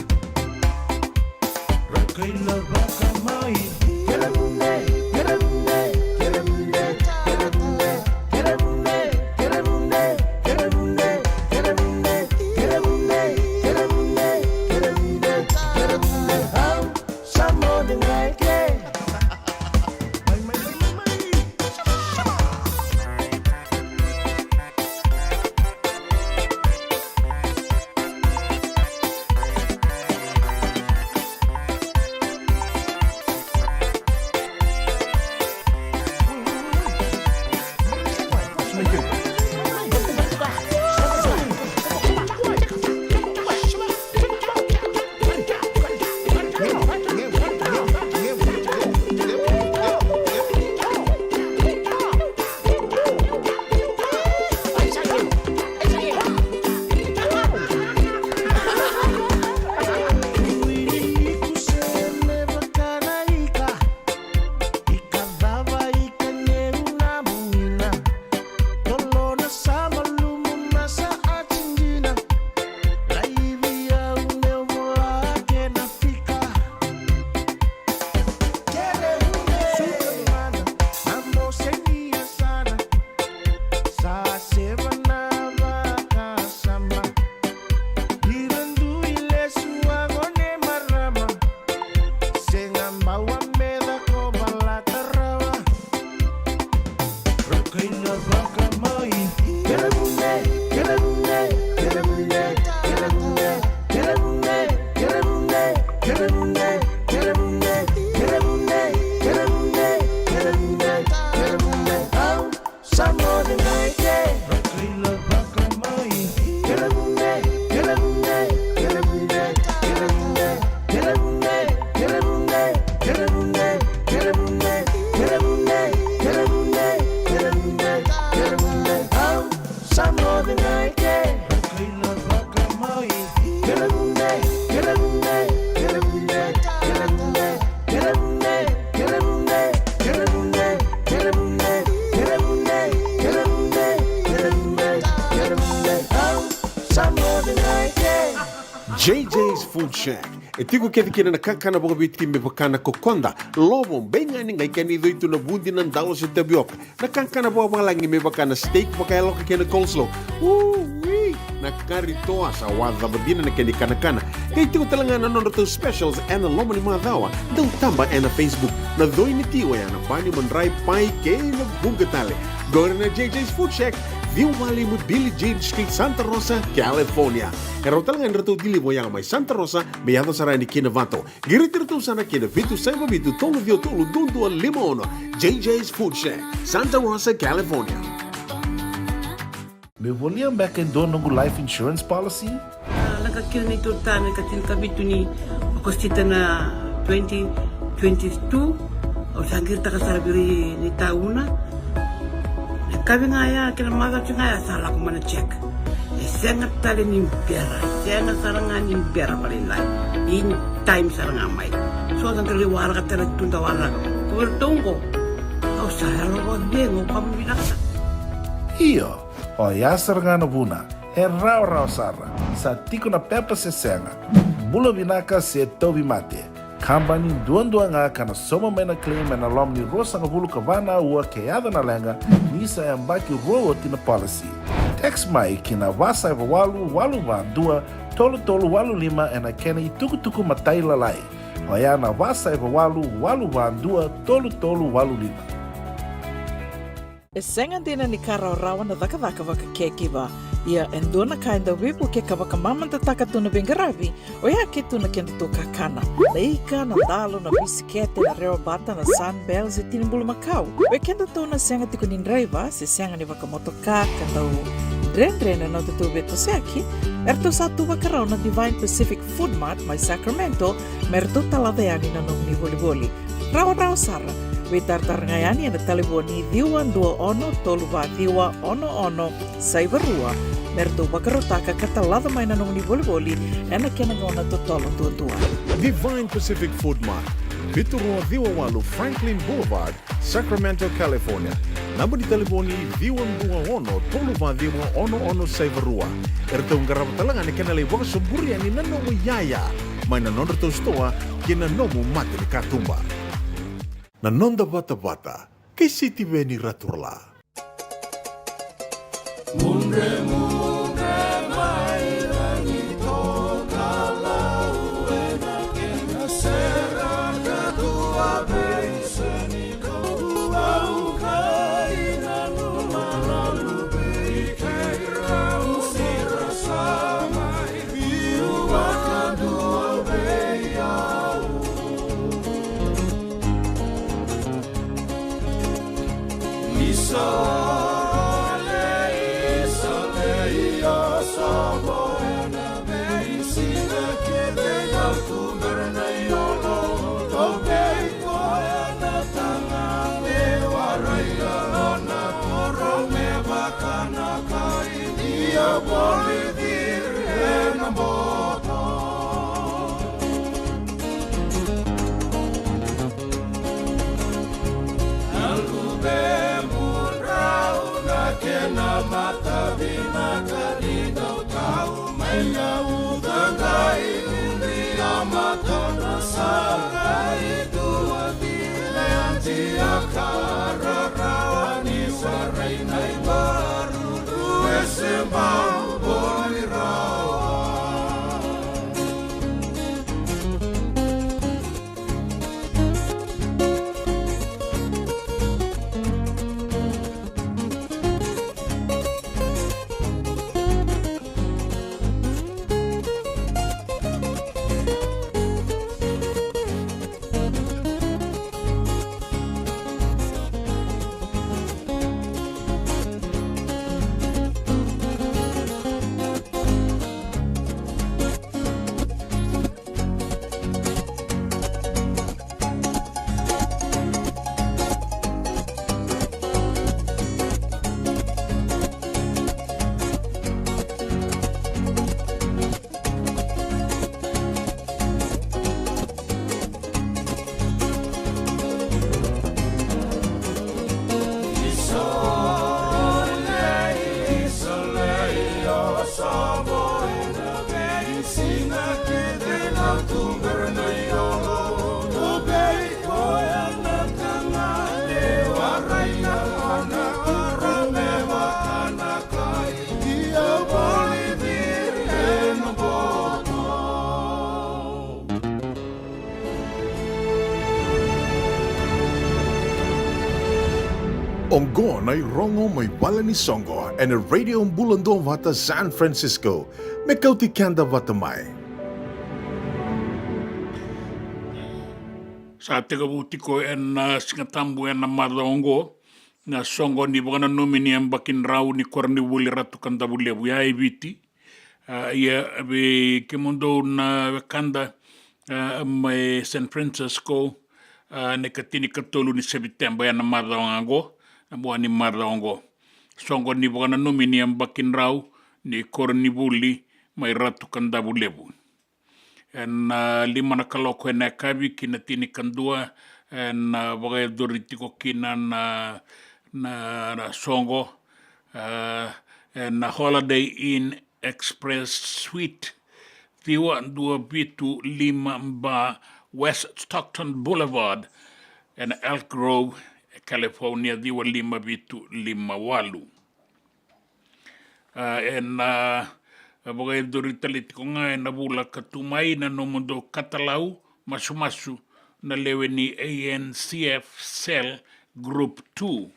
Ra kaila vaka mai. Kere vunde, kere vunde, kere vunde, kere vunde. Sa moce ga e ke. Mai, mai, mai, mai, mai. Ika cava ika neu na bugina. Tolona sa malumu na sa atidina. Laivi au meu vola kena fika. Kere une. Suka mada na bose ni yasana. Sa seva na vakasama. Ira dui lesu a gone marama. Sega bau a meca ko valata rawa. Ra kaila vaka mai. Kere vunde, kere vunde, kere vunde, kere vunde. Kere vunde, kere vunde, kere vunde, kere vunde, kere vunde, kere vunde, kere vunde, kere vunde, kere vunde, kere vunde, kere vunde, kere vunde, kere vunde, kere vunde. J J's Food Shack. E tiko kece kina na kakana vakaviti me vaka na kokoda, lovo, beigani, qai kena icoi tu na vudi, na dalo se tavioka. Na kakana vakavalagi me vaka na steak vakayaloka kei na coleslaw. Ui! Na kari toa sa wacava dina na kena ikanakana. Qai tiko tale ga na nodratou specials ena loma ni macawa. Dau taba ena Facebook. Na coi ni ti oya na bani, madrai, pai kei na vuqa tale. Qori na J J's Food Shack, ciwa walu lima Billie Jean Street, Santa Rosa, California. E rawa tale ga ni ratou deliver oya mai Santa Rosa me yaco sara yani ki Novato. Qiriti iratou sara ki na vitu saiva vitu tolu ciwa tolu dua dua lima ono. J J's Food Shack, Santa Rosa, California. Meu volia beka e dua noqu life insurance policy? A, lako kina neitou tane ka tinikavitu ni Okosita na twenty twenty-two. Au sa qiritaka sara vei ira ni tauna. Na yakavi ga ya kei na macawa ga ya sa lako mai na check. E sega tale ni bera, e sega sara ga ni bera vakalailai. In time sara ga mai. So da qai waraka tale tu da waraka. Ko iratou qo, au sa yalo vakacegu, au kama vinaka sara. Io, oya sara ga na vuna. E rawarawa sara. Sa tiko na pepa se sega. Bula vinaka se tauvimate. Kabani duadua ga ka na sauma mai na claim ena loma ni ruasagavulu ka va na aua ke yaco na leqa, ni sa yabaki rua oti na policy. Text mai ki na va saiva walu walu va dua tolu tolu walu lima ena kena itukutuku matailalai. Oya na va saiva walu walu va dua tolu tolu walu lima. E sega dina ni ka rawarawa na cakacaka vaka caregiver. Ia e dua na ka e dau veivuke ka vakamamadataka tu na veiqaravi, oya ke tu na kedatou kakana. Na ika, na dalo, na bisikete, na rewa bata, na Sunbell se tini bulumakau. Vei kedatou na sega tiko ni draiva se sega ni vakamotoka ka dau dredre na nodatou veitosoyaki, eratou sa tu vakarau na Divine Pacific Food Mart mai Sacramento me ratou talaca yani na nomuni volivoli. Rawarawa sara. Veitaratara ga yani ena talevoni ciwa dua ono tolu va ciwa ono ono saiva rua me ratou vakarautaka ka talaca mai na nomuni volivoli ena kena gauna totolo duadua. Divine Pacific Food Mart, vitu rua ciwa walu Franklin Boulevard, Sacramento, California. Naba ni talevoni ciwa dua ono tolu va ciwa ono ono saiva rua. Eratou qarava tale ga na kena lai vakasoburi yani na nomu iyaya mai na nodratou sitoa kei na nomu mata ni katuba. Na noda vatavata kei Sitiveni Raturala. Mudre, mudre mai rangi toka lau ena kena sera ka tua vei seni kou au kai na numa na lubi kei rau sira sa mai. Biu vakadua vei au. Isa lei, isa lei, o sobo ena vei siga kece au tu bera na iolo. Tou vei koya na taga me warai a nona koro me vaka na kai. Ia voli ciri ena boto. Na lube mudrau na kena mata vinaka ni dau tau mai na uca qai udri a mata na sagai dua tile anti a ka rarawa ni sarai na ivaru. Oqo na irogo mai vale ni soqo ena Radio Bula Duavata San Francisco. Me kauti keda vata mai. Sa tekivu tiko ena Siga Tabu ena macawa oqo na soqo ni vakananumi ni yabaki drau ni koronivuli Ratu Kadavulevu ya e Viti. A, ia vei kemudou na wekada, a, mai San Francisco, a, na ikatinikatolu ni Seviteba ena macawa ga oqo, na mua ni macawa oqo. Soqo ni vakananumi ni yabaki drau ni koronivuli mai Ratu Kadavulevu. Ena, a, lima na kaloko ena yakavi ki na tinikadua, ena, a, vakayacori tiko kina na, na, na soqo, a, ena Holiday Inn Express Suite, ciwa dua vitu lima ba West Stockton Boulevard, ena Elk Grove, California, ciwa lima vitu lima walu. A, ena, a, vakayacori tale tiko ga ena vula ka tu mai na nomudou katalau masumasu na lewe ni A N C F Cell Group two.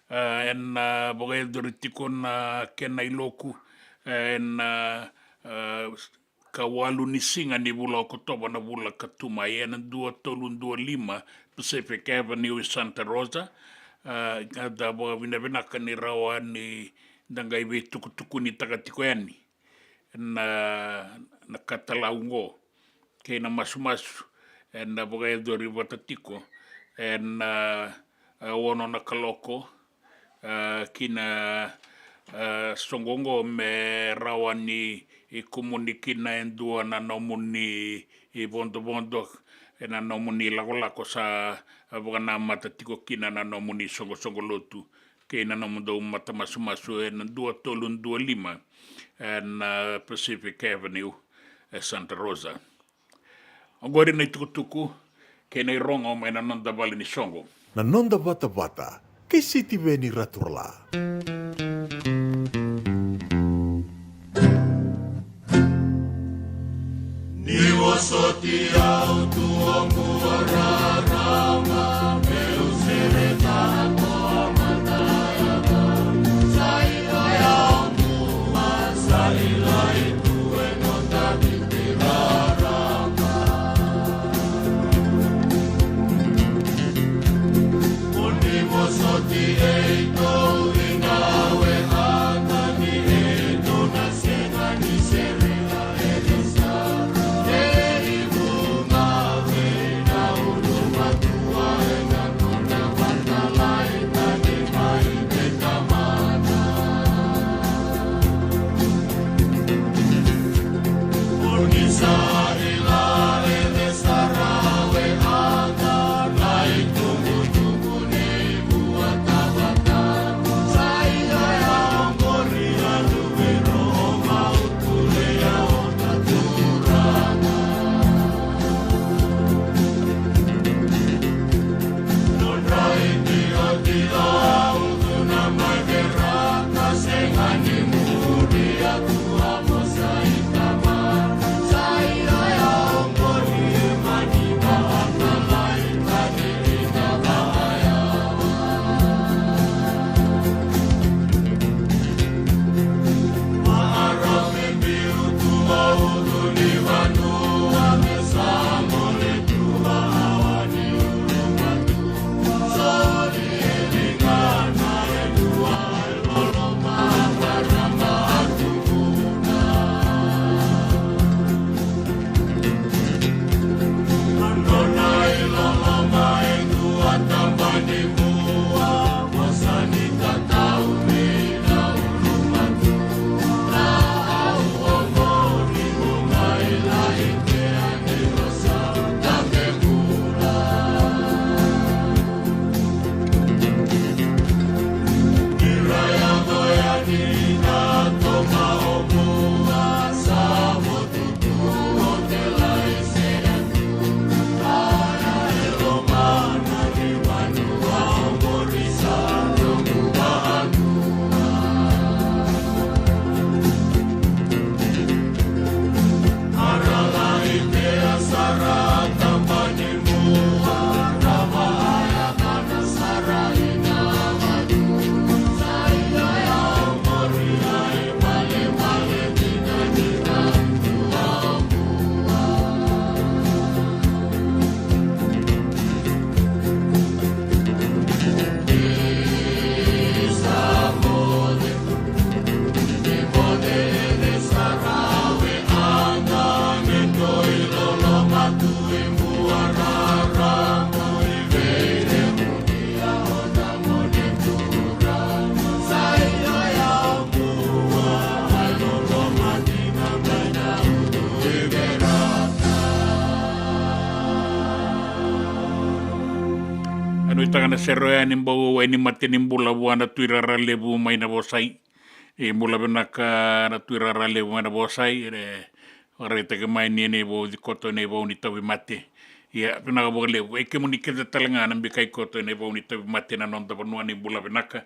A, ena, a, vakayacori tiko na kena iloku, a, ena, a, a, ka walu ni siga ni vula Okotova na vula ka tu mai, ena dua tolu dua lima Pacific Avenue i Santa Rosa. A, da vakavinavinaka ni rawa ni da qai veitukutukunitaka tiko yani na, na katalau oqo kei na masumasu ena vakayacori vata tiko ena, a, ono na kaloko, a, ki na, a, soqo oqo me rawa ni kumuni kina e dua na nomuni vodovodo ena nomuni lakolako sa, a, vakanamata tiko kina na nomuni soqosoqo lotu kei na nomudou matamasumasu ena dua tolu dua lima ena, a, Pacific Avenue e Santa Rosa. Oqori na itukutuku kei na irogo mai na noda vale ni soqo. Na noda vatavata kei Sitiveni Raturala. Ni vosoti au tu oqo rarama, meu sereka ko a matayama. Sa i lai au tu, sa i lai tu e noda viti rarama. Mo ni vosoti e i tou i gawe a tani e i tou na sega ni sereka e ni sa. E i vuma Na sere oya ni bau wainimate ni bula vua na Tui Rara Levu mai Navosai. E bula vinaka na Tui Rara Levu mai Navosai, e vakaraitaki mai ni na vauci koto ena ivau ni tauvimate. Ia, vinaka vakalevu. E kemuni kece tale ga na bikai koto ena ivau ni tauvimate na noda vanua, ni bula vinaka.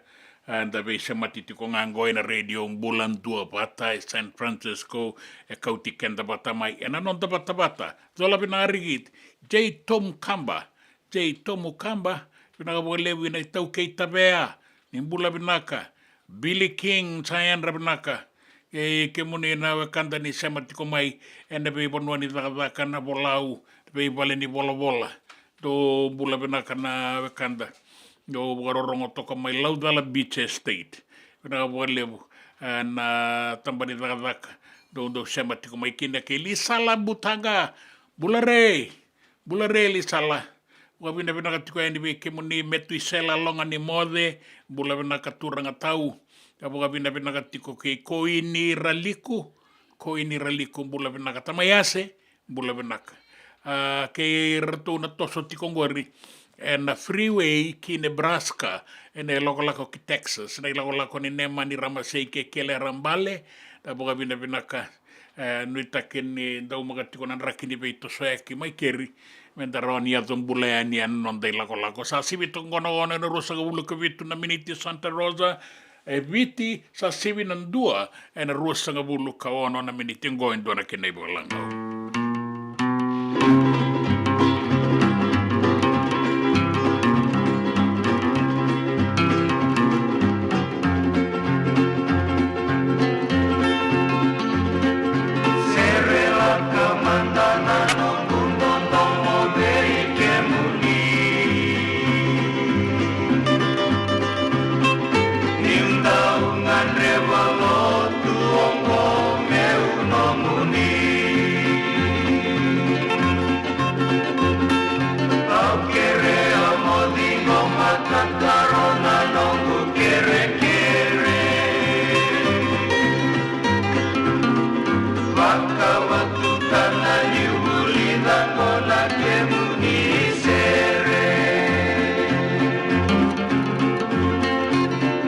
A, da veisemati tiko ga qo ena Radio Bula Duavata e San Francisco, e kauti keda vata mai ena noda vatavata. Cola vinaka riki, J Tom Kaba. J Tom Kaba, vinaka vakalevu. Ina iTaukei Tavea, ni bula vinaka. Billy King, sa yadra vinaka. E kemuni na wekada ni sema tiko mai ena veivanua ni cakacaka, na Volau, veivale ni volavola. Dou bula vinaka na wekada. Dou vakarorogo toka mai Laucala Beach Estate. Vinaka vakalevu, e, na taba ni cakacaka. Dou, dou sema tiko mai kina kei Lisala Butaqa. Bula re. Bula re Lisala. Vakavinavinaka tiko yani vei kemuni Metuisela Loganimoce. Bula vinaka turaga tau. Vakavinavinaka tiko kei Koini Raliku. Koini Raliku, bula vinaka tamai Ase. Bula vinaka. A, kei ratou na toso tiko qori ena freeway ki Nebraska, ena ilakolako ki Texas, na ilakolako ni Nemani Ramasei kei Kele Rabale. Da vakavinavinaka. E, nuitaki ni daumaka tiko na draki ni veitosoyaki mai keri, me da rawa ni yaco bula yani ena noda ilakolako. Sa sivi toka qo na ono ena ruasagavulu ka vitu na miniti Santa Rosa, e Viti. Sa sivi na dua ena ruasagavulu ka ono na miniti. Qo e dua na kena ivakalagau. Serelaka mada na noqu dodomo vei kemuni. Niu dau gadreva lotu oqo meu nomuni. Au kerea mo ciqoma tataro na noqu kerekere. Vakavatuka na niu vulica qo na kemuni sere.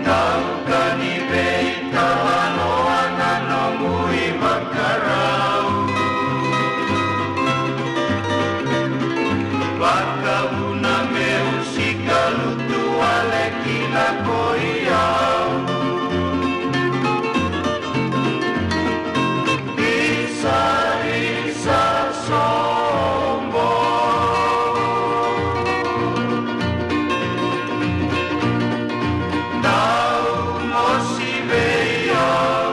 Dau ka ni veitalanoa na noqu ivakarau. Vakavuna meu sikalutu wale kina ko i au. Isa, isa sobo. Dau mosi vei au.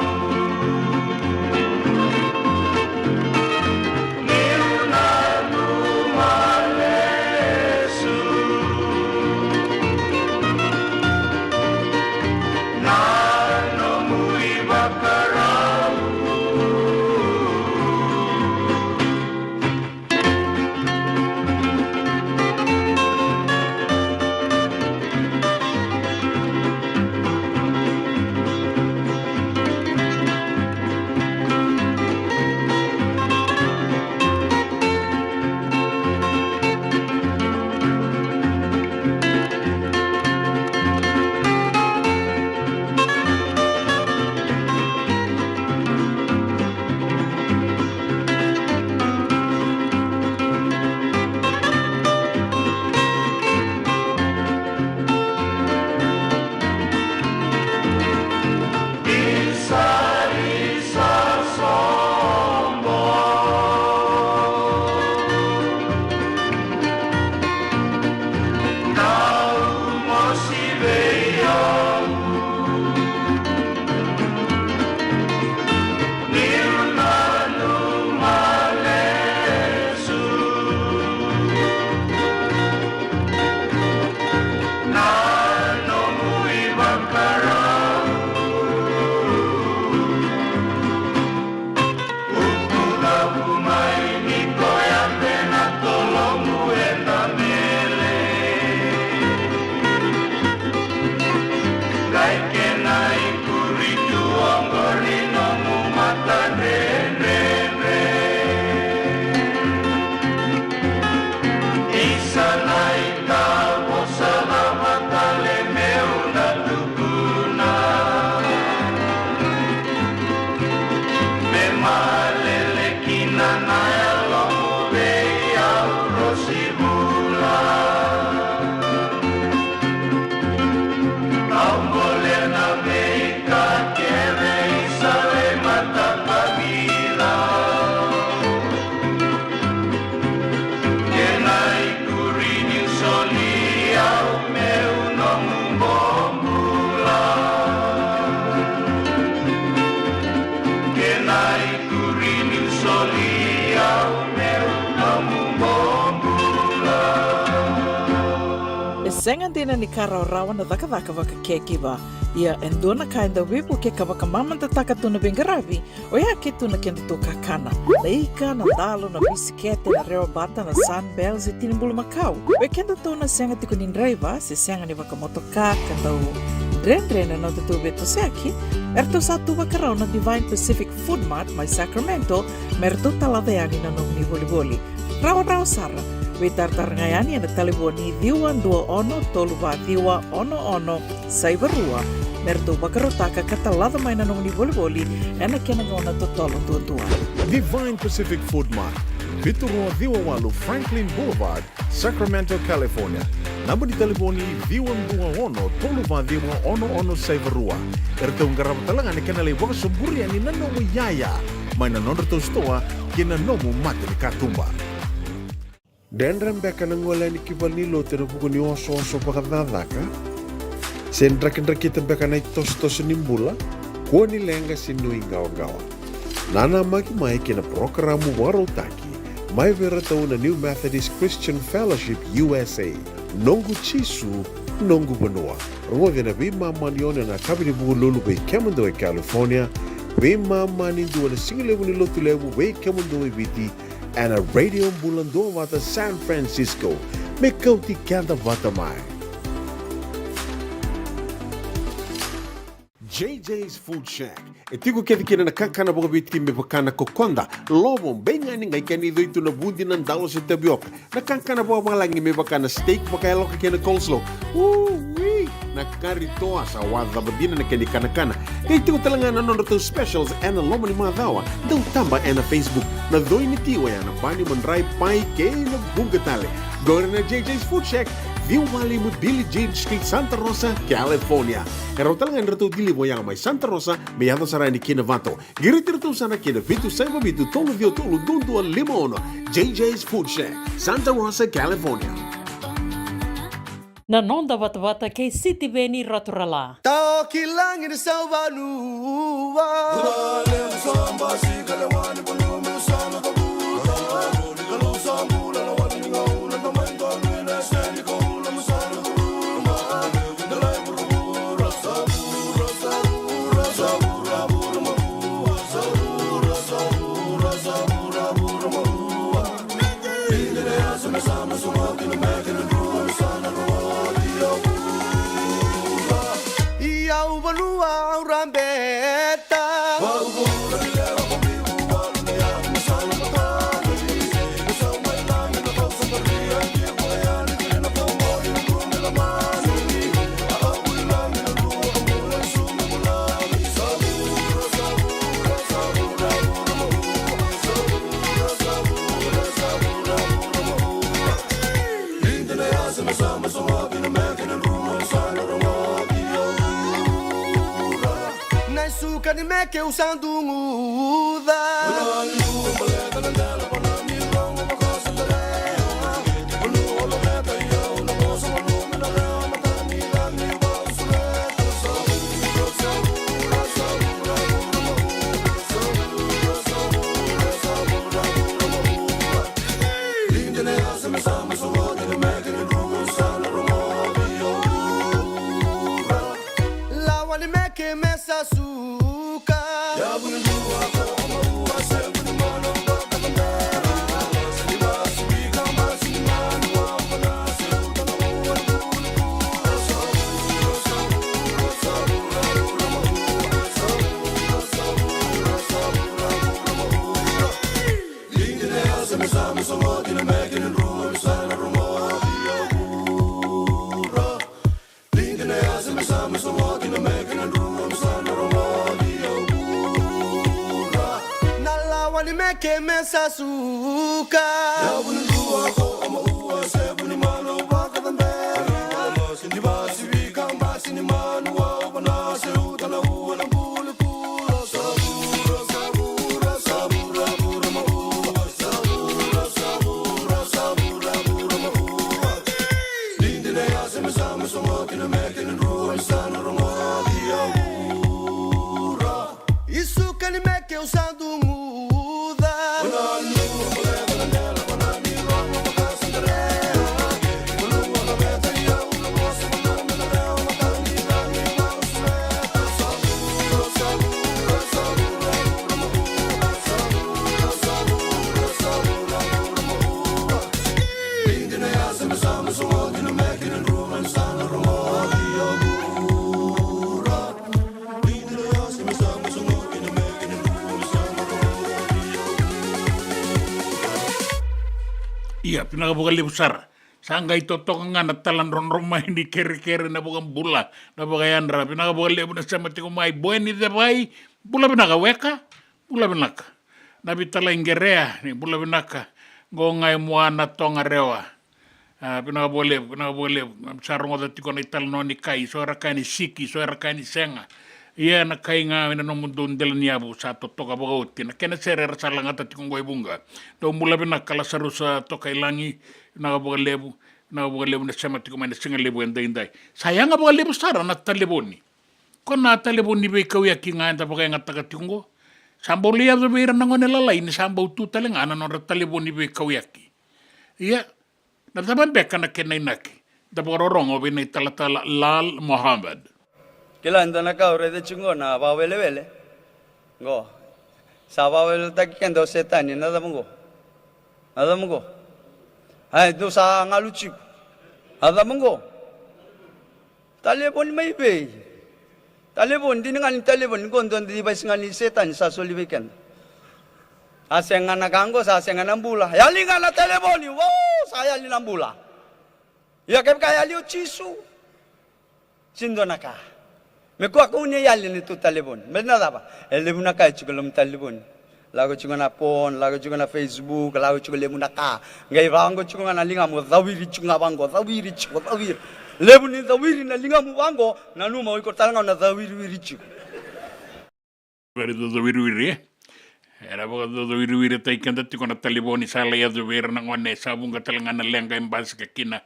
Niu nanuma lesu. Sega dina ni ka rawarawa na cakacaka vaka caregiver. Ia e dua na ka e dau veivuke ka vakamamadataka tu na veiqaravi, oya ke tu na kedatou kakana. Na ika, na dalo, na bisikete, na rewa bata, na Sunbell, se tini bulumakau. Vei kedatou na sega tiko ni draiva, se sega ni vakamotoka, ka dau dredre na nodatou veitosoyaki, eratou sa tu vakarau na Divine Pacific Food Mart mai Sacramento, me ratou talaca yani na nomuni volivoli. Rawarawa sara. Veitaratara ga yani ena talevoni ciwa dua ono tolu va ciwa ono ono saiva rua, me ratou vakarautaka ka talaca mai na nomuni volivoli ena kena gauna totolo duadua. Divine Pacific Food Mart, vitu rua ciwa walu Franklin Boulevard, Sacramento, California. Naba ni talevoni ciwa dua ono tolu va ciwa ono ono saiva rua. Eratou qarava tale ga na kena lai vakasoburi yani na nomu iyaya mai na nodratou sitoa kei na nomu matanikatuba. Dredre beka na gole yani ki valenilotu ena vuku ni osooso vakacakacaka? Se drakidrakita beka na itosotoso ni bula? Kua ni leqa se nuiqawaqawa. Nanamaki mai ki na parokaramu vakarautaki mai vei iratou na New Methodist Christian Fellowship U S A. Noqu Jisu, noqu vanua. Rogoci ena veimama ni ono ena yakavi ni Vukelulu vei kemudou e California, veimama ni dua ena sigalevu ni Lotulevu vei kemudou e Viti, ena Radio Bula Duavata San Francisco. Me kauti keda vata mai. J J's Food Shack. E tiko kece kina na kakana vakaviti me vaka na kokoda, lovo, beigani, qai kena icoi tu na vudi, na dalo se tavioka. Na kakana vakavalagi me vaka na steak vakayaloka kei na coleslaw. Ui! Na kari toa, sa wacava dina na kena ikanakana. Qai tiko tale ga na nodratou specials ena loma ni macawa. Dau taba ena Facebook. Na coi ni ti oya na bani, madrai, pai kei na vuqa tale. Qori na J J's Food Shack, ciwa walu lima Billie Jean Street, Santa Rosa, California. E rawa tale ga ni ratou deliver oya mai Santa Rosa me yaco sara yani ki Novato. Qiriti iratou sara ki na vitu saiva vitu tolu ciwa tolu dua dua lima ono. J J's Food Shack, Santa Rosa, California. Na noda vatavata kei Sitiveni Raturala. Tao ki lagi ni sauvanua. Ia au vanua au rabeta. Na suka ni meke au sa duguca. Lawa ni meke me sa suka. Na lawa ni meke me sa suka. Isuka ni meke au sa duguca. Vinaka vakalevu sara. Sa qai totoka ga na tala drodro mai ni kerekere, na vakabula, na vakayadra. Vinaka vakalevu na sema tiko mai. Boe ni Cevai, bula vinaka weka, bula vinaka. Na Vitalai Qerea, ni bula vinaka. Qo ga e mua na Toga Rewa. A, vinaka vakalevu, vinaka vakalevu. Sa rogoca tiko na italanoa ni kai, so era kaya ni siki, so era kaya ni sega. Ia na kai ga ena nomudou dela ni yavu sa totoka vakaoti. Na kena sere era sa lagata tiko qo e vuqa. Dou bula vinaka Lasarusa Tokailagi, vinaka vakalevu, vinaka vakalevu na sema tiko mai na siga levu edaidai. Sa yaga vakalevu sara na talevoni. Ko na talevoni veikauyaki ga eda vakayagataka tiko qo. Sa bau lai yaco vei ira na gone lalai ni sa bau tu tale ga na nodra talevoni veikauyaki. Ia, na cava beka na kena inaki? Da vakarorogo vei na italatala Lal Mohammed. Kila e dua na ka au raica tiko qo na vakawelewele. Qo. Sa vakaweleweletaki keda o Setani, na cava qo? Na cava qo? Ai, dou sa galu tiko. Na cava qo? Talevoni mai vei? Talevoni, dina ga ni talevoni, qo dua na device ga ni Setani sa soli vei keda. A sega na ka qo, sa sega na bula. Yali ga na talevoni, wo, sa yali na bula. Ia kevaka yali o Jisu, sega dua na ka. Me kua kau ni yali na tou talevoni. Me na cava? E levu na ka e tiko e loma ni talevoni. Lako tiko na phone, lako tiko na Facebook, lako tiko levu na ka. Qai vaqo tiko ga na ligamu, cawiri tiko ga vaqo, cawiri tiko, cawiri. Levu ni cawiri na ligamu vaqo, nanuma o iko tale ga o na cawiriwiri tiko. Era cawiriwiri, e? Era vakacawiriwiritaki keda tiko na talevoni, sa lai yaco vei ira na gone, sa vuqa tale ga na leqa e basika kina.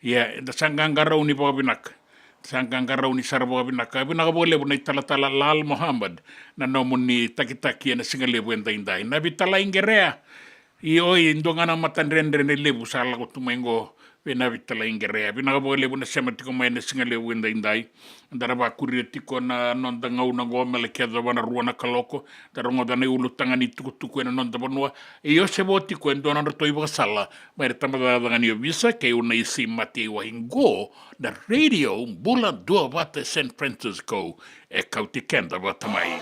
Ia, eda sa qaqarauni vakavinaka. Sa qaqarauni sara vakavinaka. Vinaka vakalevu na italatala Lal Mohammed, na nomuni takitaki ena siga levu edaidai. Na Vitalai Qerea, io, e dua ga na matadredre ni levu sa lako tu mai qo vei na Vitalai Qerea. Vinaka vakalevu na sema tiko mai ena siga levu edaidai. Da ra vakuria tiko na noda gauna qo me laki yacova na rua na kaloko. Da rogoca na iulutaga ni tukutuku ena noda vanua. Io, se vo tiko e dua na nodratou ivakasala mai na tabacakacaka ni ovisa, kei Unaisi Mateiwai qo na Radio Bula Duavata San Francisco. E kauti keda vata mai.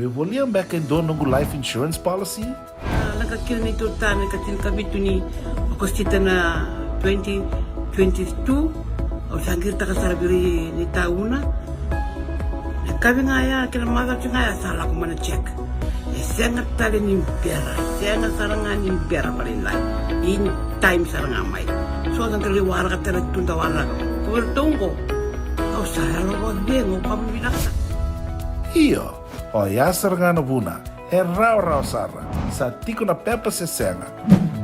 Volia beka e dua noqu life insurance policy? A, lako kina neitou tane ka tinikavitu ni Okosita na twenty twenty-two. Au sa qiritaka sara vei ira ni tauna. Na kavi ga ya kei na macawa ga ya sa lako mai na check. E sega tale ni bera, sega sara ga ni bera vakalailai. In time sara ga mai. So da dau waraka tale tu da waraka. Ko vei ratou oqo. Au sa yalo vakavega, au kama vinaka. Io, oya sara ga na vuna. E rawarawa sara. Sa tiko na pepa se sega.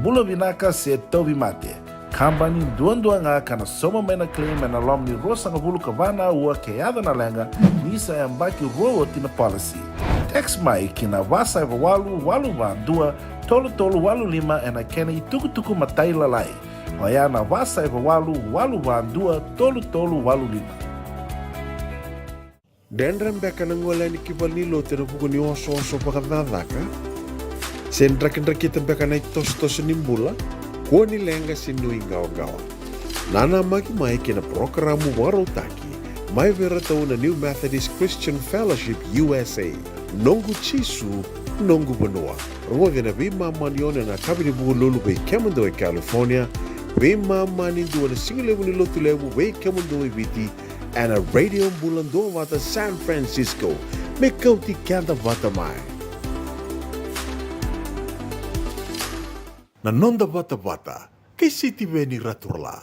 Bula vinaka se tauvimate. Kabani duadua ga ka na sauma mai na claim ena loma ni ruasagavulu ka va na aua ke yaco na leqa ni sa yabaki rua oti na policy. Text mai ki na va saiva walu walu va dua tolu tolu walu lima ena kena itukutuku matailalai. Oya na va saiva walu walu va dua tolu tolu walu lima. Dredre beka na gole yani ki valenilotu ena vuku ni osooso vakacakacaka? Se drakidrakita beka na itosotoso ni bula? Kua ni leqa se nuiqawaqawa. Nanamaki mai ki na parokaramu vakarautaki mai vei iratou na New Methodist Christian Fellowship U S A. Noqu Jisu, noqu vanua. Rogoci ena veimama ni ono ena yakavi ni Vukelulu vei kemudou e California, veimama ni dua na sigalevu ni Lotulevu vei kemudou e Viti, ena Radio Bula Duavata San Francisco. Me kauti keda vata mai. Na noda vatavata kei Sitiveni Raturala.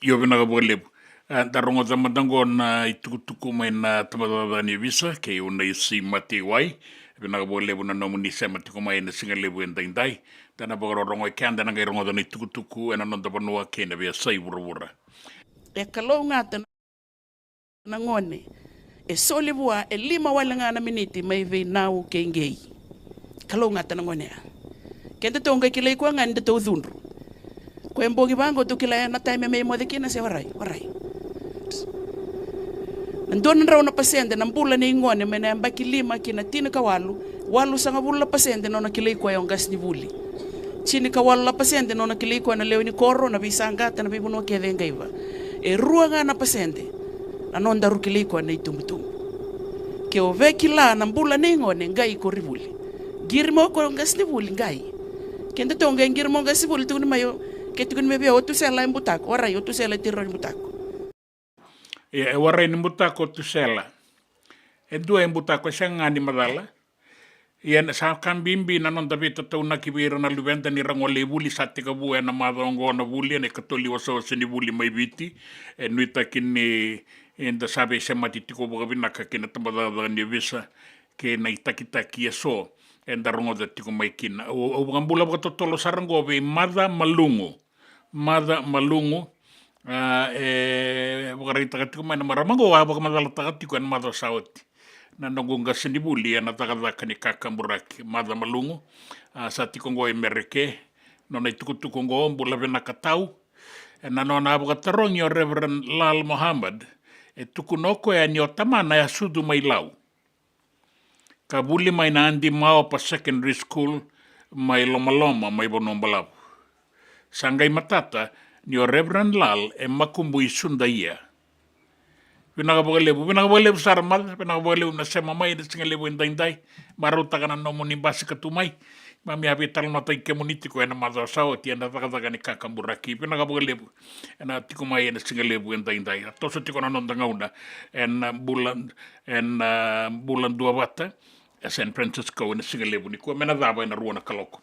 Io, vinaka vakalevu. A, da rogoca mada oqo na itukutuku mai na tabacakacaka ni ovisa kei Unaisi Mateiwai. Vinaka vakalevu na nomuni sema tiko mai ena sigalevu edaidai. Da na vakarorogo e keda, da na qai rogoca na itukutuku ena noda vanua kei na veiyasai vuravura. E kalougata na gone. E soli vua e lima wale ga na miniti mai vei Nau kei Qei. Kalougata na gone ya. Kedatou qai kilai koya ga ni datou cudru. Koya e bogi vaqo tou kila ya na taimi me moce kina se warai, warai. Na dua na drau na pasede na bula nei gone mai na yabaki lima ki na tinikawalu, walusagavulu na pasede na nona kilai koya o qasenivuli. Tinikawalu na pasede na nona kilai koya na lewe ni koro, na veisaqata, na veivanua kece e qaiva. E rua ga na pasede na nodaru kilai koya na itubutubu. Ke o via kila na bula nei gone, qai ko ri vuli. Qiri mai o koya o qasenivuli, qai. Kedatou qai qiri mai o qasenivuli, tukuni mai o, ke tukuni mai vei au o Tusela e butako, warai, o Tusela e tiro ni butako. Ia, e warai ni butako o Tusela. E dua e butako, e sega ga ni macala. Ia, sa ka bibi na noda veitataunaki vei ira na luveda ni ra gole i vuli. Sa tekivu ena macawa oqo na vuli, ena ikatolu ni wasewase ni vuli mai Viti. E nuitaki ni, e, da sa veisemati tiko vakavinaka kei na tabacakacaka ni ovisa kei na itakitaki eso eda rogoca tiko mai kina. Au, au vakabula vakatotolo sara oqo vei Maca Malugu. Maca Malugu, a, e vakaraitaka tiko mai na marama oqo, a vakamacalataka tiko ena macawa sa oti na noqu qasenivuli ena cakacaka ni kakaburaki. Maca Malugu, a, sa tiko oqo e Mereke. Nona itukutuku oqo, bula vinaka tau. Ena nona a vakatarogi o Reverend Lal Mohammed, e tukuna o koya ni o tamana e a sucu mai Lau ka vuli mai na Adi Maopa Secondary School mai Lomaloma, mai Vanuabalavu. Sa qai matata ni o Reverend Lal e makubui Sudaia. Vinaka vakalevu, vinaka vakalevu sara Maca, vinaka vakalevu na sema mai ena sigalevu edaidai. Marautaka na nomuni basika tu mai. Keimami a veitalanoataki kemuni tiko ena macawa sa oti ena cakacaka ni kakaburaki. Vinaka vakalevu ena tiko mai ena sigalevu edaidai. A toso tiko na noda gauna ena bula, ena bula duavata e San Francisco ena sigalevu nikua, me na cava ena rua na kaloko.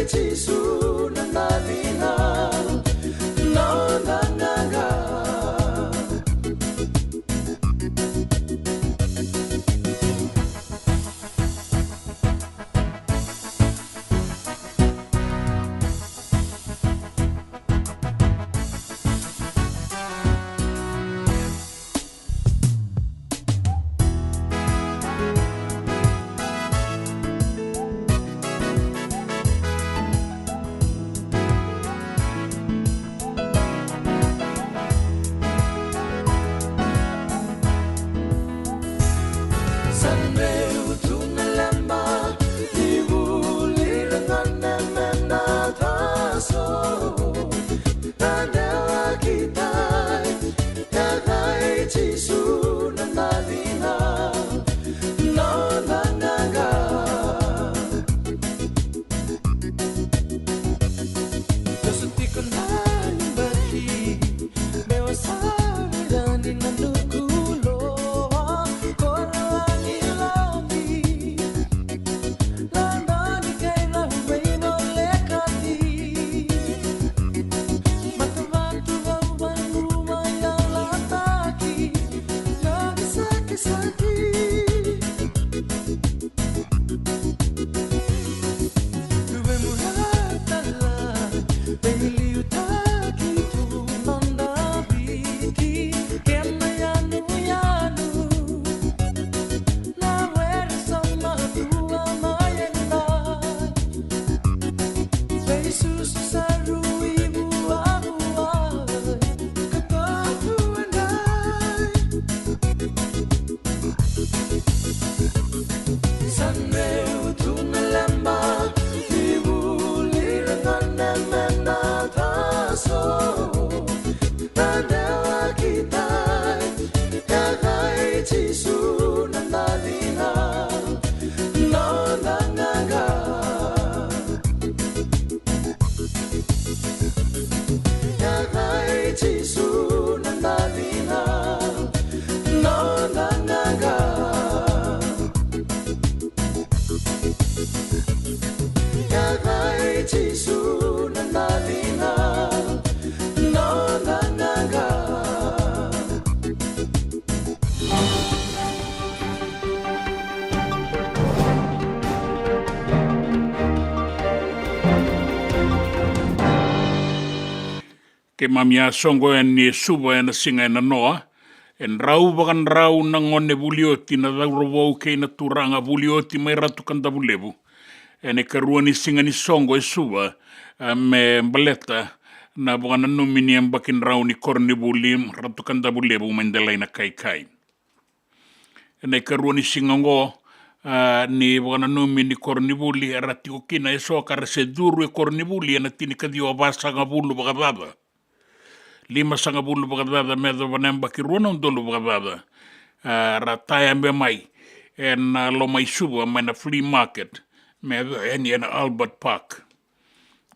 Jisu na dacina, noda qaqa. Sa meu tu na leba ni vuli ra gone me na taso. Na dewa ki tai, ka kai Jisu na dacina, noda qaqa. Toso tiko na yabaki, meu a sa vira ni na nuku loa, koro a ni lami. Sa meu tu na leba ni vuli ra gone me na taso. Na dewa ki tai, ka kai Jisu na dacina, noda qaqa. Ka kai Jisu na dacina, noda qaqa. Ka kai Jisu na dacina, noda qaqa. Keimami a soqo yani e Suva ena siga e nanoa. E drau vakadrau na gone vuli oti, na cauravou kei na turaga vuli oti mai Ratu Kadavulevu. Ena ikarua ni siga ni soqo e Suva, a, me baleta na vakananumi ni yabaki drau ni koronivuli Ratu Kadavulevu mai Delainakaikai. Ena ikarua ni siga oqo, a, ni vakananumi ni koronivuli, era tiko kina eso ka ra se curu e koronivuli ena tinikaciwa vasagavulu vakacaca. Limasagavulu vakacaca me yacova na yabaki rua na udolu vakacaca. A, ra tayabe mai ena loma i Suva mai na flea market me yaco yani ena Albert Park.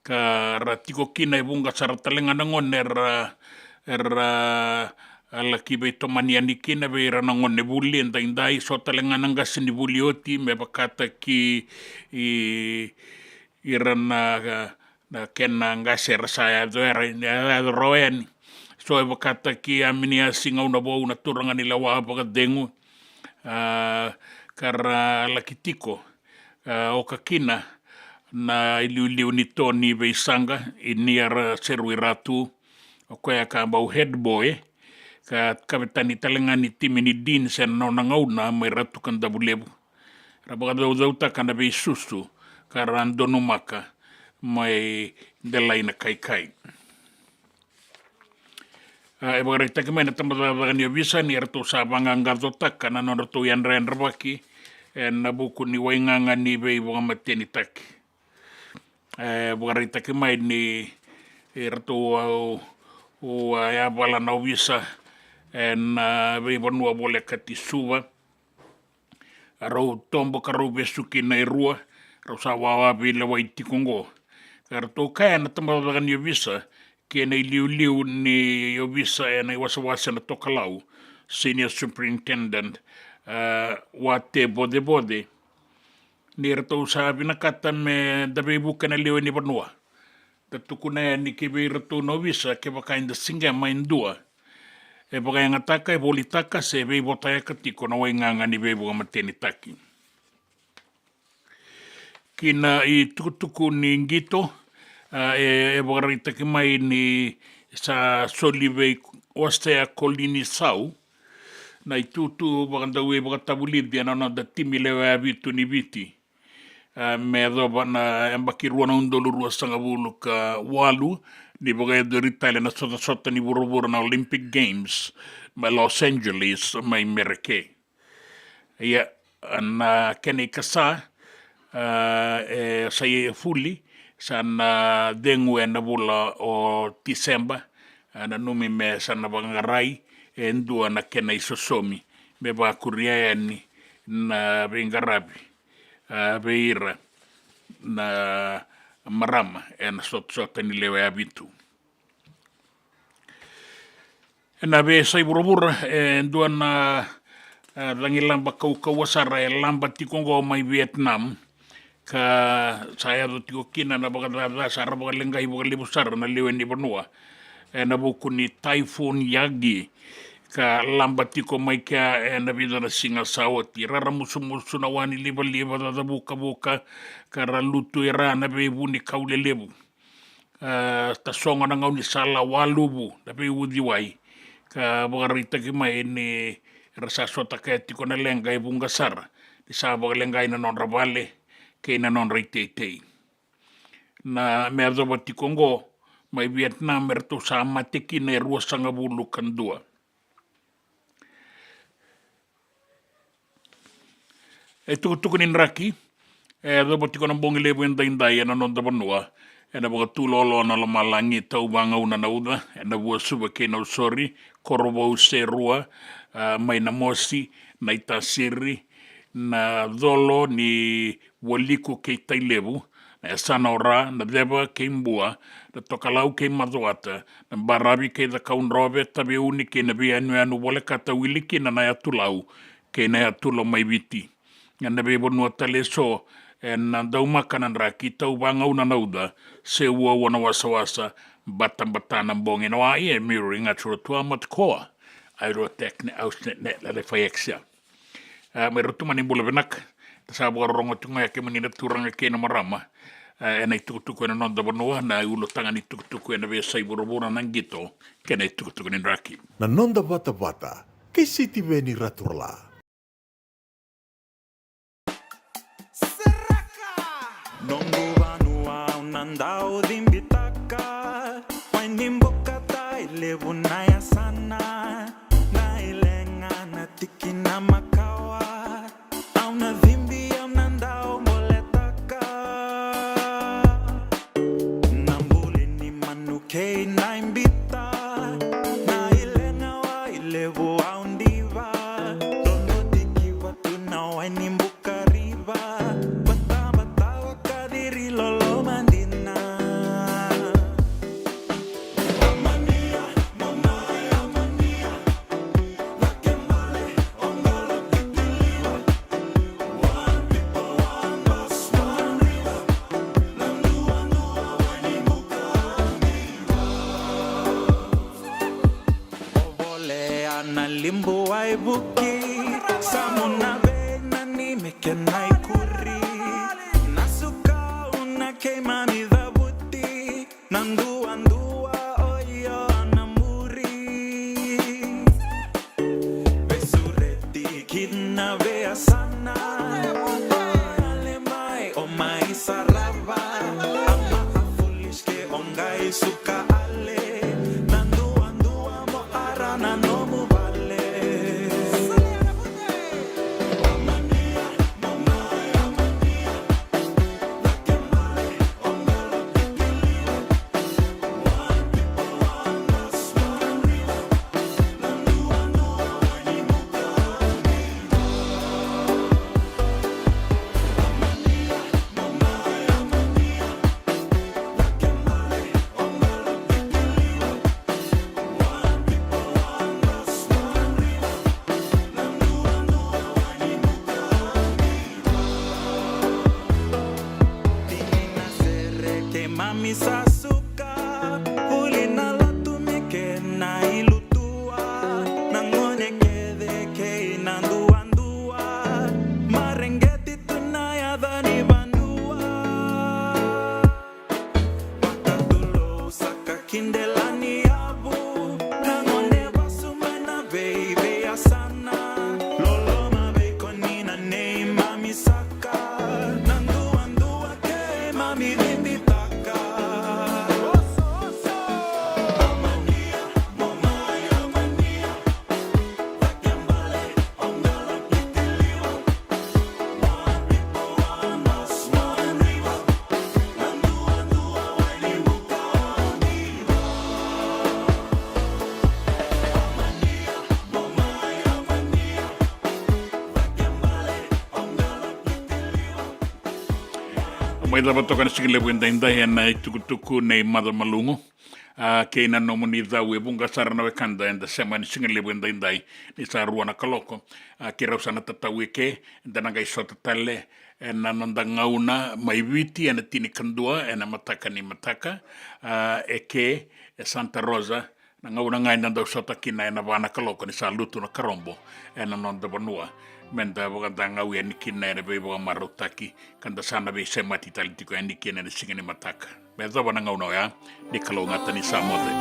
Ka ra tiko kina e vuqa sara tale ga na gone era, era, a, laki veitomani yani kina vei ira na gone vuli edaidai, so tale ga na qase ni vuli oti me vakataki i, ira na, na kena qase era sa yaco, era yaco rawa yani. So e vakataki Aminiasi Gaunavou, na turaga ni lewa vakacegu, a, ka ra laki tiko, a, oka kina na iliuliu ni Toni Veisaqa, i Niara Serui Ratu, o koya ka bau head boy, ka kavetani tale ga ni timi ni Deans ena nona gauna mai Ratu Kadavulevu. Ra vakacaucautaka na veisusu ka ra donumaka mai Delainakaikai. A, e vakaraitaki mai na tabacakacaka ni ovisa ni ratou sa vaqaqacotaka na nodratou yadrayadravaki ena vuku ni waigaga ni veivakamatenitaki. E vakaraitaki mai ni, e, ratou, a, u, u, a, yavala na ovisa ena, a, veivanua volekati Suva. A rau tobo ka rau vesuki na e rua, rau sa wawa veilewai tiko oqo. Ka ratou kaya na tabacakacaka ni ovisa kei na iliuliu ni ovisa ena iwasewase na Tokalau, Senior Superintendent, a, Wate Vocevoce, ni ratou sa vinakata me da veivuke na lewe ni vanua. Da tukuna yani ki vei iratou na ovisa kevaka eda siqema e dua e vakayagataka, e volitaka se veivotayaka tiko na waigaga ni veivakamatenitaki. Ki na itukutuku ni qito, a, e, e vakaraitaki mai ni sa soli vei Osea Kolinisau na itutu vakadauveivakatavulici ena noda timi lewe vitu ni Viti. A, me yacova na yabaki rua na udolu ruasagavulu ka walu, ni vakayacori tale na sotasota ni vuravura na Olympic Games mai Los Angeles mai Mereke. Ia, na kena ikasa, a, e sa i fuli, sa na cegu ena vula o Tiseba, a, nanumi me sa na vaqarai e dua na kena isosomi me vakuria yani na veiqaravi, a, vei ira na marama ena sotasota ni lewe vitu. Ena veiyasai vuravura, e dua na, e, cagilaba kaukauwa sara e laba tiko oqo mai Vietnam, ka sa yaco tiko kina na vakacaca sara vakaleqai vakalevu sara na lewe ni vanua ena vuku ni Typhoon Yagi, ka laba tiko mai kea ena vica na siga sa oti. Raramusumusu na wa ni livaliva, cacavukavuka, ka ra lutu e ra na veivunikau lelevu. A, tasogo na gaunisala, waluvu na veiuciwai, ka vakaraitaki mai ni ra sa sota kaya tiko na leqa e vuqa sara, ni sa vakaleqai na nodra vale kei na nodra iteitei. Na me yacova tiko oqo, mai Vietnam eratou sa mate kina e ruasagavulu ka dua. E tukutuku ni draki e yacova tiko na bogi levu edaidai ena noda vanua, ena vakatuloaloa na lomalagi, Tauvagauna na Uca, ena Vuasuva kei Nausori, Korovou, Serua, a, mai Namosi, Naitasiri, na colo ni Vualiku kei Tailevu, na yasana o Ra, na Ceva kei Bua, na Tokalau kei Macuata, na Baravi kei Cakaudrove, Taveuni kei na veiyanuyanu volekata wili kina na yatu Lau kei na yatu Lomaiviti. Ena veivanua tale eso, ena daumaka na draki, Tauvagauna na Uca, Seuaua na Wasawasa, Batabata na Bogi. Na wai e Miri Gatura Tua Matukoa, Airotech ne Ausnet ne Lalefaexia. A, mai rau tu mai na bula vinaka. Da sa vakarorogo tiko ga ya kemuni na turaga kei na marama, a, ena itukutuku ena noda vanua, na ulutaga ni itukutuku ena veiyasai vuravura, na qito kei na itukutuku ni draki. Na noda vatavata kei Sitiveni Raturala. Seraka. Noqu vanua au na dau cibitaka, Wainibuka, Tailevu na yasana, na ilega na tikina makawa, au na cibi au na dau boletaka. Na buli ni manu kei na ibita, na ilega Wailevu au diva, dodotiki vatu na Wainibuka riva, batabata vakaciri loloma dina. O volea na libu Waivuki, samu na veinanumi kei na ikuri, na sukauna keimami cavuti, na duadua o io na muri. Veisureti ki na veiyasana, o yale mai o mai sarava, a ma'a foolish ke o qai suka ale, na duadua mo ara na nomu vale. Mami sa suka, vuli na lotu me kena ilutua, na gone kece kei na duadua, mareqeti tu na yaca ni vanua. Vakatulou saka ki dela ni yavu, na gone vasu mai na veivei yasana, loloma vei koni na neimami saka. Na duadua keimami cibitaka. Oso, oso. Amania, mo mai amania. Vakebale, o qalo ki te liwa. Mo a people, o a mas, mo a liwa. Na duadua wai ni buka o diva. Amania, mo mai amania. Mai cava toka na siga levu edaidai ena itukutuku nei Maca Malugu. A, kei na nomuni cau e vuqa sara na wekada eda sema ena siga levu edaidai ni sa rua na kaloko. A, keirau sa na tatau eke, eda na qai sota tale ena noda gauna mai Viti ena tinikadua ena mataka ni mataka. A, eke e Santa Rosa, na gauna ga eda dau sota kina ena va na kaloko ni sa lutu na karobo ena noda vanua. Meda vakadagau yani kina ena veivakamarautaki ka da sa na veisemati tale tiko yani kina ena siga ni mataka. Me yacova na gauna oya, ni kalougata ni sa moce.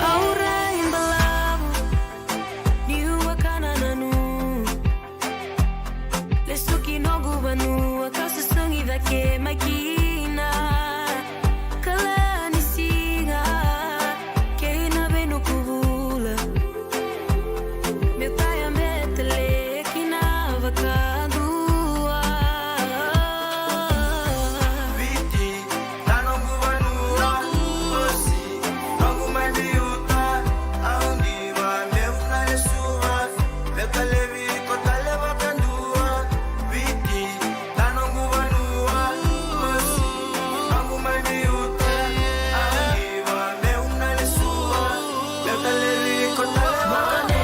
Au rai balavu niu a kana na nu. Lesu ki noqu vanua kau susugi cake mai kina. Kala ni siga kei na veinuku vula. Meu taya betele kina vakadua. Viti, na noqu vanua, Viti, noqu mai biuta, au diva, meu na lesuva, meu talevi, ko tale vakadua, Viti, na noqu vanua, Viti, noqu mai biuta, au diva, meu na lesuva, meu talevi, ko tale vakadua.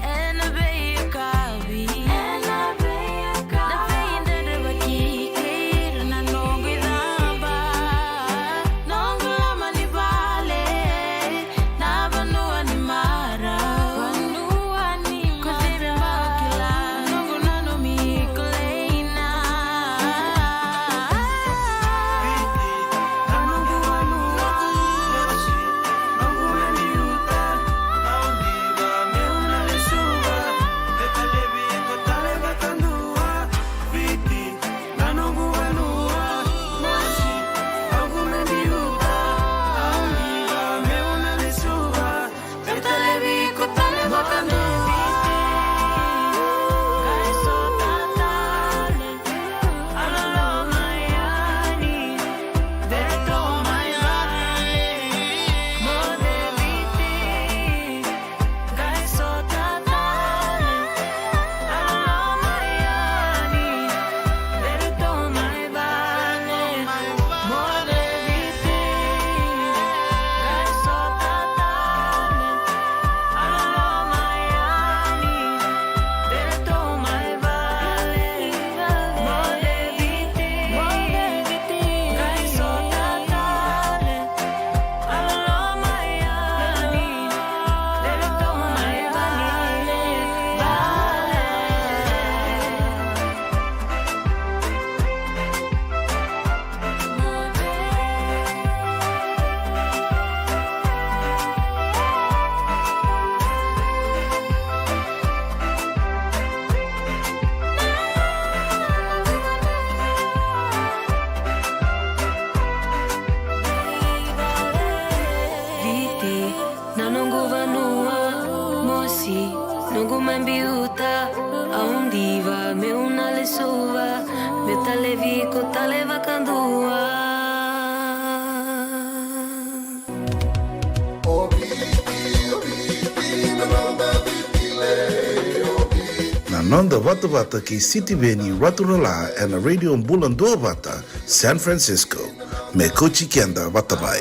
Ena veiyakavi, ena veiyakavi, na veidredrevaki kei ira na noqu icaba, noqu loma ni vale, na vanua ni marau, vanua ni marau. Ko Tiri Makila, noqu nanumi ko Leina. Viti, na noqu vanua, mosi, noqu mai biuta, au diva, meu na lesuva, Me talevi ko tale vakadua. Na noda vatavata kei Sitiveni Raturala ena Radio Bula Duavata, San Francisco. Me kauti keda vata mai.